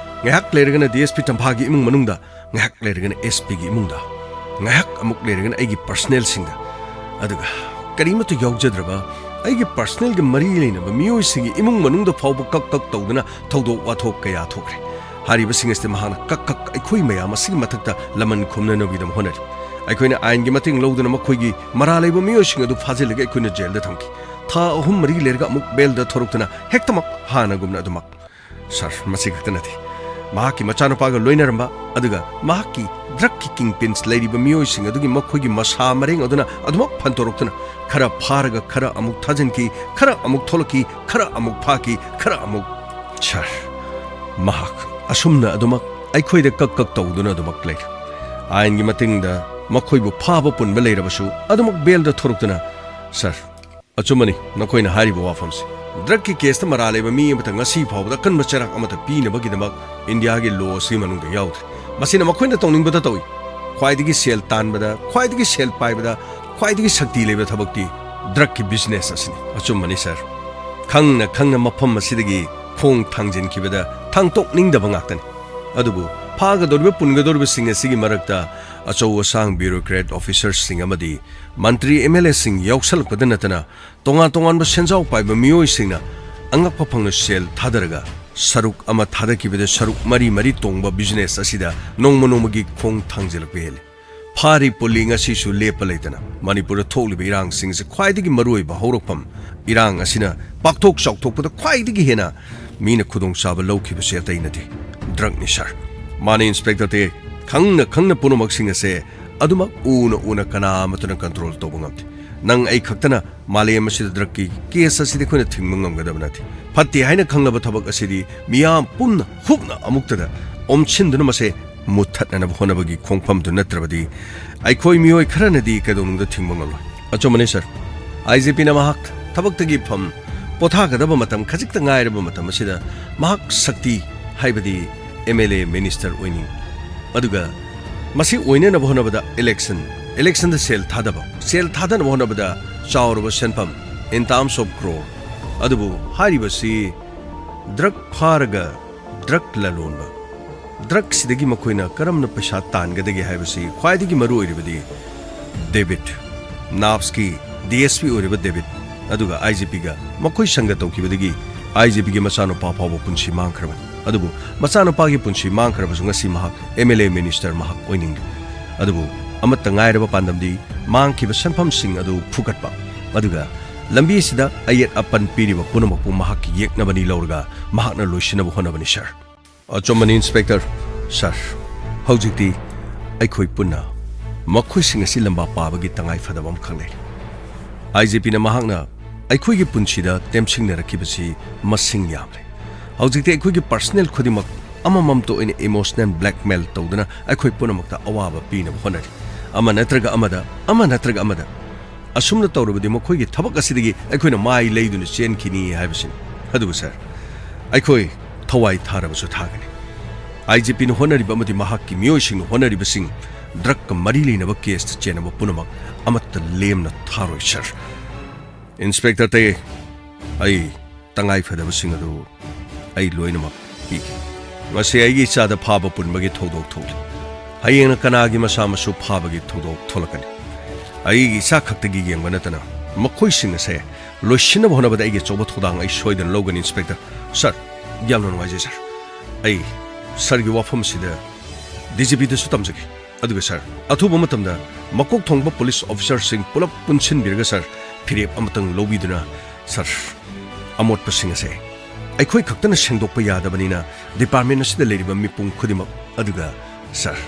ꯉꯥꯏꯍꯥꯛ ꯂꯩꯔꯒꯅ ꯗꯤ ꯑꯦꯁ ꯄꯤ ꯇꯝꯐꯥꯒꯤ ꯏꯃꯨꯡ ꯃꯅꯨꯡꯗ, ꯉꯥꯏꯍꯥꯛ ꯂꯩꯔꯒꯅ ꯑꯦꯁ ꯄꯤꯒꯤ ꯏꯃꯨꯡꯗ, ꯉꯥꯏꯍꯥꯛ ꯑꯃꯨꯛ ꯂꯩꯔꯒꯅ ꯑꯩꯒꯤ ꯄꯔꯁꯅꯦꯜꯁꯤꯡꯗ, ꯑꯗꯨꯒ ꯀꯔꯤꯃꯠꯇ ꯌꯥꯎꯖꯗ꯭ꯔꯕ ꯑꯩꯒꯤ ꯄꯔꯁꯅꯦꯜꯒꯤ ꯃꯔꯤ ꯂꯩꯅꯕ ꯃꯤꯑꯣꯏꯁꯤꯡꯒꯤ ꯏꯃꯨꯡ ꯃꯅꯨꯡꯗ ꯐꯥꯎꯕ ꯀꯛ ꯀꯛ ꯇꯧꯗꯨꯅ ꯊꯧꯗꯣꯛ ꯋꯥꯊꯣꯛ ꯀꯌꯥ ꯊꯣꯛꯈ꯭ꯔꯦ꯫ ꯍꯥꯏꯔꯤꯕꯁꯤꯡ ꯑꯁꯤꯗ ꯃꯍꯥꯛꯅ ꯀꯛ ꯀꯛ ꯑꯩꯈꯣꯏ ꯃꯌꯥꯝ ꯑꯁꯤꯒꯤ ꯃꯊꯛꯇ ꯂꯃꯟ ꯈꯨꯝꯅꯅꯕꯒꯤꯗꯃꯛ ꯍꯣꯠꯅꯔꯤ꯫ ꯑꯩꯈꯣꯏꯅ ꯑꯥꯏꯟꯒꯤ ꯃꯇꯦꯡ ꯂꯧꯗꯨꯅ ꯃꯈꯣꯏꯒꯤ ꯃꯔꯥꯜ ꯂꯩꯕ ꯃꯤꯑꯣꯏꯁꯤꯡ ꯑꯗꯨ ꯐꯥꯖꯤꯜꯂꯒ ꯑꯩꯈꯣꯏꯅ ꯖꯦꯜꯗ ꯊꯝꯈꯤ꯫ ꯊꯥ ꯑꯍꯨꯝ ꯃꯔꯤ ꯂꯩꯔꯒ ꯑꯃꯨꯛ ꯕꯦꯜꯗ ꯊꯣꯔꯛꯇꯨꯅ ꯍꯦꯛꯇꯃꯛ ꯍꯥꯟꯅꯒꯨꯝꯅ ꯑꯗꯨꯃꯛ꯫ ꯁꯥꯔ, ꯃꯁꯤ ꯈꯛꯇ ꯅꯠꯇꯦ꯫ ꯃꯍꯥꯛꯀꯤ ꯃꯆꯥꯅꯨꯄꯥꯒ ꯂꯣꯏꯅꯔꯝꯕ, ꯑꯗꯨꯒ ꯃꯍꯥꯛꯀꯤ ꯗ꯭ꯔꯒꯀꯤ ꯀꯤꯡ ꯄꯤꯟꯁ ꯂꯩꯔꯤꯕ ꯃꯤꯑꯣꯏꯁꯤꯡ ꯑꯗꯨꯒꯤ ꯃꯈꯣꯏꯒꯤ ꯃꯁꯥ ꯃꯔꯦꯡ ꯑꯗꯨꯅ ꯑꯗꯨꯃꯛ ꯐꯟꯗꯣꯔꯛꯇꯨꯅ ꯈꯔ ꯐꯥꯔꯒ ꯈꯔ ꯑꯃꯨꯛ ꯊꯥꯖꯤꯟꯈꯤ, ꯈꯔ ꯑꯃꯨꯛ ꯊꯣꯛꯂꯛꯈꯤ, ꯈꯔ ꯑꯃꯨꯛ ꯐꯥꯈꯤ, ꯈꯔ ꯑꯃꯨꯛ꯫ ꯁꯥꯔ, ꯃꯍꯥꯛ ꯑꯁꯨꯝꯅ ꯑꯗꯨꯃꯛ ꯑꯩꯈꯣꯏꯗ ꯀꯛ ꯀꯛ ꯇꯧꯗꯨꯅ ꯑꯗꯨꯃꯛ ꯂꯩꯔꯦ꯫ ꯑꯥꯏꯟꯒꯤ ꯃꯇꯦꯡꯗ ꯃꯈꯣꯏꯕꯨ ꯐꯥꯕ ꯄꯨꯟꯕ ꯂꯩꯔꯕꯁꯨ ꯑꯗꯨꯃꯛ ꯕꯦꯜꯗ ꯊꯣꯔꯛꯇꯨꯅ꯫ ꯁꯥꯔ, ꯑꯆꯨꯝꯕꯅꯤ ꯅꯈꯣꯏꯅ ꯍꯥꯏꯔꯤꯕ ꯋꯥꯐꯝꯁꯤ꯫ ꯗ꯭ꯔꯒꯀꯤ ꯀꯦꯁꯇ ꯃꯔꯥꯜ ꯂꯩꯕ ꯃꯤ ꯑꯃꯇ ꯉꯁꯤ ꯐꯥꯎꯕꯗ ꯑꯀꯟꯕ ꯆꯩꯔꯥꯛ ꯑꯃꯠꯇ ꯄꯤꯅꯕꯒꯤꯗꯃꯛ ꯏꯟꯗꯤꯌꯥꯒꯤ ꯂꯣ ꯑꯁꯤꯒꯤ ꯃꯅꯨꯡꯗ ꯌꯥꯎꯗ꯭ꯔꯤ꯫ ꯃꯁꯤꯅ ꯃꯈꯣꯏꯅ ꯇꯧꯅꯤꯡꯕꯗ ꯇꯧꯏ꯫ ꯈ꯭ꯋꯥꯏꯗꯒꯤ ꯁꯦꯜ ꯇꯥꯟꯕꯗ, ꯈ꯭ꯋꯥꯏꯗꯒꯤ ꯁꯦꯜ ꯄꯥꯏꯕꯗ, ꯈ꯭ꯋꯥꯏꯗꯒꯤ ꯁꯛꯇꯤ ꯂꯩꯕ ꯊꯕꯛꯇꯤ ꯗ꯭ꯔꯒꯀꯤ ꯕꯤꯖꯤꯅꯦꯁ ꯑꯁꯤꯅꯤ꯫ ꯑꯆꯨꯝꯕꯅꯤ ꯁꯥꯔ꯫ ꯈꯪꯅ ꯈꯪꯅ ꯃꯐꯝ ꯑꯁꯤꯗꯒꯤ ꯈꯣꯡ ꯊꯥꯡꯖꯤꯟꯈꯤꯕꯗ ꯊꯥꯡꯇꯣꯛꯅꯤꯡꯗꯕ ꯉꯥꯛꯇꯅꯤ꯫ ꯑꯗꯨꯕꯨ ꯐꯥꯒꯗꯧꯔꯤꯕ ꯄꯨꯟꯒꯗꯧꯔꯤꯕꯁꯤꯡ ꯑꯁꯤꯒꯤ ꯃꯔꯛꯇ ꯑꯆꯧ ꯑꯁꯥꯡ bureaucrat officerꯁꯤꯡ ꯑꯃꯗꯤ ꯃꯟꯇ꯭ꯔꯤ MLAꯁꯤꯡ ꯌꯥꯎꯁꯜꯂꯛꯄꯗ ꯅꯠꯇꯅ ꯇꯣꯉꯥꯟ ꯇꯣꯉꯥꯟꯕ ꯁꯦꯟꯖꯥꯎ ꯄꯥꯏꯕ ꯃꯤꯑꯣꯏꯁꯤꯡꯅ ꯑꯉꯛꯄ ꯐꯪꯅ ꯁꯦꯜ ꯊꯥꯗꯔꯒ ꯁꯔꯨꯛ ꯑꯃ ꯊꯥꯗꯈꯤꯕꯗ ꯁꯔꯨꯛ ꯃꯔꯤ ꯃꯔꯤ ꯇꯣꯡꯕ business ꯑꯁꯤꯗ ꯅꯣꯡꯃ ꯅꯣꯡꯃꯒꯤ ꯈꯣꯡ ꯊꯥꯡꯖꯤꯜꯂꯛꯄ ꯍꯦꯜꯂꯤ꯫ ꯐꯥꯔꯤ ꯄꯨꯜꯂꯤ ꯉꯁꯤꯁꯨ ꯂꯦꯞꯄ ꯂꯩꯇꯅ ꯃꯅꯤꯄꯨꯔꯗ ꯊꯣꯛꯂꯤꯕ ꯏꯔꯥꯡꯁꯤꯡ ꯑꯁꯤ ꯈ꯭ꯋꯥꯏꯗꯒꯤ ꯃꯔꯨꯑꯣꯏꯕ ꯍꯧꯔꯛꯐꯝ, ꯏꯔꯥꯡ ꯑꯁꯤꯅ ꯄꯥꯛꯊꯣꯛ ꯆꯥꯎꯊꯣꯛꯄꯗ ꯈ꯭ꯋꯥꯏꯗꯒꯤ ꯍꯦꯟꯅ ꯃꯤꯅ ꯈꯨꯗꯣꯡꯆꯥꯕ ꯂꯧꯈꯤꯕꯁꯤ ꯑꯇꯩ ꯅꯠꯇꯦ, drugꯅꯤ ꯁꯥꯔ꯫ ꯃꯥꯅꯦ ꯏꯟꯁꯄꯦꯛꯇꯔ ꯇꯦ, ꯈꯪꯅ ꯈꯪꯅ ꯄꯨꯝꯅꯃꯛꯁꯤꯡ ꯑꯁꯦ ꯑꯗꯨꯃꯛ ꯎꯅ ꯎꯅ ꯀꯅꯥ ꯑꯃꯠꯇꯅ control ꯇꯧꯕ ꯉꯝꯗꯦ꯫ ꯅꯪ ꯑꯩ ꯈꯛꯇꯅ ꯃꯥꯂꯦꯝ ꯑꯁꯤꯗ drugꯀꯤ case ꯑꯁꯤꯗꯤ ꯑꯩꯈꯣꯏꯅ ꯊꯤꯡꯕ ꯉꯝꯒꯗꯕ ꯅꯠꯇꯦ꯫ ꯐꯠꯇꯦ ꯍꯥꯏꯅ ꯈꯪꯂꯕ ꯊꯕꯛ ꯑꯁꯤꯗꯤ ꯃꯤꯌꯥꯝ ꯄꯨꯝꯅ ꯍꯨꯞꯅ ꯑꯃꯨꯛꯇꯗ ꯑꯣꯝꯁꯤꯟꯗꯨꯅ ꯃꯁꯦ ꯃꯨꯠꯊꯠꯅꯅꯕ ꯍꯣꯠꯅꯕꯒꯤ ꯈꯣꯡꯐꯝꯗꯨ ꯅꯠꯇ꯭ꯔꯕꯗꯤ ꯑꯩꯈꯣꯏ ꯃꯤꯑꯣꯏ ꯈꯔꯅꯗꯤ ꯀꯩꯗꯧꯅꯨꯡꯗ ꯊꯤꯡꯕ ꯉꯝꯂꯣꯏ꯫ ꯑꯆꯨꯝꯕꯅꯤ ꯁꯥꯔ꯫ IGPꯅ ꯃꯍꯥꯛ ꯊꯕꯛꯇꯒꯤ ꯐꯝ ꯄꯣꯊꯥꯒꯗꯕ ꯃꯇꯝ ꯈꯖꯤꯛꯇ ꯉꯥꯏꯔꯕ ꯃꯇꯝ ꯑꯁꯤꯗ ꯃꯍꯥꯛ ꯁꯛꯇꯤ ꯍꯥꯏꯕꯗꯤ MLA minister ꯑꯣꯏꯅꯤꯡ, ꯑꯗꯨꯒ ꯃꯁꯤ ꯑꯣꯏꯅꯅꯕ ꯍꯣꯠꯅꯕꯗ election, electionꯗ ꯁꯦꯜ ꯊꯥꯗꯕ, ꯁꯦꯜ ꯊꯥꯗꯅꯕ ꯍꯣꯠꯅꯕꯗ ꯆꯥꯎꯔꯕ ꯁꯦꯟꯐꯝ, in terms of crore꯫ ꯑꯗꯨꯕꯨ ꯍꯥꯏꯔꯤꯕꯁꯤ drug ꯐꯥꯔꯒ drug ꯂꯂꯣꯟꯕ, drugꯁꯤꯗꯒꯤ ꯃꯈꯣꯏꯅ ꯀꯔꯝꯅ ꯄꯩꯁꯥ ꯇꯥꯟꯒꯗꯒꯦ ꯍꯥꯏꯕꯁꯤ ꯈ꯭ꯋꯥꯏꯗꯒꯤ ꯃꯔꯨ ꯑꯣꯏꯔꯤꯕꯗꯤ ꯗꯦꯕꯤꯠ, NAPSꯀꯤ DSP ꯑꯣꯏꯔꯤꯕ ꯗꯦꯕꯤꯠ, ꯑꯗꯨꯒ IGPꯒ ꯃꯈꯣꯏ ꯁꯪꯒ ꯇꯧꯈꯤꯕꯗꯒꯤ IGPꯒꯤ ꯃꯆꯥꯅꯨꯄꯥ ꯐꯥꯎꯕ ꯄꯨꯟꯁꯤ ꯃꯥꯡꯈ꯭ꯔꯕꯅꯤ꯫ ꯑꯗꯨꯕꯨ ꯃꯆꯥꯅꯨꯄꯥꯒꯤ ꯄꯨꯟꯁꯤ ꯃꯥꯡꯈ꯭ꯔꯕꯁꯨ ꯉꯁꯤ ꯃꯍꯥꯛ MLA minister ꯃꯍꯥꯛ ꯑꯣꯏꯅꯤꯡꯂꯤ꯫ ꯑꯗꯨꯕꯨ ꯑꯃꯠꯇ ꯉꯥꯏꯔꯕ ꯄꯥꯟꯗꯝꯗꯤ ꯃꯥꯡꯈꯤꯕ ꯁꯦꯟꯐꯝꯁꯤꯡ ꯑꯗꯨ ꯐꯨꯒꯠꯄ, ꯑꯗꯨꯒ ꯂꯝꯕꯤ ꯑꯁꯤꯗ ꯑꯌꯦꯠ ꯑꯄꯟ ꯄꯤꯔꯤꯕ ꯄꯨꯝꯅꯃꯛꯄꯨ ꯃꯍꯥꯛꯀꯤ ꯌꯦꯛꯅꯕꯅꯤ ꯂꯧꯔꯒ ꯃꯍꯥꯛꯅ ꯂꯣꯏꯁꯤꯟꯅꯕ ꯍꯣꯠꯅꯕꯅꯤ ꯁꯥꯔ꯫ ꯑꯆꯨꯝꯕꯅꯤ ꯏꯟꯁꯄꯦꯛꯇꯔ꯫ ꯁꯥꯔ, ꯍꯧꯖꯤꯛꯇꯤ ꯑꯩꯈꯣꯏ ꯄꯨꯟꯅ ꯃꯈꯣꯏꯁꯤꯡ ꯑꯁꯤ ꯂꯝꯕꯥ ꯄꯥꯕꯒꯤ ꯇꯉꯥꯏ ꯐꯗꯕ ꯑꯃꯈꯛ ꯂꯩꯔꯦ꯫ IGPꯅ ꯃꯍꯥꯛꯅ ꯑꯩꯈꯣꯏꯒꯤ ꯄꯨꯟꯁꯤꯗ ꯇꯦꯝꯁꯤꯡꯅꯔꯛꯈꯤꯕꯁꯤ ꯃꯁꯤꯡ ꯌꯥꯝꯂꯦ꯫ ꯍꯧꯖꯤꯛꯇꯤ ꯑꯩꯈꯣꯏꯒꯤ personal ꯈꯨꯗꯤꯡꯃꯛ ꯑꯃꯃꯝꯇ ꯑꯣꯏꯅ emotional blackmail ꯇꯧꯗꯨꯅ ꯑꯩꯈꯣꯏ ꯄꯨꯝꯅꯃꯛꯇ ꯑꯋꯥꯕ ꯄꯤꯅꯕ ꯍꯣꯠꯅꯔꯤ꯫ ꯑꯃ ꯅꯠꯇ꯭ꯔꯒ ꯑꯃꯗ, ꯑꯃ ꯅꯠꯇ꯭ꯔꯒ ꯑꯃꯗ꯫ ꯑꯁꯨꯝꯅ ꯇꯧꯔꯕꯗꯤ ꯃꯈꯣꯏꯒꯤ ꯊꯕꯛ ꯑꯁꯤꯗꯒꯤ ꯑꯩꯈꯣꯏꯅ ꯃꯥꯏ ꯂꯩꯗꯨꯅ ꯆꯦꯟꯈꯤꯅꯤ ꯍꯥꯏꯕꯁꯤꯅꯤ꯫ ꯑꯗꯨꯕꯨ ꯁꯥꯔ, ꯑꯩꯈꯣꯏ ꯊꯋꯥꯏ ꯊꯥꯔꯕꯁꯨ ꯊꯥꯒꯅꯤ꯫ IGPꯅ ꯍꯣꯠꯅꯔꯤꯕ ꯑꯃꯗꯤ ꯃꯍꯥꯛꯀꯤ ꯃꯤꯑꯣꯏꯁꯤꯡꯅ ꯍꯣꯠꯅꯔꯤꯕꯁꯤꯡ, drugꯀ ꯃꯔꯤ ꯂꯩꯅꯕ caseꯇ ꯆꯦꯟꯅꯕ ꯄꯨꯝꯅꯃꯛ ꯑꯃꯠꯇ ꯂꯦꯝꯅ ꯊꯥꯔꯣꯏ ꯁꯥꯔ꯫ ꯏꯟꯁꯄꯦꯛꯇꯔ ꯇꯦ, ꯑꯩ ꯇꯉꯥꯏ ꯐꯗꯕꯁꯤꯡ ꯑꯗꯨ ꯑꯩ ꯂꯣꯏꯅꯃꯛ ꯄꯤꯈꯤ꯫ ꯉꯁꯤ ꯑꯩꯒꯤ ꯏꯆꯥꯗ ꯐꯥꯕ ꯄꯨꯟꯕꯒꯤ ꯊꯧꯗꯣꯛ ꯊꯣꯛꯂꯤ꯫ ꯍꯌꯦꯡꯅ ꯀꯅꯥꯒꯤ ꯃꯆꯥ ꯃꯁꯨ ꯐꯥꯕꯒꯤ ꯊꯧꯗꯣꯛ ꯊꯣꯛꯂꯛꯀꯅꯤ? ꯑꯩꯒꯤ ꯏꯆꯥ ꯈꯛꯇꯒꯤ ꯌꯦꯡꯕ ꯅꯠꯇꯅ ꯃꯈꯣꯏꯁꯤꯡ ꯑꯁꯦ ꯂꯣꯏꯁꯤꯟꯅꯕ ꯍꯣꯠꯅꯕꯗ ꯑꯩꯒꯤ ꯑꯆꯧꯕ ꯊꯧꯗꯥꯡ ꯑꯩ ꯁꯣꯏꯗꯅ ꯂꯧꯒꯅꯤ, ꯏꯟꯁꯄꯦꯛꯇꯔ꯫ ꯁꯥꯔ, ꯌꯥꯝꯅ ꯅꯨꯡꯉꯥꯏꯖꯩ, ꯁꯥꯔ꯫ ꯑꯩ ꯁꯥꯔꯒꯤ ꯋꯥꯐꯝ ꯑꯁꯤꯗ ꯗꯤ ꯖꯤ ꯄꯤꯗꯁꯨ ꯇꯝꯖꯒꯦ꯫ ꯑꯗꯨꯒ ꯁꯥꯔ, ꯑꯊꯨꯕ ꯃꯇꯝꯗ ꯃꯀꯣꯛ ꯊꯣꯡꯕ ꯄꯨꯂꯤꯁ ꯑꯣꯐꯤꯁꯥꯔꯁꯤꯡ ꯄꯨꯂꯞ ꯄꯨꯟꯁꯤꯟꯕꯤꯔꯒ ꯁꯥꯔ, ꯐꯤꯔꯦꯞ ꯑꯃꯇꯪ ꯂꯧꯕꯤꯗꯨꯅ ꯁꯥꯔ, ꯑꯃꯣꯠꯄꯁꯤꯡ ꯑꯁꯦ ꯑꯩꯈꯣꯏ ꯈꯛꯇꯅ ꯁꯦꯡꯗꯣꯛꯄ ꯌꯥꯗꯕꯅꯤꯅ ꯗꯤꯄꯥꯔꯠꯃꯦꯟ ꯑꯁꯤꯗ ꯂꯩꯔꯤꯕ ꯃꯤꯄꯨꯝ ꯈꯨꯗꯤꯡꯃꯛ, ꯑꯗꯨꯒ ꯁꯥꯔ,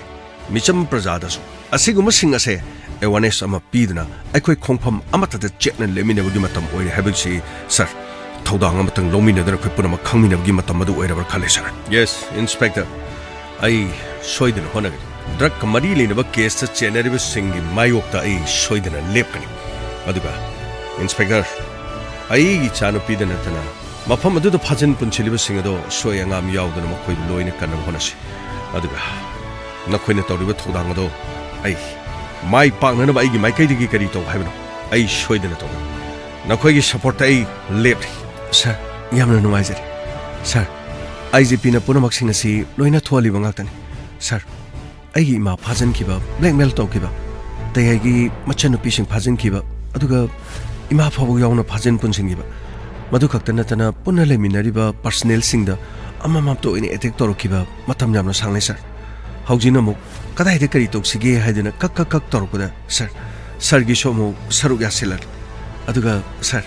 ꯃꯤꯆꯝ ꯄ꯭ꯔꯖꯥꯗꯁꯨ ꯑꯁꯤꯒꯨꯝꯕꯁꯤꯡ ꯑꯁꯦ ꯑꯦꯋꯥꯔꯅꯦꯁ ꯑꯃ ꯄꯤꯗꯨꯅ ꯑꯩꯈꯣꯏ ꯈꯣꯡꯐꯝ ꯑꯃꯠꯇꯗ ꯆꯦꯠꯅ ꯂꯦꯞꯃꯤꯟꯅꯕꯒꯤ ꯃꯇꯝ ꯑꯣꯏꯔꯦ ꯍꯥꯏꯕꯁꯤ ꯁꯥꯔ, ꯊꯧꯗꯥꯡ ꯑꯃꯇꯪ ꯂꯧꯃꯤꯟꯅꯗꯨꯅ ꯑꯩꯈꯣꯏ ꯄꯨꯝꯅꯃꯛ ꯈꯪꯃꯤꯟꯅꯕꯒꯤ ꯃꯇꯝ ꯑꯗꯨ ꯑꯣꯏꯔꯕ꯭ꯔꯥ ꯈꯜꯂꯦ, ꯁꯥꯔ꯫ ꯌꯦꯁ, ꯏꯟꯁꯄꯦꯛꯇꯔ, ꯑꯩ ꯁꯣꯏꯗꯅ ꯍꯣꯠꯅꯒꯅꯤ꯫ ꯗ꯭ꯔꯒꯀ ꯃꯔꯤ ꯂꯩꯅꯕ ꯀꯦꯁꯇ ꯆꯦꯟꯅꯔꯤꯕꯁꯤꯡꯒꯤ ꯃꯥꯌꯣꯛꯇ ꯑꯩ ꯁꯣꯏꯗꯅ ꯂꯦꯞꯀꯅꯤ꯫ ꯑꯗꯨꯒ ꯏꯟꯁꯄꯦꯛꯇꯔ, ꯑꯩꯒꯤ ꯏꯆꯥꯅꯨꯄꯤꯗ ꯅꯠꯇꯅ ꯃꯐꯝ ꯑꯗꯨꯗ ꯐꯥꯖꯤꯟ ꯄꯨꯟꯁꯤꯜꯂꯤꯕꯁꯤꯡ ꯑꯗꯣ ꯑꯁꯣꯏ ꯑꯉꯥꯝ ꯌꯥꯎꯗꯅ ꯃꯈꯣꯏꯕꯨ ꯂꯣꯏꯅ ꯀꯟꯅꯕ ꯍꯣꯠꯅꯁꯤ꯫ ꯑꯗꯨꯒ ꯅꯈꯣꯏꯅ ꯇꯧꯔꯤꯕ ꯊꯧꯗꯥꯡ ꯑꯗꯣ ꯑꯩ ꯃꯥꯏ ꯄꯥꯛꯅꯅꯕ ꯑꯩꯒꯤ ꯃꯥꯏꯀꯩꯗꯒꯤ ꯀꯔꯤ ꯇꯧ ꯍꯥꯏꯕꯅꯣ, ꯑꯩ ꯁꯣꯏꯗꯅ ꯇꯧꯒꯅꯤ꯫ ꯅꯈꯣꯏꯒꯤ ꯁꯄꯣꯔꯠꯇ ꯑꯩ ꯂꯦꯞꯂꯤ꯫ ꯁꯥꯔ, ꯌꯥꯝꯅ ꯅꯨꯡꯉꯥꯏꯖꯔꯦ꯫ ꯁꯥꯔ, ꯑꯥꯏ ꯖꯤ ꯄꯤꯅ ꯄꯨꯝꯅꯃꯛꯁꯤꯡ ꯑꯁꯤ ꯂꯣꯏꯅ ꯊꯣꯛꯍꯜꯂꯤꯕ ꯉꯥꯛꯇꯅꯤ꯫ ꯁꯥꯔ, ꯑꯩꯒꯤ ꯏꯃꯥ ꯐꯥꯖꯤꯟꯈꯤꯕ, ꯕ꯭ꯂꯦꯛꯃꯦꯜ ꯇꯧꯈꯤꯕ, ꯇꯌꯥꯏꯒꯤ ꯃꯆꯟꯅꯨꯄꯤꯁꯤꯡ ꯐꯥꯖꯤꯟꯈꯤꯕ, ꯑꯗꯨꯒ ꯏꯃꯥ ꯐꯥꯎꯕ ꯌꯥꯎꯅ ꯐꯥꯖꯤꯟ ꯄꯨꯟꯁꯤꯟꯈꯤꯕ, ꯃꯗꯨ ꯈꯛꯇ ꯅꯠꯇꯅ ꯄꯨꯟꯅ ꯂꯩꯃꯤꯟꯅꯔꯤꯕ ꯄꯔꯁꯅꯦꯜꯁꯤꯡꯗ ꯑꯃꯃꯝꯇ ꯑꯣꯏꯅ ꯑꯦꯇꯦꯛ ꯇꯧꯔꯛꯈꯤꯕ ꯃꯇꯝ ꯌꯥꯝꯅ ꯁꯥꯡꯂꯦ, ꯁꯥꯔ꯫ ꯍꯧꯖꯤꯛꯅ ꯑꯃꯨꯛ ꯀꯗꯥꯏꯗ ꯀꯔꯤ ꯇꯧꯁꯤꯒꯦ ꯍꯥꯏꯗꯨꯅ ꯀꯛ ꯀꯛ ꯀꯛ ꯇꯧꯔꯛꯄꯗ, ꯁꯥꯔ, ꯁꯥꯔꯒꯤꯁꯨ ꯑꯃꯨꯛ ꯁꯔꯨꯛ ꯌꯥꯁꯤꯜꯂꯛꯂꯦ꯫ ꯑꯗꯨꯒ ꯁꯥꯔ,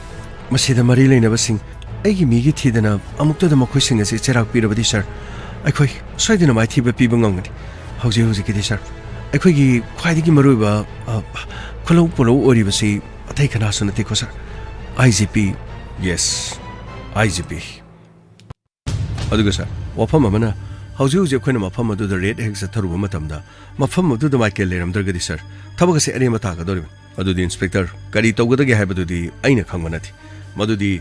ꯃꯁꯤꯗ ꯃꯔꯤ ꯂꯩꯅꯕꯁꯤꯡ ꯑꯩꯒꯤ ꯃꯤꯒꯤ ꯊꯤꯗꯅ ꯑꯃꯨꯛꯇꯗ ꯃꯈꯣꯏꯁꯤꯡ ꯑꯁꯤ ꯆꯩꯔꯥꯛ ꯄꯤꯔꯕꯗꯤ, ꯁꯥꯔ, ꯑꯩꯈꯣꯏ ꯁꯣꯏꯗꯅ ꯃꯥꯏꯊꯤꯕ ꯄꯤꯕ ꯉꯝꯒꯅꯤ꯫ ꯍꯧꯖꯤꯛ ꯍꯧꯖꯤꯛꯀꯤꯗꯤ, ꯁꯥꯔ, ꯑꯩꯈꯣꯏꯒꯤ ꯈ꯭ꯋꯥꯏꯗꯒꯤ ꯃꯔꯨꯑꯣꯏꯕ, ꯑ, ꯈꯨꯜꯍꯧ ꯄꯣꯠꯂꯧ ꯑꯣꯏꯔꯤꯕꯁꯤ ꯑꯇꯩ ꯀꯅꯥꯁꯨ ꯅꯠꯇꯦꯀꯣ, ꯁꯥꯔ, ꯑꯥꯏ ꯖꯤ ꯄꯤ꯫ ꯌꯦꯁ, ꯑꯥꯏ ꯖꯤ ꯄꯤ꯫ ꯑꯗꯨꯒ ꯁꯥꯔ, ꯋꯥꯐꯝ ꯑꯃꯅ, ꯍꯧꯖꯤꯛ ꯍꯧꯖꯤꯛ ꯑꯩꯈꯣꯏꯅ ꯃꯐꯝ ꯑꯗꯨꯗ ꯔꯦꯗ ꯍꯦꯛ ꯆꯠꯊꯔꯨꯕ ꯃꯇꯝꯗ, ꯃꯐꯝ ꯑꯗꯨꯗ ꯃꯥꯏꯀꯦꯜ ꯂꯩꯔꯝꯗ꯭ꯔꯒꯗꯤ, ꯁꯥꯔ, ꯊꯕꯛ ꯑꯁꯤ ꯑꯔꯦꯝꯕ ꯇꯥꯒꯗꯧꯔꯤꯕꯅꯤ꯫ ꯑꯗꯨꯗꯤ ꯏꯟꯁꯄꯦꯛꯇꯔ, ꯀꯔꯤ ꯇꯧꯒꯗꯒꯦ ꯍꯥꯏꯕꯗꯨꯗꯤ ꯑꯩꯅ ꯈꯪꯕ ꯅꯠꯇꯦ꯫ ꯃꯗꯨꯗꯤ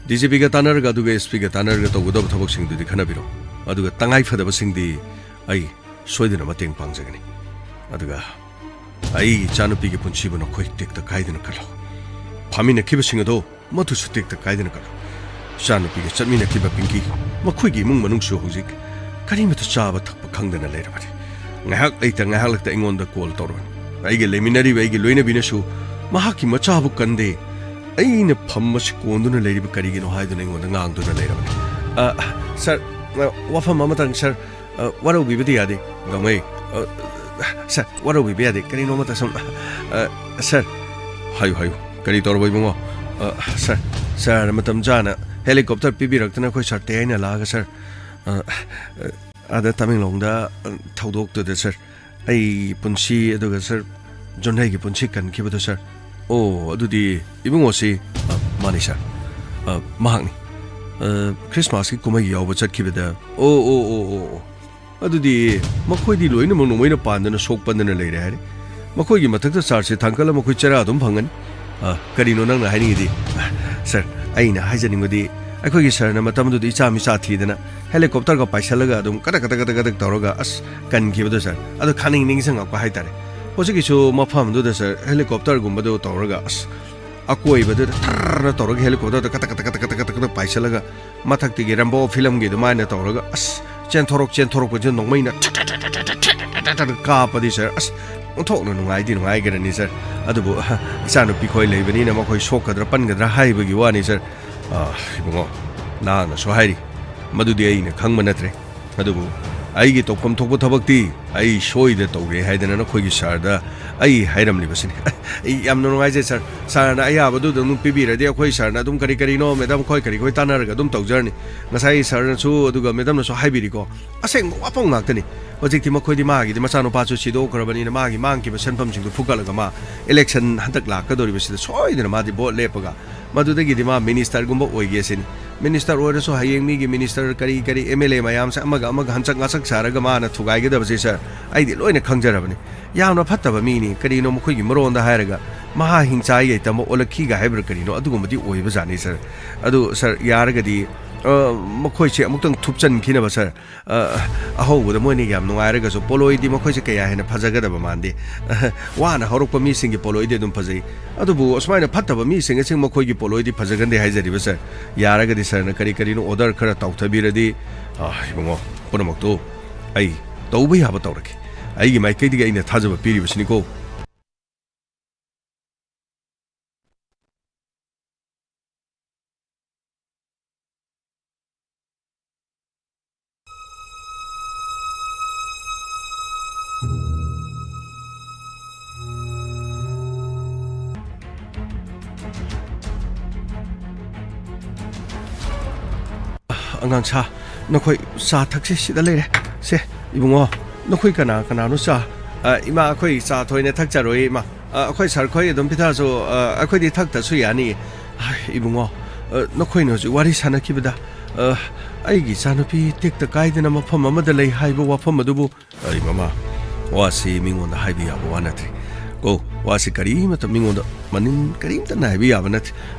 ꯗꯤ ꯖꯤ ꯄꯤꯒ ꯇꯥꯟꯅꯔꯒ, ꯑꯗꯨꯒ ꯑꯦꯁ ꯄꯤꯒ ꯇꯥꯟꯅꯔꯒ ꯇꯧꯒꯗꯕ ꯊꯕꯛꯁꯤꯡꯗꯨꯗꯤ ꯈꯟꯅꯕꯤꯔꯣ꯫ ꯑꯗꯨꯒ ꯇꯉꯥꯏ ꯐꯗꯕꯁꯤꯡꯗꯤ ꯑꯩ ꯁꯣꯏꯗꯅ ꯃꯇꯦꯡ ꯄꯥꯡꯖꯒꯅꯤ꯫ ꯑꯗꯨꯒ ꯑꯩ ꯏꯆꯥꯅꯨꯄꯤꯒꯤ ꯄꯨꯟꯁꯤꯕꯨ ꯅꯈꯣꯏ ꯇꯦꯛꯇ ꯀꯥꯏꯗꯅ ꯀꯜꯂꯣ꯫ ꯐꯥꯃꯤꯟꯅꯈꯤꯕꯁꯤꯡ ꯑꯗꯣ ꯃꯗꯨꯁꯨ ꯇꯦꯛꯇ ꯀꯥꯏꯗꯅ ꯀꯜꯂꯨ꯫ ꯏꯆꯥꯅꯨꯄꯤꯒ ꯆꯠꯃꯤꯟꯅꯈꯤꯕ ꯄꯤꯡꯀꯤ, ꯃꯈꯣꯏꯒꯤ ꯏꯃꯨꯡ ꯃꯅꯨꯡꯁꯨ ꯍꯧꯖꯤꯛ ꯀꯔꯤꯃꯠꯇ ꯆꯥꯕ ꯊꯛꯄ ꯈꯪꯗꯅ ꯂꯩꯔꯕꯅꯤ꯫ ꯉꯥꯏꯍꯥꯛ ꯂꯩꯇ ꯉꯥꯏꯍꯥꯛ ꯂꯩꯇ ꯑꯩꯉꯣꯟꯗ ꯀꯣꯜ ꯇꯧꯔꯛꯑꯅꯤ꯫ ꯑꯩꯒ ꯂꯩꯃꯤꯟꯅꯔꯤꯕ ꯑꯩꯒꯤ ꯂꯣꯏꯅꯕꯤꯅꯁꯨ ꯃꯍꯥꯛꯀꯤ ꯃꯆꯥꯕꯨ ꯀꯟꯗꯦ, ꯑꯩꯅ ꯐꯝꯃꯁꯤ ꯀꯣꯟꯗꯨꯅ ꯂꯩꯔꯤꯕ ꯀꯔꯤꯒꯤꯅꯣ ꯍꯥꯏꯗꯨꯅ ꯑꯩꯉꯣꯟꯗ ꯉꯥꯡꯗꯨꯅ ꯂꯩꯔꯕꯅꯤ꯫ ꯑ, ꯁꯥꯔ, ꯑ, ꯋꯥꯐꯝ ꯑꯃꯇꯪ ꯁꯥꯔ, ꯑ, ꯋꯥꯔꯧꯕꯤꯕꯗꯤ ꯌꯥꯗꯦ꯫ ꯒꯥꯡꯃꯩ, ꯑ, ꯁꯥꯔ, ꯋꯥꯔꯧꯕꯤꯕ ꯌꯥꯗꯦ꯫ ꯀꯔꯤꯅꯣ ꯑꯃꯇ ꯁꯨꯝ, ꯑ, ꯁꯥꯔ, ꯍꯥꯏꯌꯨ, ꯍꯥꯏꯌꯨ꯫ ꯀꯔꯤ ꯇꯧꯔꯕ ꯏꯕꯨꯡꯉꯣ? ꯑ, ꯁꯥꯔ, ꯁꯥꯔꯅ ꯃꯇꯝ ꯆꯥꯅ ꯍꯦꯂꯤꯀꯣꯞꯇꯔ ꯄꯤꯕꯤꯔꯛꯇꯅ ꯑꯩꯈꯣꯏ ꯁꯥꯔ ꯇꯦ ꯍꯥꯏꯅ ꯂꯥꯛꯑꯒ ꯁꯥꯔ, ꯑ, ꯑ, ꯑꯥꯗ ꯇꯃꯦꯡꯂꯣꯡꯗ, ꯑ, ꯊꯧꯗꯣꯛꯇꯨꯗ ꯁꯥꯔ, ꯑꯩ ꯄꯨꯟꯁꯤ ꯑꯗꯨꯒ ꯁꯥꯔ ꯖꯣꯟꯍꯩꯒꯤ ꯄꯨꯟꯁꯤ ꯀꯟꯈꯤꯕꯗꯣ ꯁꯥꯔ꯫ ꯑꯣ, ꯑꯗꯨꯗꯤ ꯏꯕꯨꯡꯉꯣꯁꯤ, ꯑ, ꯃꯥꯅꯤ ꯁꯥꯔ꯫ ꯑ, ꯃꯍꯥꯛꯅꯤ꯫ ꯑ, ꯈ꯭ꯔꯤꯁꯃꯥꯁꯀꯤ ꯀꯨꯝꯍꯩ ꯌꯥꯎꯕ ꯆꯠꯈꯤꯕꯗ꯫ ꯑꯣ, ꯑꯣ, ꯑꯣ, ꯑꯣ, ꯑꯣ꯫ ꯑꯗꯨꯗꯤ ꯃꯈꯣꯏꯗꯤ ꯂꯣꯏꯅꯃꯛ ꯅꯣꯡꯃꯩꯅ ꯄꯥꯟꯗꯅ ꯁꯣꯛ ꯄꯟꯗꯅ ꯂꯩꯔꯦ ꯍꯥꯏꯔꯦ꯫ ꯃꯈꯣꯏꯒꯤ ꯃꯊꯛꯇ ꯁꯥꯔꯁꯦ ꯊꯥꯡꯀꯠꯂ ꯃꯈꯣꯏ ꯆꯔꯥ ꯑꯗꯨꯝ ꯐꯪꯒꯅꯤ꯫ ꯑ, ꯀꯔꯤꯅꯣ ꯅꯪꯅ ꯍꯥꯏꯅꯤꯡꯉꯤꯗꯤ? ꯑ, ꯁꯥꯔ, ꯑꯩꯅ ꯍꯥꯏꯖꯅꯤꯡꯕꯗꯤ ꯑꯩꯈꯣꯏꯒꯤ ꯁꯥꯔꯅ ꯃꯇꯝꯗꯨꯗ ꯏꯆꯥ ꯃꯤꯆꯥ ꯊꯤꯗꯅ ꯍꯦꯂꯤꯀꯣꯞꯇꯔꯒ ꯄꯥꯏꯁꯜꯂꯒ ꯑꯗꯨꯝ ꯀꯗꯛ ꯀꯗꯛ ꯀꯗꯛ ꯀꯗꯛ ꯇꯧꯔꯒ ꯑꯁ ꯀꯟꯈꯤꯕꯗꯣ ꯁꯥꯔ꯫ ꯑꯗꯣ ꯈꯪꯅꯤꯡ ꯅꯤꯡꯁꯤꯡꯉꯛꯄ ꯍꯥꯏꯇꯥꯔꯦ꯫ ꯍꯧꯖꯤꯛꯀꯤꯁꯨ ꯃꯐꯝꯗꯨꯗ ꯁꯥꯔ ꯍꯦꯂꯤꯀꯣꯞꯇꯔꯒꯨꯝꯕꯗꯣ ꯇꯧꯔꯒ ꯑꯁ ꯑꯀꯣꯏꯕꯗꯨꯗ ꯊꯔꯅ ꯇꯧꯔꯒ ꯍꯦꯂꯤꯀꯣꯞꯇꯔꯗ ꯀꯇꯛ ꯀꯇꯛ ꯀꯇꯛ ꯀꯇꯛ ꯀꯇꯛ ꯀꯇꯛ ꯄꯥꯏꯁꯜꯂꯒ ꯃꯊꯛꯇꯒꯤ ꯔꯦꯝꯕꯣ ꯐꯤꯂꯝꯒꯤ ꯑꯗꯨꯃꯥꯏꯅ ꯇꯧꯔꯒ ꯑꯁ ꯆꯦꯟꯊꯣꯔꯛ ꯆꯦꯟꯊꯣꯔꯛꯄꯁꯤꯗ ꯅꯣꯡꯃꯩꯅ ꯊꯠ ꯊꯠ ꯊꯠ ꯊꯠ ꯊꯠ ꯊꯠ ꯊꯠ ꯊꯠ ꯀꯥꯞꯄꯗꯤ ꯁꯥꯔ ꯑꯁ ꯑꯣꯟꯊꯣꯛꯅ ꯅꯨꯡꯉꯥꯏꯗꯤ ꯅꯨꯡꯉꯥꯏꯈ꯭ꯔꯅꯤ ꯁꯥꯔ꯫ ꯑꯗꯨꯕꯨ ꯏꯆꯥꯅꯨꯄꯤ ꯈꯣꯏ ꯂꯩꯕꯅꯤꯅ ꯃꯈꯣꯏ ꯁꯣꯛꯀꯗ꯭ꯔꯥ ꯄꯟꯒꯗ꯭ꯔꯥ ꯍꯥꯏꯕꯒꯤ ꯋꯥꯅꯤ ꯁꯥꯔ꯫ ꯑ, ꯏꯕꯨꯡꯉꯣ, ꯅꯍꯥꯛꯅꯁꯨ ꯍꯥꯏꯔꯤ, ꯃꯗꯨꯗꯤ ꯑꯩꯅ ꯈꯪꯕ ꯅꯠꯇ꯭ꯔꯦ꯫ ꯑꯗꯨꯕꯨ ꯑꯩꯒꯤ ꯇꯧꯐꯝ ꯊꯣꯛꯄ ꯊꯕꯛꯇꯤ ꯑꯩ ꯁꯣꯏꯗ ꯇꯧꯒꯦ ꯍꯥꯏꯗꯅ ꯅꯈꯣꯏꯒꯤ ꯁꯥꯔꯗ ꯑꯩ ꯍꯥꯏꯔꯝꯂꯤꯕꯁꯤꯅꯤ꯫ ꯑꯩ ꯌꯥꯝꯅ ꯅꯨꯡꯉꯥꯏꯖꯩ ꯁꯥꯔ꯫ ꯁꯥꯔꯅ ꯑꯌꯥꯕꯗꯨ ꯑꯗꯨꯝ ꯄꯤꯕꯤꯔꯗꯤ ꯑꯩꯈꯣꯏ ꯁꯥꯔꯅ ꯑꯗꯨꯝ ꯀꯔꯤ ꯀꯔꯤꯅꯣ ꯃꯦꯗꯥꯝ ꯈꯣꯏ ꯀꯔꯤ ꯈꯣꯏ ꯇꯥꯟꯅꯔꯒ ꯑꯗꯨꯝ ꯇꯧꯖꯔꯅꯤ꯫ ꯉꯁꯥꯏ ꯁꯥꯔꯅꯁꯨ ꯑꯗꯨꯒ ꯃꯦꯗꯥꯝꯅꯁꯨ ꯍꯥꯏꯕꯤꯔꯤꯀꯣ, ꯑꯁꯦꯡꯕ ꯋꯥꯐꯝ ꯉꯥꯛꯇꯅꯤ꯫ ꯍꯧꯖꯤꯛꯇꯤ ꯃꯈꯣꯏꯗꯤ ꯃꯥꯒꯤꯗꯤ ꯃꯆꯥꯅꯨꯄꯥꯁꯨ ꯁꯤꯗꯣꯛꯈ꯭ꯔꯕꯅꯤꯅ ꯃꯥꯒꯤ ꯃꯥꯡꯈꯤꯕ ꯁꯦꯟꯐꯝꯁꯤꯡꯗꯨ ꯐꯨꯒꯠꯂꯒ ꯃꯥ ꯏꯂꯦꯛꯁꯟ ꯍꯟꯗꯛ ꯂꯥꯛꯀꯗꯧꯔꯤꯕꯁꯤꯗ ꯁꯣꯏꯗꯅ ꯃꯥꯗꯤ ꯚꯣꯠ ꯂꯦꯞꯄꯒ ꯃꯗꯨꯗꯒꯤꯗꯤ ꯃꯥ ꯃꯤꯅꯤꯁꯇꯔꯒꯨꯝꯕ ꯑꯣꯏꯒꯦ ꯁꯤꯅꯤ꯫ ꯃꯤꯅꯤꯁꯇꯔ ꯑꯣꯏꯔꯁꯨ ꯍꯌꯦꯡ ꯃꯤꯒꯤ ꯃꯤꯅꯤꯁꯇꯔ ꯀꯔꯤ ꯀꯔꯤ ꯑꯦꯝ ꯑꯦꯜ ꯑꯦ ꯃꯌꯥꯝꯁꯦ ꯑꯃꯒ ꯑꯃꯒ ꯍꯟꯆꯛ ꯉꯥꯆꯛ ꯁꯥꯔꯒ ꯃꯥꯅ ꯊꯨꯒꯥꯏꯒꯗꯕꯁꯦ ꯁꯥꯔ, ꯑꯩꯗꯤ ꯂꯣꯏꯅ ꯈꯪꯖꯔꯕꯅꯤ꯫ ꯌꯥꯝꯅ ꯐꯠꯇꯕ ꯃꯤꯅꯤ꯫ ꯀꯔꯤꯅꯣ ꯃꯈꯣꯏꯒꯤ ꯃꯔꯣꯟꯗ ꯍꯥꯏꯔꯒ ꯃꯍꯥ ꯍꯤꯡꯆꯥꯏ ꯌꯥꯏꯇꯝꯕ ꯑꯣꯂꯛꯈꯤꯒ ꯍꯥꯏꯕ꯭ꯔꯥ ꯀꯔꯤꯅꯣ ꯑꯗꯨꯒꯨꯝꯕꯗꯤ ꯑꯣꯏꯕꯖꯥꯠꯅꯤ ꯁꯥꯔ꯫ ꯑꯗꯨ ꯁꯥꯔ ꯌꯥꯔꯒꯗꯤ, ꯑ, ꯃꯈꯣꯏꯁꯦ ꯑꯃꯨꯛꯇꯪ ꯊꯨꯞꯆꯟꯈꯤꯅꯕ ꯁꯥꯔ꯫ ꯑ, ꯑꯍꯧꯕꯗ ꯃꯣꯏꯅ ꯌꯥꯝ ꯅꯨꯡꯉꯥꯏꯔꯒꯁꯨ ꯄꯣꯂꯣꯏꯗꯤ ꯃꯈꯣꯏꯁꯦ ꯀꯌꯥ ꯍꯦꯟꯅ ꯐꯖꯒꯗꯕ ꯃꯥꯟꯗꯦ꯫ ꯋꯥꯅ ꯍꯧꯔꯛꯄ ꯃꯤꯁꯤꯡꯒꯤ ꯄꯣꯂꯣꯏꯗꯤ ꯑꯗꯨꯝ ꯐꯖꯩ꯫ ꯑꯗꯨꯕꯨ ꯑꯁꯨꯃꯥꯏꯅ ꯐꯠꯇꯕ ꯃꯤꯁꯤꯡ ꯑꯁꯤ ꯃꯈꯣꯏꯒꯤ ꯄꯣꯂꯣꯏꯗꯤ ꯐꯖꯒꯟꯗꯦ ꯍꯥꯏꯖꯔꯤꯕ ꯁꯥꯔ꯫ ꯌꯥꯔꯒꯗꯤ ꯁꯥꯔꯅ ꯀꯔꯤ ꯀꯔꯤꯅꯣ ꯑꯣꯔꯗꯔ ꯈꯔ ꯇꯧꯊꯕꯤꯔꯗꯤ, ꯑ, ꯏꯕꯨꯡꯉꯣ, ꯄꯨꯝꯅꯃꯛꯇꯨ ꯑꯩ ꯇꯧꯕ ꯌꯥꯕ ꯇꯧꯔꯒꯦ꯫ ꯑꯩꯒꯤ ꯃꯥꯏꯀꯩꯗꯒꯤ ꯑꯩꯅ ꯊꯥꯖꯕ ꯄꯤꯔꯤꯕꯁꯤꯅꯤꯀꯣ꯫ ꯑꯉꯥꯡ ꯁꯥ, ꯅꯈꯣꯏ ꯆꯥ ꯊꯛꯁꯤ ꯁꯤꯗ ꯂꯩꯔꯦ꯫ ꯁꯦ, ꯏꯕꯨꯡꯉꯣ, ꯅꯈꯣꯏ ꯀꯅꯥ ꯀꯅꯥꯅꯣ ꯆꯥ? ꯑ, ꯏꯃꯥ, ꯑꯩꯈꯣꯏ ꯆꯥ ꯊꯣꯏꯅ ꯊꯛꯆꯔꯣꯏ, ꯏꯃꯥ꯫ ꯑ, ꯑꯩꯈꯣꯏ ꯁꯥꯔ ꯈꯣꯏ ꯑꯗꯨꯝ ꯄꯤꯊꯛꯑꯁꯨ, ꯑ, ꯑꯩꯈꯣꯏꯗꯤ ꯊꯛꯇꯁꯨ ꯌꯥꯅꯤ꯫ ꯍꯥꯏ, ꯏꯕꯨꯡꯉꯣ, ꯑ, ꯅꯈꯣꯏꯅ ꯍꯧꯖꯤꯛ ꯋꯥꯔꯤ ꯁꯥꯟꯅꯈꯤꯕꯗ, ꯑ, ꯑꯩꯒꯤ ꯏꯆꯥꯅꯨꯄꯤ ꯇꯦꯛꯇ ꯀꯥꯏꯗꯅ ꯃꯐꯝ ꯑꯃꯗ ꯂꯩ ꯍꯥꯏꯕ ꯋꯥꯐꯝ ꯑꯗꯨꯕꯨ, ꯑꯩ ꯃꯃꯥ, ꯋꯥꯁꯤ ꯃꯤꯉꯣꯟꯗ ꯍꯥꯏꯕ ꯌꯥꯕ ꯋꯥ ꯅꯠꯇ꯭ꯔꯤ꯫ ꯀꯣ, ꯋꯥꯁꯤ ꯀꯔꯤꯃꯠꯇ ꯃꯤꯉꯣꯟꯗ ꯃꯅꯤꯟ ꯀꯔꯤꯝꯇ ꯅꯥꯏꯕ ꯌꯥꯕ ꯅꯠꯇꯦ꯫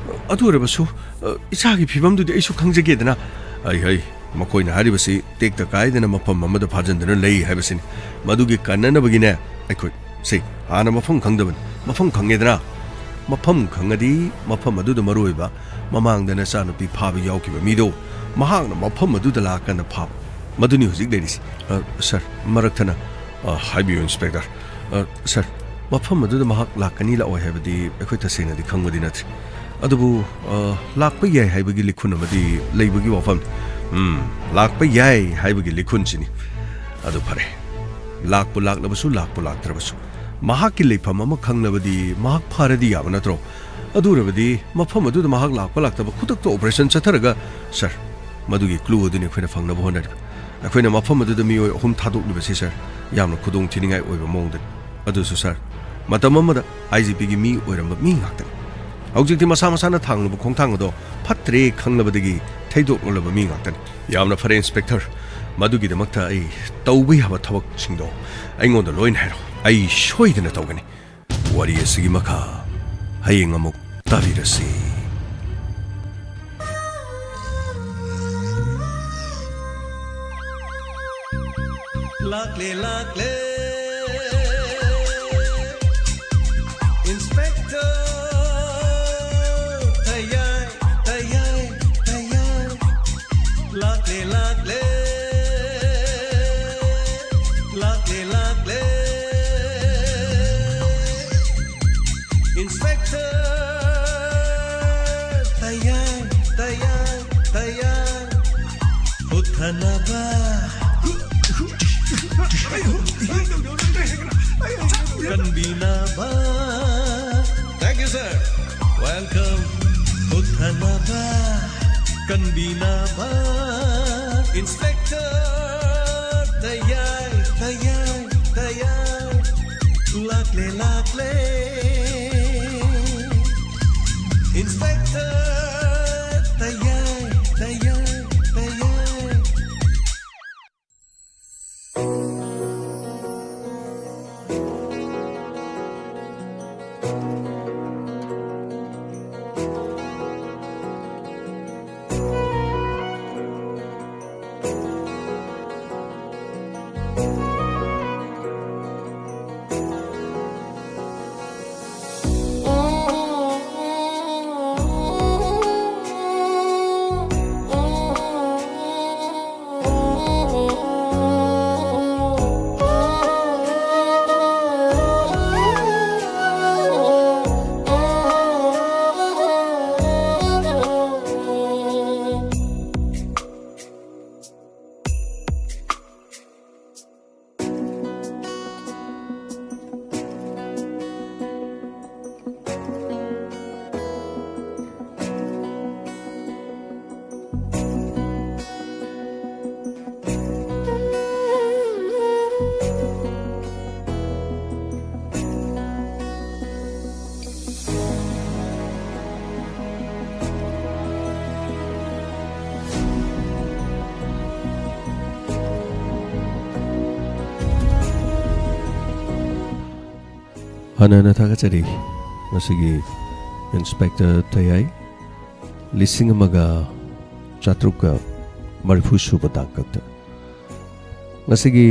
ꯑꯗꯨ ꯑꯣꯏꯔꯕꯁꯨ, ꯑ, ꯏꯆꯥꯒꯤ ꯐꯤꯕꯝꯗꯨꯗꯤ ꯑꯩꯁꯨ ꯈꯪꯖꯒꯦꯗꯅ꯫ ꯑꯩ, ꯍꯩ, ꯃꯈꯣꯏꯅ ꯍꯥꯏꯔꯤꯕꯁꯤ ꯇꯦꯛꯇ ꯀꯥꯏꯗꯅ ꯃꯐꯝ ꯑꯃꯗ ꯐꯥꯖꯤꯟꯗꯨꯅ ꯂꯩ ꯍꯥꯏꯕꯁꯤꯅꯤ꯫ ꯃꯗꯨꯒꯤ ꯀꯟꯅꯅꯕꯒꯤꯅꯦ ꯑꯩꯈꯣꯏ, ꯁꯤ, ꯍꯥꯟꯅ ꯃꯐꯝ ꯈꯪꯗꯕꯅꯤ, ꯃꯐꯝ ꯈꯪꯉꯦꯗꯅ꯫ ꯃꯐꯝ ꯈꯪꯉꯗꯤ ꯃꯐꯝ ꯑꯗꯨꯗ ꯃꯔꯨ ꯑꯣꯏꯕ ꯃꯃꯥꯡꯗ ꯅꯆꯥꯅꯨꯄꯤ ꯐꯥꯕ ꯌꯥꯎꯈꯤꯕ ꯃꯤꯗꯣ ꯃꯍꯥꯛꯅ ꯃꯐꯝ ꯑꯗꯨꯗ ꯂꯥꯛꯀꯥꯟꯗ ꯐꯥꯕ꯫ ꯃꯗꯨꯅꯤ ꯍꯧꯖꯤꯛ ꯂꯩꯔꯤꯁꯤ꯫ ꯑ, ꯁꯥꯔ, ꯃꯔꯛ ꯊꯠꯅ, ꯑ, ꯍꯥꯏꯕꯤꯌꯨ, ꯏꯟꯁꯄꯦꯛꯇꯔ꯫ ꯑ, ꯁꯥꯔ, ꯃꯐꯝ ꯑꯗꯨꯗ ꯃꯍꯥꯛ ꯂꯥꯛꯀꯅꯤ ꯂꯥꯛꯑꯣꯏ ꯍꯥꯏꯕꯗꯤ ꯑꯩꯈꯣꯏ ꯇꯁꯦꯡꯅꯗꯤ ꯈꯪꯕꯗꯤ ꯅꯠꯇ꯭ꯔꯤ꯫ ꯑꯗꯨꯕꯨ, ꯑ, ꯂꯥꯛꯄ ꯌꯥꯏ ꯍꯥꯏꯕꯒꯤ ꯂꯤꯈꯨꯟ ꯑꯃꯗꯤ ꯂꯩꯕꯒꯤ ꯋꯥꯐꯝꯅꯤ꯫ ꯎꯝ, ꯂꯥꯛꯄ ꯌꯥꯏ ꯍꯥꯏꯕꯒꯤ ꯂꯤꯈꯨꯟꯁꯤꯅꯤ꯫ ꯑꯗꯨ ꯐꯔꯦ, ꯂꯥꯛꯄꯨ ꯂꯥꯛꯂꯕꯁꯨ, ꯂꯥꯛꯄꯨ ꯂꯥꯛꯇ꯭ꯔꯕꯁꯨ, ꯃꯍꯥꯛꯀꯤ ꯂꯩꯐꯝ ꯑꯃ ꯈꯪꯂꯕꯗꯤ ꯃꯍꯥꯛ ꯐꯥꯔꯗꯤ ꯌꯥꯕ ꯅꯠꯇ꯭ꯔꯣ? ꯑꯗꯨ ꯑꯣꯏꯔꯕꯗꯤ ꯃꯐꯝ ꯑꯗꯨꯗ ꯃꯍꯥꯛ ꯂꯥꯛꯄ ꯂꯥꯛꯇꯕ ꯈꯨꯗꯛꯇ ꯑꯣꯄꯔꯦꯁꯟ ꯆꯠꯊꯔꯒ, ꯁꯥꯔ, ꯃꯗꯨꯒꯤ ꯀ꯭ꯂꯨ ꯑꯗꯨꯅꯤ ꯑꯩꯈꯣꯏꯅ ꯐꯪꯅꯕ ꯍꯣꯠꯅꯔꯤꯕ꯫ ꯑꯩꯈꯣꯏꯅ ꯃꯐꯝ ꯑꯗꯨꯗ ꯃꯤꯑꯣꯏ ꯑꯍꯨꯝ ꯊꯥꯗꯣꯛꯂꯤꯕꯁꯤ, ꯁꯥꯔ, ꯌꯥꯝꯅ ꯈꯨꯗꯣꯡ ꯊꯤꯅꯤꯡꯉꯥꯏ ꯑꯣꯏꯕ ꯃꯑꯣꯡꯗꯅꯤ꯫ ꯑꯗꯨꯁꯨ, ꯁꯥꯔ, ꯃꯇꯝ ꯑꯃꯗ ꯑꯥꯏ ꯖꯤ ꯄꯤꯒꯤ ꯃꯤ ꯑꯣꯏꯔꯝꯕ ꯃꯤ ꯉꯥꯛꯇꯅꯤ꯫ ꯍꯧꯖꯤꯛꯇꯤ ꯃꯁꯥ ꯃꯁꯥꯅ ꯊꯥꯡꯂꯨꯕ ꯈꯣꯡꯊꯥꯡ ꯑꯗꯣ ꯐꯠꯇ꯭ꯔꯦ ꯈꯪꯂꯕꯗꯒꯤ ꯊꯩꯗꯣꯛꯂꯕ ꯃꯤ ꯉꯥꯛꯇꯅꯤ꯫ ꯌꯥꯝꯅ ꯐꯔꯦ, ꯏꯟꯁꯄꯦꯛꯇꯔ꯫ ꯃꯗꯨꯒꯤꯗꯃꯛꯇ ꯑꯩ ꯇꯧꯕ ꯌꯥꯕ ꯊꯕꯛꯁꯤꯡꯗꯣ ꯑꯩꯉꯣꯟꯗ ꯂꯣꯏꯅ ꯍꯥꯏꯔꯣ꯫ ꯑꯩ ꯁꯣꯏꯗꯅ ꯇꯧꯒꯅꯤ꯫ ꯋꯥꯔꯤ ꯑꯁꯤꯒꯤ ꯃꯈꯥ ꯍꯌꯦꯡ ꯑꯃꯨꯛ ꯇꯥꯕꯤꯔꯁꯤ꯫ ꯂꯥꯛꯂꯦ, ꯂꯥꯛꯂꯦ, ꯏꯟꯁꯄꯦꯛꯇꯔ ꯊꯌꯥꯏ, ꯊꯌꯥꯏ, ꯊꯌꯥꯏ꯫ ꯂꯥꯛꯂꯦ, ꯂꯥꯛꯂꯦ, ꯂꯥꯛꯂꯦ, ꯂꯥꯛꯂꯦ꯫ ꯀꯟꯕꯤꯅꯕ꯫ Thank you, sir. Welcome. ꯀꯨꯊꯅꯕ, ꯀꯟꯕꯤꯅꯕ꯫ Inspector ꯇꯌꯥꯏ, ꯇꯌꯥꯏ, ꯇꯌꯥꯏ꯫ ꯂꯥꯛꯂꯦ, ꯂꯥꯛꯂꯦ꯫ Inspector ꯇꯌꯥꯏ, ꯇꯌꯥꯏ, ꯇꯌꯥꯏ꯫ ꯍꯥꯟꯅ ꯍꯥꯟꯅ ꯊꯥꯒꯠꯆꯔꯤ꯫ ꯉꯁꯤꯒꯤ ꯏꯟꯁꯄꯦꯛꯇꯔ ꯇꯌꯥꯏ ꯂꯤꯁꯤꯡ ꯑꯃꯒ ꯆꯥꯇ꯭ꯔꯨꯛꯀ ꯃꯔꯤꯐꯨ ꯁꯨꯕ ꯇꯥꯡꯀꯛꯇ ꯉꯁꯤꯒꯤ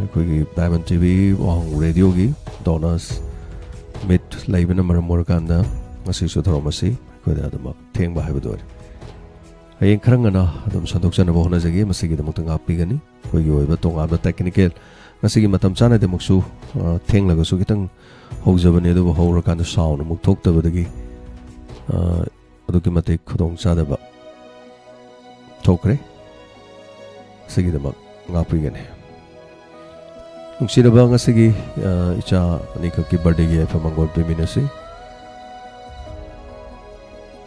ꯑꯩꯈꯣꯏꯒꯤ ꯗꯥꯏꯃꯟ ꯇꯤ ꯚꯤ ꯋꯥꯍꯪ ꯔꯦꯗꯤꯑꯣꯒꯤ ꯗꯣꯅꯔꯁ ꯃꯤꯠ ꯂꯩꯕꯅ ꯃꯔꯝ ꯑꯣꯏꯔꯀꯥꯟꯗ ꯉꯁꯤꯁꯨ ꯊꯧꯔꯝ ꯑꯁꯤ ꯑꯩꯈꯣꯏꯗ ꯑꯗꯨꯃꯛ ꯊꯦꯡꯕ ꯍꯥꯏꯕꯗꯨ ꯑꯣꯏꯔꯦ꯫ ꯍꯌꯦꯡ ꯈꯔ ꯉꯟꯅ ꯑꯗꯨꯝ ꯁꯟꯗꯣꯛꯆꯅꯕ ꯍꯣꯠꯅꯖꯒꯦ꯫ ꯃꯁꯤꯒꯤꯗꯃꯛꯇ ꯉꯥꯛꯄꯤꯒꯅꯤ꯫ ꯑꯩꯈꯣꯏꯒꯤ ꯑꯣꯏꯕ ꯇꯣꯉꯥꯟꯕ ꯇꯦꯛꯅꯤꯀꯦꯜ ꯉꯁꯤꯒꯤ ꯃꯇꯝ ꯆꯥꯅꯗꯤ ꯑꯃꯨꯛꯁꯨ, ꯑ, ꯊꯦꯡꯂꯒꯁꯨ ꯈꯤꯇꯪ ꯍꯧꯖꯕꯅꯦ, ꯑꯗꯨꯕꯨ ꯍꯧꯔꯀꯥꯟꯗ ꯁꯥꯎꯟ ꯑꯃꯨꯛ ꯊꯣꯛꯇꯕꯗꯒꯤ, ꯑ, ꯑꯗꯨꯛꯀꯤ ꯃꯇꯤꯛ ꯈꯨꯗꯣꯡ ꯆꯥꯗꯕ ꯊꯣꯛꯈ꯭ꯔꯦ꯫ ꯑꯁꯤꯒꯤꯗꯃꯛ ꯉꯥꯛꯄꯤꯒꯅꯤ꯫ ꯅꯨꯡꯁꯤꯔꯕ ꯉꯁꯤꯒꯤ, ꯑ, ꯏꯆꯥ ꯑꯅꯤꯈꯛꯀꯤ birthdayꯒꯤ ꯌꯥꯏꯐ ꯃꯪꯒꯣꯜ ꯄꯤꯃꯤꯟꯅꯁꯤ꯫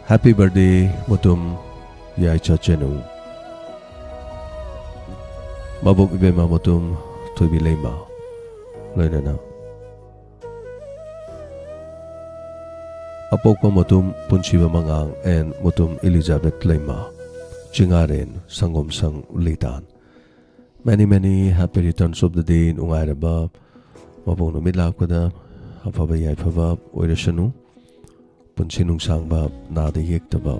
Happy birthday ꯃꯨꯇꯨꯝ ꯌꯥꯏꯆꯥ ꯆꯅꯨ꯫ ꯃꯕꯣꯛ ꯏꯕꯦꯝꯃ ꯃꯨꯇꯨꯝ ꯊꯣꯏꯕꯤ ꯂꯩꯃ꯫ ꯂꯣꯏꯅꯅ ꯑꯄꯣꯛꯄ Mutum ꯄꯨꯟꯁꯤꯕ ꯃꯉꯥꯡ and Mutum ꯏꯂꯤꯖꯥꯕꯦꯊ Leima. ꯆꯤꯡꯉꯥꯔꯦꯟ ꯁꯪꯒꯣꯝꯁꯪ ꯂꯤꯇꯥꯟ꯫ Many many happy returns of the day꯫ ꯅꯨꯡꯉꯥꯏꯔꯕ ꯃꯄꯣꯛ ꯅꯨꯃꯤꯠ ꯂꯥꯛꯄꯗ ꯑꯐꯕ ꯌꯥꯏꯐꯕ ꯑꯣꯏꯔꯁꯅꯨ꯫ ꯄꯨꯟꯁꯤ ꯅꯨꯡꯁꯥꯡꯕ, ꯅꯥꯗ ꯌꯦꯛꯇꯕ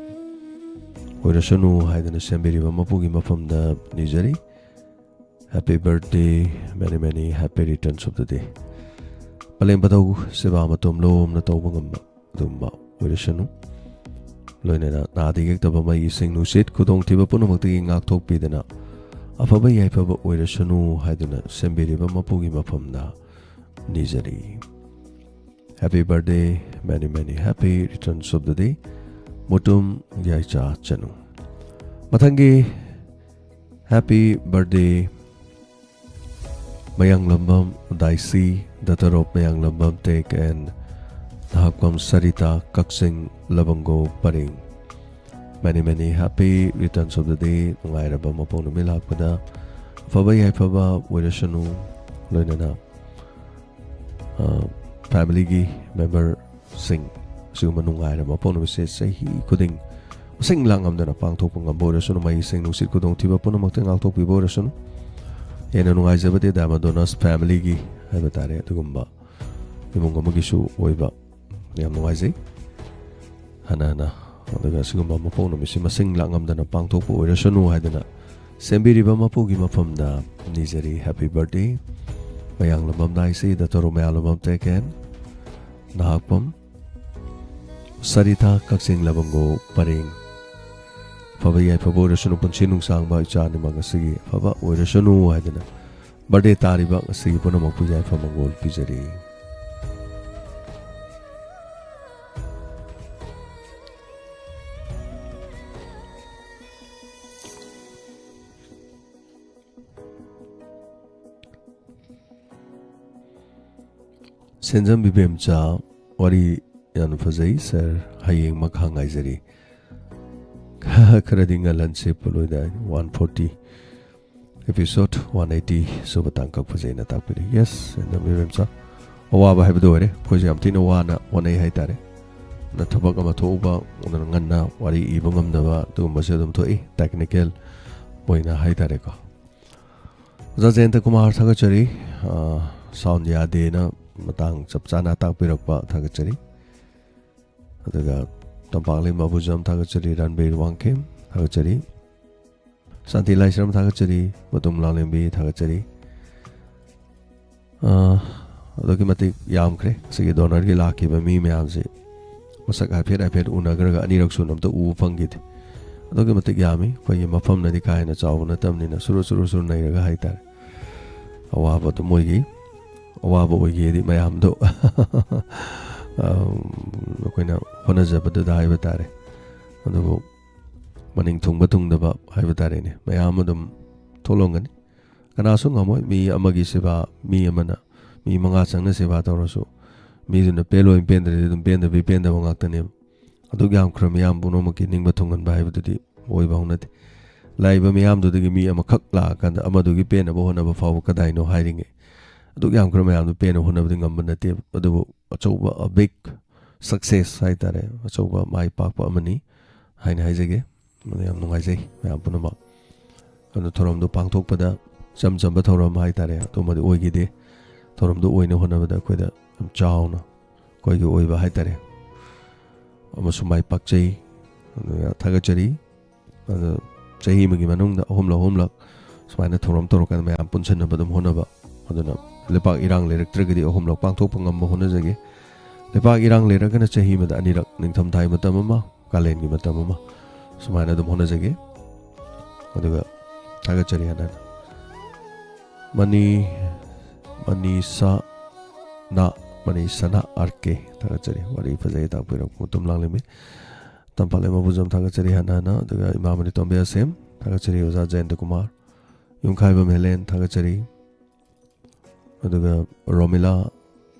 ꯑꯣꯏꯔꯁꯅꯨ ꯍꯥꯏꯗꯅ ꯁꯦꯝꯕꯤꯔꯤꯕ ꯃꯄꯨꯒꯤ ꯃꯐꯝꯗ ꯅꯤꯖꯔꯤ꯫ Happy birthday, many many happy returns of the day꯫ ꯄꯂꯦꯝ ꯄꯗꯧ ꯁꯦꯕꯥ ꯃꯇꯣꯝ ꯂꯣꯝꯅ ꯇꯧꯕ ꯉꯝꯕ ꯑꯗꯨꯒꯨꯝꯕ ꯑꯣꯏꯔꯁꯅꯨ꯫ ꯂꯣꯏꯅꯅ ꯅꯥꯗ ꯌꯦꯛꯇꯕ, ꯃꯩ ꯏꯁꯤꯡ ꯅꯨꯡꯁꯤꯠ ꯈꯨꯗꯣꯡꯊꯤꯕ ꯄꯨꯝꯅꯃꯛꯇꯒꯤ ꯉꯥꯛꯊꯣꯛꯄꯤꯗꯅ ꯑꯐꯕ ꯌꯥꯏꯐꯕ ꯑꯣꯏꯔꯁꯅꯨ ꯍꯥꯏꯗꯨꯅ ꯁꯦꯝꯕꯤꯔꯤꯕ ꯃꯄꯨꯒꯤ ꯃꯐꯝꯗ ꯅꯤꯖꯔꯤ꯫ Happy birthday, many many happy returns of the day꯫ Mutum ꯌꯥꯏꯆꯥ ꯆꯅꯨ꯫ ꯃꯊꯪꯒꯤ happy birthday Mayanglambam Daisy, daughter of Mayanglambam Tek and Nahakpam Sarita, ꯀꯛꯆꯤꯡ ꯂꯕꯪꯒꯣ ꯄꯔꯦꯡ꯫ Many many happy returns of the day꯫ ꯅꯨꯡꯉꯥꯏꯔꯕ ꯃꯄꯣꯛ ꯅꯨꯃꯤꯠ ꯂꯥꯛꯄꯗ ꯑꯐꯕ ꯌꯥꯏꯐꯕ ꯑꯣꯏꯔꯁꯅꯨ꯫ ꯂꯣꯏꯅꯅ, ꯑ, familyꯒꯤ memberꯁꯤꯡ ꯑꯁꯤꯒꯨꯝꯕ ꯅꯨꯡꯉꯥꯏꯔꯕ ꯃꯄꯣꯛ ꯅꯨꯃꯤꯠꯁꯦ ꯆꯍꯤ ꯈꯨꯗꯤꯡ ꯃꯁꯤꯡ ꯂꯥꯛ ꯉꯝꯗꯅ ꯄꯥꯡꯊꯣꯛꯄ ꯉꯝꯕ ꯑꯣꯏꯔꯁꯅꯨ, ꯃꯍꯩꯁꯤꯡ ꯅꯨꯡꯁꯤꯠ ꯈꯨꯗꯣꯡꯊꯤꯕ ꯄꯨꯝꯅꯃꯛꯇ ꯉꯥꯛꯊꯣꯛꯄꯤꯕ ꯑꯣꯏꯔꯁꯅꯨ꯫ ꯍꯦꯟꯅ ꯅꯨꯡꯉꯥꯏꯖꯕꯗꯤ Diamond Donors familyꯒꯤ ꯍꯥꯏꯕ ꯇꯥꯔꯦ, ꯑꯗꯨꯒꯨꯝꯕ ꯏꯃꯨꯡ ꯑꯃꯒꯤꯁꯨ ꯑꯣꯏꯕ ꯌꯥꯝ ꯅꯨꯡꯉꯥꯏꯖꯩ꯫ ꯍꯟꯅ ꯍꯟꯅ ꯑꯗꯨꯒ ꯑꯁꯤꯒꯨꯝꯕ ꯃꯄꯣꯛ ꯅꯨꯃꯤꯠꯁꯤ ꯃꯁꯤꯡ ꯂꯥꯛ ꯉꯝꯗꯅ ꯄꯥꯡꯊꯣꯛꯄ ꯑꯣꯏꯔꯁꯅꯨ ꯍꯥꯏꯗꯅ ꯁꯦꯝꯕꯤꯔꯤꯕ ꯃꯄꯨꯒꯤ ꯃꯐꯝꯗ ꯅꯤꯖꯔꯤ꯫ Happy birthday꯫ Mayanglambam Daisy, daughter of Mayanglambam Tek and Nahakpam Sarita, ꯀꯛꯆꯤꯡ ꯂꯕꯪꯒꯣ ꯄꯔꯦꯡ꯫ ꯑꯐꯕ ꯌꯥꯏꯐꯕ ꯑꯣꯏꯔꯁꯅꯨ, ꯄꯨꯟꯁꯤ ꯅꯨꯡꯁꯥꯡꯕ ꯏꯆꯥ ꯑꯅꯤꯃꯛ ꯑꯁꯤꯒꯤ ꯑꯐꯕ ꯑꯣꯏꯔꯁꯅꯨ ꯍꯥꯏꯗꯅ birthday ꯇꯥꯔꯤꯕ ꯉꯁꯤꯒꯤ ꯄꯨꯝꯅꯃꯛꯄꯨ ꯌꯥꯏꯐ ꯃꯪꯒꯣꯜ ꯄꯤꯖꯔꯤ꯫ ꯁꯦꯟꯖꯝ ꯏꯕꯦꯝꯆꯥ, ꯋꯥꯔꯤ ꯌꯥꯝꯅ ꯐꯖꯩ ꯁꯥꯔ, ꯍꯌꯦꯡ ꯃꯈꯥ ꯉꯥꯏꯖꯔꯤ꯫ ꯈꯔꯗꯤ ꯉꯜꯍꯟꯁꯦ ꯄꯣꯠꯂꯣꯏꯗ꯫ One forty episode one eighty ꯁꯨꯕ ꯇꯥꯡꯀꯛ ꯐꯖꯩꯅ ꯇꯥꯛꯄꯤꯔꯤ꯫ ꯌꯦꯁ, ꯁꯦꯟꯖꯝ ꯏꯕꯦꯝꯆꯥ, ꯑꯋꯥꯕ ꯍꯥꯏꯕꯗꯨ ꯑꯣꯏꯔꯦ꯫ ꯑꯩꯈꯣꯏꯁꯨ ꯌꯥꯝ ꯊꯤꯅ ꯋꯥꯅ ꯍꯣꯠꯅꯩ ꯍꯥꯏꯇꯥꯔꯦ꯫ ꯑꯗꯨꯅ ꯊꯕꯛ ꯑꯃ ꯊꯣꯛꯎꯕ, ꯑꯗꯨꯅ ꯉꯟꯅ ꯋꯥꯔꯤ ꯏꯕ ꯉꯝꯗꯕ ꯑꯗꯨꯒꯨꯝꯕꯁꯨ ꯑꯗꯨꯝ ꯊꯣꯛꯏ, ꯇꯦꯛꯅꯤꯀꯦꯜ ꯑꯣꯏꯅ ꯍꯥꯏꯇꯥꯔꯦꯀꯣ꯫ ꯑꯣꯖꯥ ꯖꯌꯟꯇ ꯀꯨꯃꯥꯔ, ꯊꯥꯒꯠꯆꯔꯤ꯫ ꯑ, ꯁꯥꯎꯟ ꯌꯥꯗꯦꯅ ꯃꯇꯥꯡ ꯆꯞ ꯆꯥꯅ ꯇꯥꯛꯄꯤꯔꯛꯄ ꯊꯥꯒꯠꯆꯔꯤ꯫ ꯑꯗꯨꯒ ꯇꯝꯄꯥꯛꯂꯩꯃ ꯑꯕꯨꯖꯝ, ꯊꯥꯒꯠꯆꯔꯤ꯫ ꯔꯟꯕꯤꯔ ꯋꯥꯡꯈꯦꯝ, ꯊꯥꯒꯠꯆꯔꯤ꯫ ꯁꯥꯟꯇꯤ ꯂꯥꯏꯁ꯭ꯔꯝ, ꯊꯥꯒꯠꯆꯔꯤ꯫ ꯃꯇꯨꯝ ꯂꯥꯡꯂꯦꯝꯕꯤ, ꯊꯥꯒꯠꯆꯔꯤ꯫ ꯑ, ꯑꯗꯨꯛꯀꯤ ꯃꯇꯤꯛ ꯌꯥꯝꯈ꯭ꯔꯦ ꯉꯁꯤꯒꯤ ꯗꯣꯅꯔꯒꯤ ꯂꯥꯛꯈꯤꯕ ꯃꯤ ꯃꯌꯥꯝꯁꯦ꯫ ꯃꯁꯛ ꯍꯥꯏꯐꯦꯠ ꯍꯥꯏꯐꯦꯠ ꯎꯅꯈ꯭ꯔꯒ ꯑꯅꯤꯔꯛ ꯁꯨꯅ ꯑꯝꯇ ꯎꯕ ꯐꯪꯈꯤꯗꯦ꯫ ꯑꯗꯨꯛꯀꯤ ꯃꯇꯤꯛ ꯌꯥꯝꯃꯤ꯫ ꯑꯩꯈꯣꯏꯒꯤ ꯃꯐꯝꯅꯗꯤ ꯀꯥ ꯍꯦꯟꯅ ꯆꯥꯎꯕ ꯅꯠꯇꯕꯅꯤꯅ ꯁꯨꯔꯨ ꯁꯨꯔꯨ ꯁꯨꯔꯨ ꯅꯩꯔꯒ ꯍꯥꯏꯇꯥꯔꯦ꯫ ꯑꯋꯥꯕ ꯑꯗꯨꯝ ꯑꯣꯏꯈꯤ꯫ ꯑꯋꯥꯕ ꯑꯣꯏꯈꯤꯗꯤ ꯃꯌꯥꯝꯗꯣ ꯑꯩꯈꯣꯏꯅ ꯍꯣꯠꯅꯖꯕꯗꯨꯗ ꯍꯥꯏꯕ ꯇꯥꯔꯦ꯫ ꯑꯗꯨꯕꯨ ꯃꯅꯤꯡ ꯊꯨꯡꯕ ꯊꯨꯡꯗꯕ ꯍꯥꯏꯕ ꯇꯥꯔꯦꯅꯦ, ꯃꯌꯥꯝ ꯑꯗꯨꯝ ꯊꯣꯛꯂꯝꯒꯅꯤ꯫ ꯀꯅꯥꯁꯨ ꯉꯝꯃꯣꯏ ꯃꯤ ꯑꯃꯒꯤ ꯁꯦꯕꯥ, ꯃꯤ ꯑꯃꯅ ꯃꯤ ꯃꯉꯥ ꯆꯪꯅ ꯁꯦꯕꯥ ꯇꯧꯔꯁꯨ ꯃꯤꯗꯨꯅ ꯄꯦꯜꯂꯣꯏ, ꯄꯦꯟꯗ꯭ꯔꯗꯤ ꯑꯗꯨꯝ ꯄꯦꯟꯗꯕꯤ ꯄꯦꯟꯗꯕ ꯉꯥꯛꯇꯅꯦꯕ꯫ ꯑꯗꯨꯛ ꯌꯥꯝꯈ꯭ꯔ ꯃꯤꯌꯥꯝ ꯄꯨꯝꯅꯃꯛꯀꯤ ꯅꯤꯡꯕ ꯊꯨꯡꯍꯟꯕ ꯍꯥꯏꯕꯗꯨꯗꯤ ꯑꯣꯏꯕ ꯍꯧꯅꯗꯦ꯫ ꯂꯥꯛꯏꯕ ꯃꯤꯌꯥꯝꯗꯨꯗꯒꯤ ꯃꯤ ꯑꯃꯈꯛ ꯂꯥꯛꯑꯀꯥꯟꯗ ꯑꯃꯗꯨꯒꯤ ꯄꯦꯟꯅꯕ ꯍꯣꯠꯅꯕ ꯐꯥꯎꯕ ꯀꯗꯥꯏꯅꯣ ꯍꯥꯏꯔꯤꯉꯩ꯫ ꯑꯗꯨꯛ ꯌꯥꯝꯈ꯭ꯔ ꯃꯌꯥꯝꯗꯨ ꯄꯦꯟꯅ ꯍꯣꯠꯅꯕꯗꯤ ꯉꯝꯕ ꯅꯠꯇꯦꯕ꯫ ꯑꯗꯨꯕꯨ ꯑꯆꯧꯕ, a big success ꯍꯥꯏꯇꯥꯔꯦ, ꯑꯆꯧꯕ ꯃꯥꯏ ꯄꯥꯛꯄ ꯑꯃꯅꯤ ꯍꯥꯏꯅ ꯍꯥꯏꯖꯒꯦ꯫ ꯑꯗꯨ ꯌꯥꯝ ꯅꯨꯡꯉꯥꯏꯖꯩ ꯃꯌꯥꯝ ꯄꯨꯝꯅꯃꯛ꯫ ꯑꯗꯨ ꯊꯧꯔꯝꯗꯨ ꯄꯥꯡꯊꯣꯛꯄꯗ ꯏꯆꯝ ꯆꯝꯕ ꯊꯧꯔꯝ ꯍꯥꯏꯇꯥꯔꯦ, ꯑꯗꯨꯃꯗꯤ ꯑꯣꯏꯈꯤꯗꯦ꯫ ꯊꯧꯔꯝꯗꯨ ꯑꯣꯏꯅ ꯍꯣꯠꯅꯕꯗ ꯑꯩꯈꯣꯏꯗ ꯌꯥꯝ ꯆꯥꯎꯅ ꯑꯩꯈꯣꯏꯒꯤ ꯑꯣꯏꯕ ꯍꯥꯏꯇꯥꯔꯦ ꯑꯃꯁꯨ ꯃꯥꯏ ꯄꯥꯛꯆꯩ꯫ ꯑꯗꯨꯒ ꯊꯥꯒꯠꯆꯔꯤ꯫ ꯑꯗꯣ ꯆꯍꯤ ꯑꯃꯒꯤ ꯃꯅꯨꯡꯗ ꯑꯍꯨꯝꯂꯛ ꯑꯍꯨꯝꯂꯛ ꯁꯨꯃꯥꯏꯅ ꯊꯧꯔꯝ ꯇꯧꯔꯀꯥꯟꯗ ꯃꯌꯥꯝ ꯄꯨꯟꯁꯤꯟꯅꯕ ꯑꯗꯨꯝ ꯍꯣꯠꯅꯕ꯫ ꯑꯗꯨꯅ ꯂꯩꯄꯥꯛ ꯏꯔꯥꯡ ꯂꯩꯔꯛꯇ꯭ꯔꯒꯗꯤ ꯑꯍꯨꯝꯂꯛ ꯄꯥꯡꯊꯣꯛꯄ ꯉꯝꯕ ꯍꯣꯠꯅꯖꯒꯦ꯫ ꯂꯩꯄꯥꯛ ꯏꯔꯥꯡ ꯂꯩꯔꯒꯅ ꯆꯍꯤ ꯑꯃꯗ ꯑꯅꯤꯔꯛ, ꯅꯤꯡꯊꯝꯊꯥꯒꯤ ꯃꯇꯝ ꯑꯃ, ꯀꯥꯂꯦꯟꯒꯤ ꯃꯇꯝ ꯑꯃ, ꯁꯨꯃꯥꯏꯅ ꯑꯗꯨꯝ ꯍꯣꯠꯅꯖꯒꯦ꯫ ꯑꯗꯨꯒ ꯊꯥꯒꯠꯆꯔꯤ ꯍꯥꯟꯅ ꯍꯥꯟꯅ꯫ ꯃꯅꯤ, ꯃꯅꯤꯁꯥ ꯅꯥ, ꯃꯅꯤꯁꯅꯥ ꯑꯥꯔ ꯀꯦ, ꯊꯥꯒꯠꯆꯔꯤ꯫ ꯋꯥꯔꯤ ꯐꯖꯩ ꯇꯥꯛꯄꯤꯔꯛꯄ ꯃꯇꯨꯝ ꯂꯥꯡꯂꯦꯝꯕꯤ꯫ ꯇꯝꯄꯥꯛꯂꯩꯃ ꯑꯕꯨꯖꯝ, ꯊꯥꯒꯠꯆꯔꯤ ꯍꯥꯟꯅ ꯍꯥꯟꯅ꯫ ꯑꯗꯨꯒ ꯏꯃꯥ ꯃꯅꯤ ꯇꯣꯝꯕꯤ ꯑꯁꯦꯝ, ꯊꯥꯒꯠꯆꯔꯤ꯫ ꯑꯣꯖꯥ ꯖꯌꯟꯇ ꯀꯨꯃꯥꯔ, ꯌꯨꯝꯈꯥꯏꯕꯝ ꯍꯦꯂꯦꯟ, ꯊꯥꯒꯠꯆꯔꯤ꯫ ꯑꯗꯨꯒ ꯔꯣꯃꯤꯂꯥ,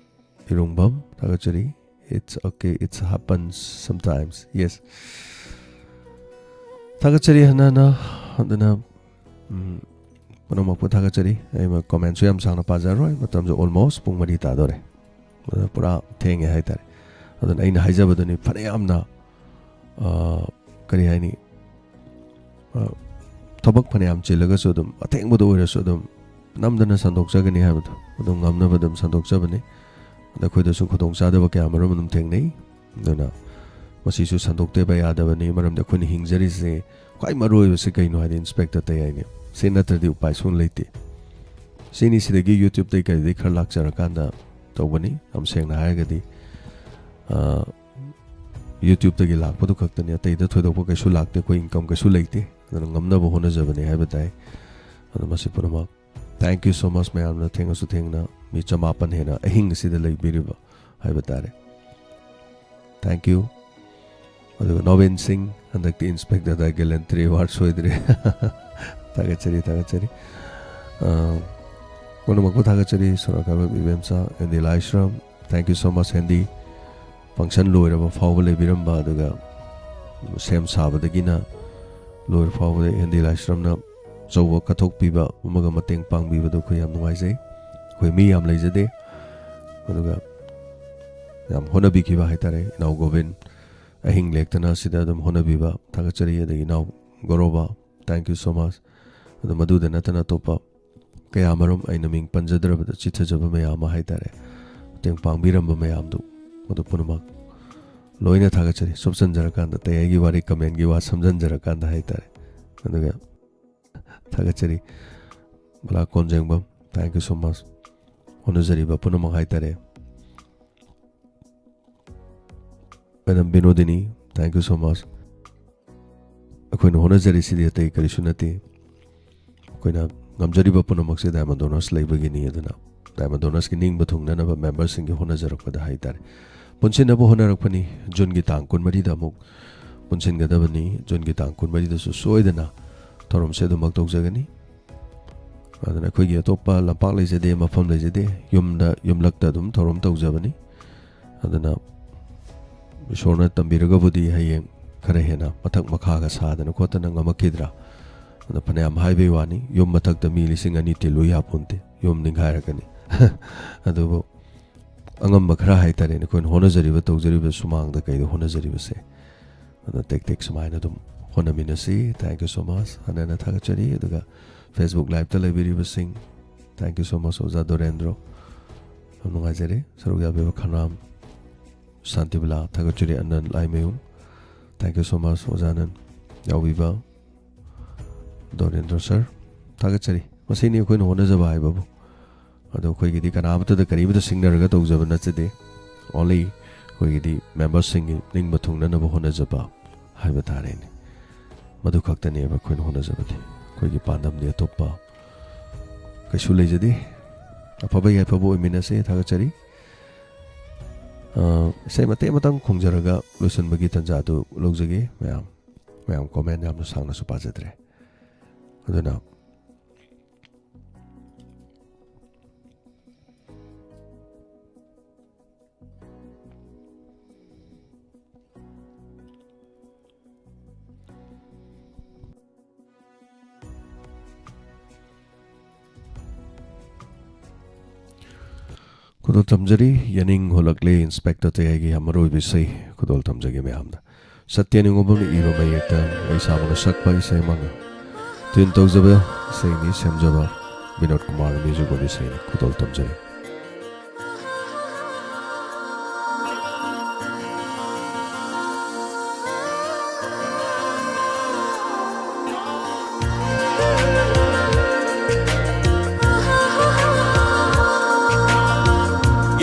ꯏꯔꯨꯡꯕꯝ, ꯊꯥꯒꯠꯆꯔꯤ꯫ It's okay, it happens sometimes. Yes. ꯊꯥꯒꯠꯆꯔꯤ ꯍꯟꯅ ꯍꯟꯅ꯫ ꯑꯗꯨꯅ, ꯎꯝ, ꯄꯨꯝꯅꯃꯛꯄꯨ ꯊꯥꯒꯠꯆꯔꯤ꯫ ꯑꯩ ꯃ-, comment ꯁꯨ ꯌꯥꯝ ꯁꯥꯡꯅ ꯄꯥꯖꯔꯣꯏ, ꯃꯇꯝꯁꯨ almost ꯄꯨꯡ ꯃꯔꯤ ꯇꯥꯗꯣꯔꯦ꯫ ꯑꯗꯨꯅ ꯄꯨꯔꯥ ꯊꯦꯡꯉꯦ ꯍꯥꯏꯇꯥꯔꯦ꯫ ꯑꯗꯨꯅ ꯑꯩꯅ ꯍꯥꯏꯖꯕꯗꯨꯅꯤ, ꯐꯅꯌꯥꯝꯅ, ꯑ, ꯀꯔꯤ ꯍꯥꯏꯅꯤ, ꯑ, ꯊꯕꯛ ꯐꯅꯌꯥꯝ ꯆꯤꯜꯂꯒꯁꯨ ꯑꯗꯨꯝ ꯑꯊꯦꯡꯕꯗ ꯑꯣꯏꯔꯁꯨ ꯑꯗꯨꯝ ꯅꯝꯗꯅ ꯁꯟꯗꯣꯛꯆꯒꯅꯤ ꯍꯥꯏꯕꯗꯣ, ꯑꯗꯨꯝ ꯉꯝꯅꯕ ꯑꯗꯨꯝ ꯁꯟꯗꯣꯛꯆꯕꯅꯤ꯫ ꯑꯗ ꯑꯩꯈꯣꯏꯗꯁꯨ ꯈꯨꯗꯣꯡꯆꯥꯗꯕ ꯀꯌꯥ ꯃꯔꯨꯝ ꯑꯗꯨꯝ ꯊꯦꯡꯅꯩ꯫ ꯑꯗꯨꯅ ꯃꯁꯤꯁꯨ ꯁꯟꯗꯣꯛꯇꯕ ꯌꯥꯗꯕꯅꯤ, ꯃꯔꯝꯗꯤ ꯑꯩꯈꯣꯏꯅ ꯍꯤꯡꯖꯔꯤꯁꯦ ꯈ꯭ꯋꯥꯏ ꯃꯔꯨ ꯑꯣꯏꯕꯁꯤ ꯀꯩꯅꯣ ꯍꯥꯏꯗꯤ ꯏꯟꯁꯄꯦꯛꯇꯔ ꯇꯌꯥꯏꯅꯦ꯫ ꯁꯤ ꯅꯠꯇ꯭ꯔꯗꯤ ꯎꯄꯥꯏ ꯁꯨꯡ ꯂꯩꯇꯦ꯫ ꯁꯤꯅꯤ, ꯁꯤꯗꯒꯤ YouTube ꯇꯩ ꯀꯩꯗꯩ ꯈꯔ ꯂꯥꯛꯆꯔꯀꯥꯟꯗ ꯇꯧꯕꯅꯤ꯫ ꯌꯥꯝ ꯁꯦꯡꯅ ꯍꯥꯏꯔꯒꯗꯤ, ꯑ, YouTube ꯇꯒꯤ ꯂꯥꯛꯄꯗꯨ ꯈꯛꯇꯅꯤ, ꯑꯇꯩꯗ ꯊꯣꯏꯗꯣꯛꯄ ꯀꯩꯁꯨ ꯂꯥꯛꯇꯦ, ꯑꯩꯈꯣꯏ income ꯀꯩꯁꯨ ꯂꯩꯇꯦ꯫ ꯑꯗꯨꯅ ꯉꯝꯅꯕ ꯍꯣꯠꯅꯖꯕꯅꯤ ꯍꯥꯏꯕ ꯇꯥꯏ꯫ ꯑꯗꯣ ꯃꯁꯤ ꯄꯨꯝꯅꯃꯛ, thank you so much ꯃꯌꯥꯝꯅ, ꯊꯦꯡꯉꯁꯨ ꯊꯦꯡꯅ ꯃꯤ ꯆꯃꯥꯄꯟ ꯍꯦꯟꯅ ꯑꯍꯤꯡ ꯑꯁꯤꯗ ꯂꯩꯕꯤꯔꯤꯕ ꯍꯥꯏꯕ ꯇꯥꯔꯦ꯫ Thank you꯫ ꯑꯗꯨꯒ ꯅꯣꯕꯤꯟ ꯁꯤꯡ, ꯍꯟꯗꯛꯇꯤ ꯏꯟꯁꯄꯦꯛꯇꯔꯗ Gallantry Award ꯁꯣꯏꯗ꯭ꯔꯦ꯫ ꯊꯥꯒꯠꯆꯔꯤ, ꯊꯥꯒꯠꯆꯔꯤ꯫ ꯑ, ꯄꯨꯝꯅꯃꯛꯄꯨ ꯊꯥꯒꯠꯆꯔꯤ꯫ ꯁꯣꯔꯥꯈꯥꯕꯝ ꯏꯕꯦꯝꯆꯥ, ꯍꯦꯟꯗꯤ ꯂꯥꯏꯁ꯭ꯔꯝ, thank you so much, ꯍꯦꯟꯗꯤ꯫ Function ꯂꯣꯏꯔꯕ ꯐꯥꯎꯕ ꯂꯩꯕꯤꯔꯝꯕ, ꯑꯗꯨꯒ ꯁꯦꯝ ꯁꯥꯕꯗꯒꯤꯅ ꯂꯣꯏꯔ ꯐꯥꯎꯕꯗ ꯍꯦꯟꯗꯤ ꯂꯥꯏꯁ꯭ꯔꯝꯅ ꯑꯆꯧꯕ ꯀꯠꯊꯣꯛꯄꯤꯕ, ꯑꯃꯒ ꯃꯇꯦꯡ ꯄꯥꯡꯕꯤꯕꯗꯨ ꯑꯩꯈꯣꯏ ꯌꯥꯝ ꯅꯨꯡꯉꯥꯏꯖꯩ꯫ ꯑꯩꯈꯣꯏ ꯃꯤ ꯌꯥꯝ ꯂꯩꯖꯗꯦ, ꯑꯗꯨꯒ ꯌꯥꯝ ꯍꯣꯠꯅꯕꯤꯈꯤꯕ ꯍꯥꯏꯇꯥꯔꯦ꯫ ꯏꯅꯥꯎ ꯒꯣꯕꯤꯟ ꯑꯍꯤꯡ ꯂꯦꯛꯇꯅ ꯁꯤꯗ ꯑꯗꯨꯝ ꯍꯣꯠꯅꯕꯤꯕ ꯊꯥꯒꯠꯆꯔꯤ, ꯑꯗꯒꯤ ꯏꯅꯥꯎ ꯒꯧꯔꯣꯕ, thank you so much꯫ ꯑꯗꯣ ꯃꯗꯨꯗ ꯅꯠꯇꯅ ꯑꯇꯣꯞꯄ ꯀꯌꯥ ꯃꯔꯨꯝ ꯑꯩꯅ ꯃꯤꯡ ꯄꯟꯖꯗ꯭ꯔꯕꯗ ꯆꯤꯊꯖꯕ ꯃꯌꯥꯝ ꯑꯃ ꯍꯥꯏꯇꯥꯔꯦ, ꯃꯇꯦꯡ ꯄꯥꯡꯕꯤꯔꯝꯕ ꯃꯌꯥꯝꯗꯨ, ꯃꯗꯨ ꯄꯨꯝꯅꯃꯛ ꯂꯣꯏꯅ ꯊꯥꯒꯠꯆꯔꯤ꯫ ꯁꯨꯞꯆꯟꯖꯔꯀꯥꯟꯗ, ꯇꯌꯥꯏꯒꯤ ꯋꯥꯔꯤ comment ꯀꯤ ꯋꯥ ꯁꯝꯖꯟꯖꯔꯀꯥꯟꯗ ꯍꯥꯏꯇꯥꯔꯦ꯫ ꯑꯗꯨꯒ ꯊꯥꯒꯠꯆꯔꯤ ꯕꯂꯥ ꯀꯣꯟꯖꯦꯡꯕꯝ, thank you so much꯫ ꯍꯣꯠꯅꯖꯔꯤꯕ ꯄꯨꯝꯅꯃꯛ ꯍꯥꯏꯇꯥꯔꯦ꯫ Madam Binodini, thank you so much꯫ ꯑꯩꯈꯣꯏꯅ ꯍꯣꯠꯅꯖꯔꯤꯁꯤꯗꯤ ꯑꯇꯩ ꯀꯔꯤꯁꯨ ꯅꯠꯇꯦ꯫ ꯑꯩꯈꯣꯏꯅ ꯉꯝꯖꯔꯤꯕ ꯄꯨꯝꯅꯃꯛꯁꯦ Diamond Donors ꯂꯩꯕꯒꯤꯅꯤ꯫ ꯑꯗꯨꯅ Diamond Donors ꯀꯤ ꯅꯤꯡꯕ ꯊꯨꯡꯅꯅꯕ member ꯁꯤꯡꯒꯤ ꯍꯣꯠꯅꯖꯔꯛꯄꯗ ꯍꯥꯏꯇꯥꯔꯦ, ꯄꯨꯟꯁꯤꯟꯅꯕ ꯍꯣꯠꯅꯔꯛꯄꯅꯤ꯫ June ꯒꯤ ꯇꯥꯡ ꯀꯨꯟꯃꯔꯤꯗ ꯑꯃꯨꯛ ꯄꯨꯟꯁꯤꯟꯒꯗꯕꯅꯤ꯫ June ꯒꯤ ꯇꯥꯡ ꯀꯨꯟꯃꯔꯤꯗꯁꯨ ꯁꯣꯏꯗꯅ ꯊꯧꯔꯝꯁꯦ ꯑꯗꯨꯃꯛ ꯇꯧꯖꯒꯅꯤ꯫ ꯑꯗꯨꯅ ꯑꯩꯈꯣꯏꯒꯤ ꯑꯇꯣꯞꯄ ꯂꯝꯄꯥꯛ ꯂꯩꯖꯗꯦ, ꯃꯐꯝ ꯂꯩꯖꯗꯦ, ꯌꯨꯝꯗ, ꯌꯨꯝꯂꯛꯇ ꯑꯗꯨꯝ ꯊꯧꯔꯝ ꯇꯧꯖꯕꯅꯤ꯫ ꯑꯗꯨꯅ ꯏꯁꯣꯔꯅ ꯇꯝꯕꯤꯔꯒꯕꯨꯗꯤ ꯍꯌꯦꯡ ꯈꯔ ꯍꯦꯟꯅ ꯃꯊꯛ ꯃꯈꯥꯒ ꯁꯥꯗꯅ ꯈꯣꯠꯇꯅ ꯉꯝꯃꯛꯈꯤꯗ꯭ꯔꯥ? ꯑꯗꯣ ꯐꯅꯌꯥꯝ ꯍꯥꯏꯕꯩ ꯋꯥꯅꯤ, ꯌꯨꯝ ꯃꯊꯛꯇ ꯃꯤ ꯂꯤꯁꯤꯡ ꯑꯅꯤ ꯇꯤꯜꯂꯨ ꯌꯥꯄꯣꯟꯇꯦ, ꯌꯨꯝ ꯅꯤꯡꯈꯥꯏꯔꯛꯀꯅꯤ꯫ ꯑꯗꯨꯕꯨ ꯑꯉꯝꯕ ꯈꯔ ꯍꯥꯏꯇꯥꯔꯦꯅꯦ, ꯑꯩꯈꯣꯏꯅ ꯍꯣꯠꯅꯖꯔꯤꯕ, ꯇꯧꯖꯔꯤꯕ, ꯁꯨꯃꯥꯡꯗ ꯀꯩꯗ ꯍꯣꯠꯅꯖꯔꯤꯕꯁꯦ, ꯑꯗꯣ ꯇꯦꯛ ꯇꯦꯛ ꯁꯨꯃꯥꯏꯅ ꯑꯗꯨꯝ ꯍꯣꯠꯅꯃꯤꯟꯅꯁꯤ꯫ Thank you so much꯫ ꯍꯟꯅ ꯍꯟꯅ ꯊꯥꯒꯠꯆꯔꯤ꯫ ꯑꯗꯨꯒ Facebook Live-ꯇ ꯂꯩꯕꯤꯔꯤꯕꯁꯤꯡ, thank you so much ꯑꯣꯖꯥ ꯗꯣꯔꯦꯟꯗ꯭ꯔꯣ, ꯌꯥꯝ ꯅꯨꯡꯉꯥꯏꯖꯔꯦ꯫ ꯁꯔꯨꯛ ꯌꯥꯕꯤꯕ ꯈꯅꯥꯝ ꯁꯥꯟꯇꯤꯕꯂꯥ, ꯊꯥꯒꯠꯆꯔꯤ꯫ ꯑꯅꯟ Laimayum, thank you so much ꯑꯣꯖꯥ ꯑꯅꯟ꯫ ꯌꯥꯎꯕꯤꯕ ꯗꯣꯔꯦꯟꯗ꯭ꯔꯣ sir, ꯊꯥꯒꯠꯆꯔꯤ꯫ ꯃꯁꯤꯅꯤ ꯑꯩꯈꯣꯏꯅ ꯍꯣꯠꯅꯖꯕ ꯍꯥꯏꯕꯕꯨ꯫ ꯑꯗꯣ ꯑꯩꯈꯣꯏꯒꯤꯗꯤ ꯀꯅꯥꯃꯠꯇꯗ ꯀꯔꯤꯃꯠꯇ ꯁꯤꯡꯅꯔꯒ ꯇꯧꯖꯕ ꯅꯠꯆꯗꯦ꯫ Only ꯑꯩꯈꯣꯏꯒꯤꯗꯤ member-ꯁꯤꯡꯒꯤ ꯅꯤꯡꯕ ꯊꯨꯡꯅꯅꯕ ꯍꯣꯠꯅꯖꯕ ꯍꯥꯏꯕ ꯇꯥꯔꯦꯅꯦ꯫ ꯃꯗꯨ ꯈꯛꯇꯅꯦꯕ ꯑꯩꯈꯣꯏꯅ ꯍꯣꯠꯅꯖꯕꯗꯤ꯫ ꯑꯩꯈꯣꯏꯒꯤ ꯄꯥꯟꯗꯝꯗꯤ ꯑꯇꯣꯞꯄ ꯀꯩꯁꯨ ꯂꯩꯖꯗꯦ꯫ ꯑꯐꯕ ꯌꯥꯏꯐꯕ ꯑꯣꯏꯃꯤꯟꯅꯁꯦ꯫ ꯊꯥꯒꯠꯆꯔꯤ꯫ ꯑ, ꯏꯁꯩ ꯃꯇꯦꯛ ꯑꯃꯇꯪ ꯈꯣꯡꯖꯔꯒ ꯂꯣꯏꯁꯤꯟꯕꯒꯤ ꯇꯥꯟꯖꯥꯗꯨ ꯂꯧꯖꯒꯦ ꯃꯌꯥꯝ꯫ ꯃꯌꯥꯝ comment ꯌꯥꯝꯅ ꯁꯥꯡꯅꯁꯨ ꯄꯥꯖꯗ꯭ꯔꯦ꯫ ꯑꯗꯨꯅ ꯈꯨꯗꯣꯜ ꯇꯝꯖꯔꯤ, ꯌꯦꯅꯤꯡ ꯍꯨꯜꯂꯛꯂꯦ, Inspector ꯇꯌꯥꯏꯒꯤ ꯌꯥꯝ ꯃꯔꯨ ꯑꯣꯏꯕ ꯏꯁꯩ ꯈꯨꯗꯣꯜ ꯇꯝꯖꯒꯦ ꯃꯌꯥꯝꯗ꯫ ꯁꯇ꯭ꯌ ꯅꯤꯡꯉꯣꯝꯕꯝꯅ ꯏꯕ ꯃꯌꯦꯛꯇ ꯑꯩ ꯏꯁꯥꯃꯛꯅ ꯁꯛꯄ ꯏꯁꯩ ꯑꯃꯒ꯫ Tune ꯇꯧꯖꯕ ꯏꯁꯩꯅꯤ, ꯁꯦꯝꯖꯕ ꯕꯤꯅꯣꯗ ꯀꯨꯃꯥꯔ music ꯑꯣꯏꯕ ꯏꯁꯩꯅꯤ꯫ ꯈꯨꯗꯣꯜ ꯇꯝꯖꯔꯤ꯫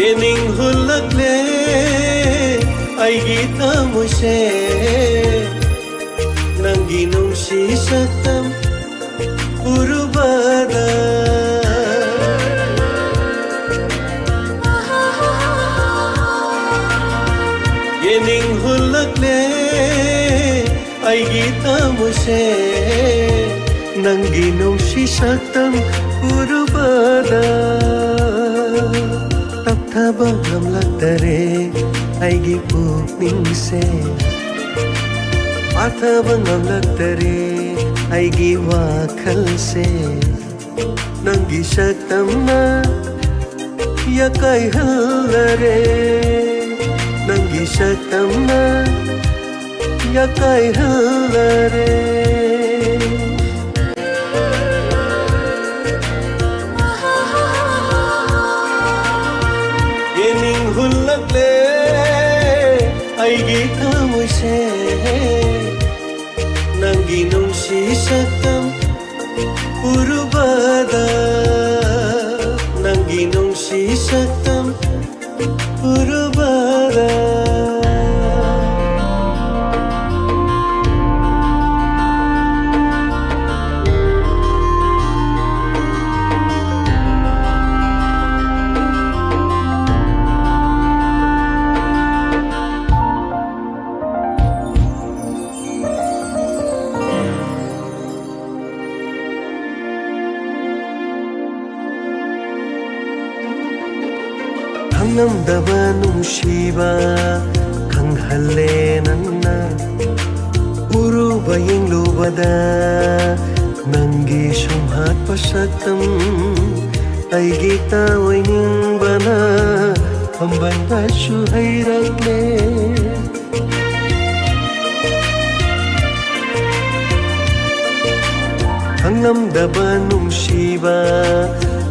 ꯌꯦꯅꯤꯡ ꯍꯨꯜꯂꯛꯂꯦ ꯑꯩꯒꯤ ꯊꯃꯣꯏꯁꯦ, ꯅꯪꯒꯤ ꯅꯨꯡꯁꯤ ꯁꯛꯇꯝ ꯎꯔꯨꯕꯗ꯫ ꯌꯦꯅꯤꯡ ꯍꯨꯜꯂꯛꯂꯦ ꯑꯩꯒꯤ ꯊꯃꯣꯏꯁꯦ, ꯅꯪꯒꯤ ꯅꯨꯡꯁꯤ ꯁꯛꯇꯝ ꯎꯔꯨꯕꯗ ꯇꯞꯊꯕ ꯉꯝꯂꯛꯇꯔꯦ ꯑꯩꯒꯤ ꯄꯨꯛꯅꯤꯡꯁꯦ꯫ ꯄꯥꯊꯕ ꯉꯝꯂꯛꯇꯔꯦ ꯑꯩꯒꯤ ꯋꯥꯈꯜꯁꯦ꯫ ꯅꯪꯒꯤ ꯁꯛꯇꯝꯅ ꯌꯥꯀꯥꯏꯍꯜꯂꯔꯦ꯫ ꯅꯪꯒꯤ ꯁꯛꯇꯝꯅ ꯌꯥꯀꯥꯏꯍꯜꯂꯔꯦ꯫ ꯌꯦꯡꯅꯤꯡ ꯍꯨꯜꯂꯛꯂꯦ ꯑꯩꯒꯤ ꯊꯃꯣꯏꯁꯦ꯫ ꯅꯪꯒꯤ ꯅꯨꯡꯁꯤ ꯁꯛꯇꯝ ꯎꯔꯨꯕꯗ, ꯅꯪꯒꯤ ꯅꯨꯡꯁꯤ ꯁꯛꯇꯝ ꯎꯔꯨꯕꯗ꯫ ꯈꯪꯂꯝꯗꯕ ꯅꯨꯡꯁꯤꯕ ꯈꯪꯍꯜꯂꯦ ꯅꯪꯅ꯫ ꯎꯔꯨꯕ ꯌꯦꯡꯂꯨꯕꯗ ꯅꯪꯒꯤ ꯁꯨꯝꯍꯠꯄ ꯁꯛꯇꯝ ꯑꯩꯒꯤ ꯇꯥꯑꯣꯏꯅꯤꯡꯕꯅ ꯐꯝꯕꯟꯕꯁꯨ ꯍꯩꯔꯛꯂꯦ꯫ ꯈꯪꯂꯝꯗꯕ ꯅꯨꯡꯁꯤꯕ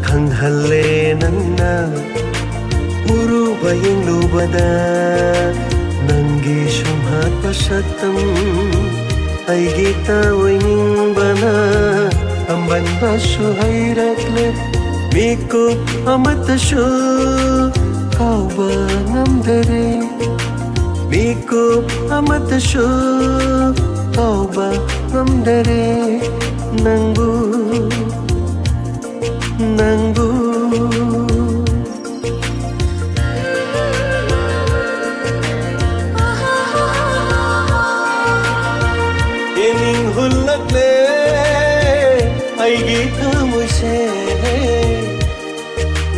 ꯈꯪꯍꯜꯂꯦ ꯅꯪꯅ꯫ ꯎꯔꯨꯕ ꯌꯦꯡꯂꯨꯕꯗ ꯅꯪꯒꯤ ꯁꯨꯝꯍꯠꯄ ꯁꯛꯇꯝ ꯑꯩꯒꯤ ꯇꯥꯑꯣꯏꯅꯤꯡꯕꯅ ꯑꯝꯕꯟꯕꯁꯨ ꯍꯩꯔꯛꯂꯦ꯫ ꯃꯤꯀꯨꯞ ꯑꯃꯠꯇꯁꯨ ꯀꯥꯎꯕ ꯉꯝꯗꯔꯦ꯫ ꯃꯤꯀꯨꯞ ꯑꯃꯠꯇꯁꯨ ꯀꯥꯎꯕ ꯉꯝꯗꯔꯦ ꯅꯪꯕꯨ, ꯅꯪꯕꯨ꯫ ꯌꯦꯡꯅꯤꯡ ꯍꯨꯜꯂꯛꯂꯦ ꯑꯩꯒꯤ ꯊꯃꯣꯏꯁꯦ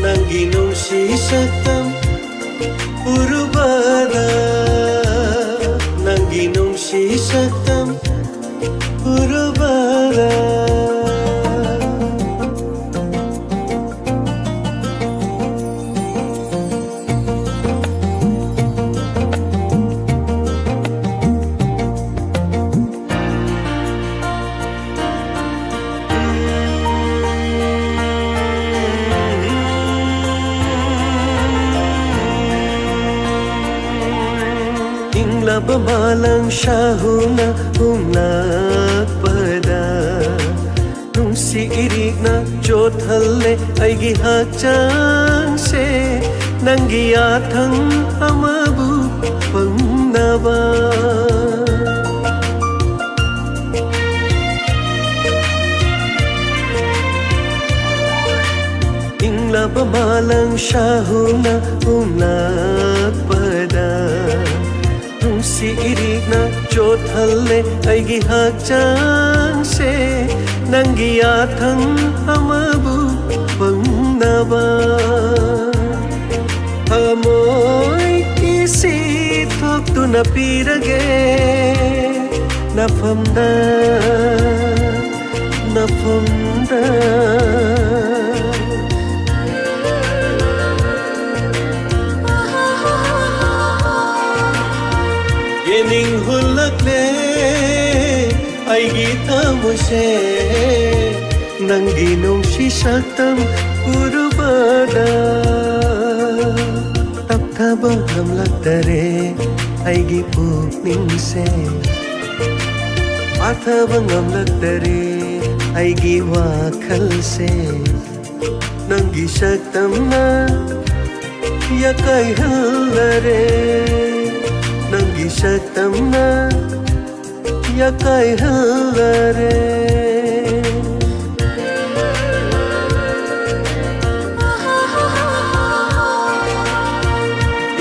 ꯅꯪꯒꯤ ꯅꯨꯡꯁꯤ ꯁꯛꯇꯝ ꯎꯔꯨꯕꯗ, ꯅꯪꯒꯤ ꯅꯨꯡꯁꯤ ꯁꯛꯇꯝ ꯎꯔꯨꯕꯗ꯫ ꯏꯪꯂꯕ ꯃꯥꯂꯪ ꯁꯥꯍꯨꯅ ꯍꯨꯝꯂꯛꯄꯗ, ꯅꯨꯡꯁꯤ ꯏꯔꯤꯛꯅ ꯆꯣꯠꯍꯜꯂꯦ ꯑꯩꯒꯤ ꯍꯛꯆꯥꯡꯁꯦ, ꯅꯪꯒꯤ ꯌꯥꯊꯪ ꯑꯃꯕꯨ ꯐꯪꯅꯕ꯫ ꯏꯪꯂꯕ ꯃꯥꯂꯪ ꯁꯥꯍꯨꯅ ꯍꯨꯝꯂꯛꯄꯗ, ꯅꯨꯡꯁꯤ ꯏꯔꯤꯛꯅ ꯆꯣꯠꯍꯜꯂꯦ ꯑꯩꯒꯤ ꯍꯛꯆꯥꯡꯁꯦ, ꯅꯪꯒꯤ ꯌꯥꯊꯪ ꯑꯃꯕꯨ ꯐꯪꯅꯕ꯫ ꯊꯃꯣꯏ ꯀꯤꯁꯤ ꯊꯣꯛꯇꯨꯅ ꯄꯤꯔꯒꯦ ꯅꯐꯝꯗ, ꯅꯐꯝꯗ꯫ ꯌꯦꯅꯤꯡ ꯍꯨꯜꯂꯛꯂꯦ ꯑꯩꯒꯤ ꯊꯃꯣꯏꯁꯦ, ꯅꯪꯒꯤ ꯅꯨꯡꯁꯤ ꯁꯛꯇꯝ ꯎꯔꯨꯕꯗ꯫ ꯇꯞꯊꯕ ꯉꯝꯂꯛꯇꯔꯦ ꯑꯩꯒꯤ ꯄꯨꯛꯅꯤꯡꯁꯦ, ꯄꯥꯊꯕ ꯉꯝꯂꯛꯇꯔꯦ ꯑꯩꯒꯤ ꯋꯥꯈꯜꯁꯦ꯫ ꯅꯪꯒꯤ ꯁꯛꯇꯝꯅ ꯌꯥꯀꯥꯏꯍꯜꯂꯔꯦ, ꯅꯪꯒꯤ ꯁꯛꯇꯝꯅ ꯌꯥꯀꯥꯏꯍꯜꯂꯔꯦ꯫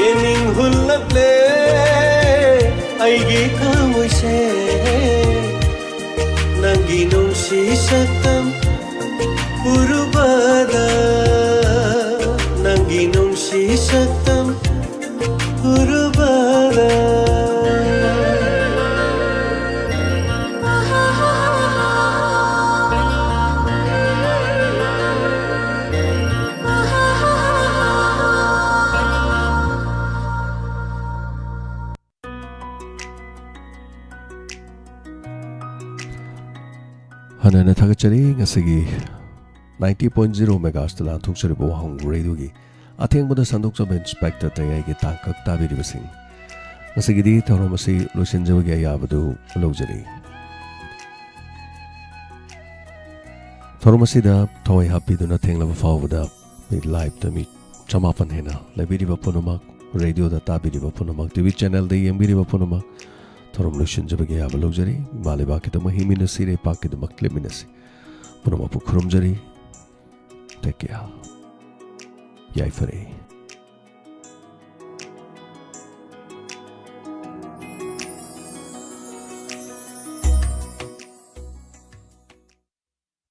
ꯌꯦꯅꯤꯡ ꯍꯨꯜꯂꯛꯂꯦ ꯑꯩꯒꯤ ꯊꯃꯣꯏꯁꯦ, ꯅꯪꯒꯤ ꯅꯨꯡꯁꯤ ꯁꯛꯇꯝ ꯍꯟꯅ ꯍꯟꯅ ꯊꯥꯒꯠꯆꯔꯤ꯫ ꯉꯁꯤꯒꯤ ninety point zero megahertzꯇ ꯂꯥꯟꯊꯣꯛꯆꯔꯤꯕ ꯋꯥꯍꯪ ꯔꯦꯗꯤꯑꯣꯒꯤ ꯑꯊꯦꯡꯕꯗ ꯁꯟꯗꯣꯛꯆꯕ ꯏꯟꯁꯄꯦꯛꯇꯔ ꯇꯌꯥꯏꯒꯤ ꯇꯥꯡꯀꯛ ꯇꯥꯕꯤꯔꯤꯕꯁꯤꯡ, ꯉꯁꯤꯒꯤꯗꯤ ꯊꯧꯔꯝ ꯑꯁꯤ ꯂꯣꯏꯁꯤꯟꯖꯕꯒꯤ ꯑꯌꯥꯕꯗꯨ ꯂꯧꯖꯔꯤ꯫ ꯊꯧꯔꯝ ꯑꯁꯤꯗ ꯊꯋꯥꯏ ꯍꯥꯞꯄꯤꯗꯨꯅ ꯊꯦꯡꯂꯕ ꯐꯥꯎꯕꯗ ꯂꯥꯏꯞꯇ ꯃꯤ ꯆꯃꯥꯄꯟ ꯍꯦꯟꯅ ꯂꯩꯕꯤꯔꯤꯕ ꯄꯨꯝꯅꯃꯛ, ꯔꯦꯗꯤꯑꯣꯗ ꯇꯥꯕꯤꯔꯤꯕ ꯄꯨꯝꯅꯃꯛ, ꯇꯤꯚꯤ ꯆꯦꯅꯦꯜꯗ ꯌꯦꯡꯕꯤꯔꯤꯕ ꯄꯨꯝꯅꯃꯛ, ꯊꯧꯔꯝ ꯂꯣꯏꯁꯤꯟꯖꯕꯒꯤ ꯑꯌꯥꯕ ꯂꯧꯖꯔꯤ꯫ ꯏꯃꯥ ꯂꯩꯕꯥꯛꯀꯤꯗꯃꯛ ꯍꯤꯡꯃꯤꯟꯅꯁꯤ, ꯂꯩꯄꯥꯛꯀꯤꯗꯃꯛ ꯂꯦꯞꯃꯤꯟꯅꯁꯤ꯫ ꯄꯨꯝꯅꯃꯛꯄꯨ ꯈꯨꯔꯨꯝꯖꯔꯤ꯫ Take care. ꯌꯥꯏꯐꯔꯦ꯫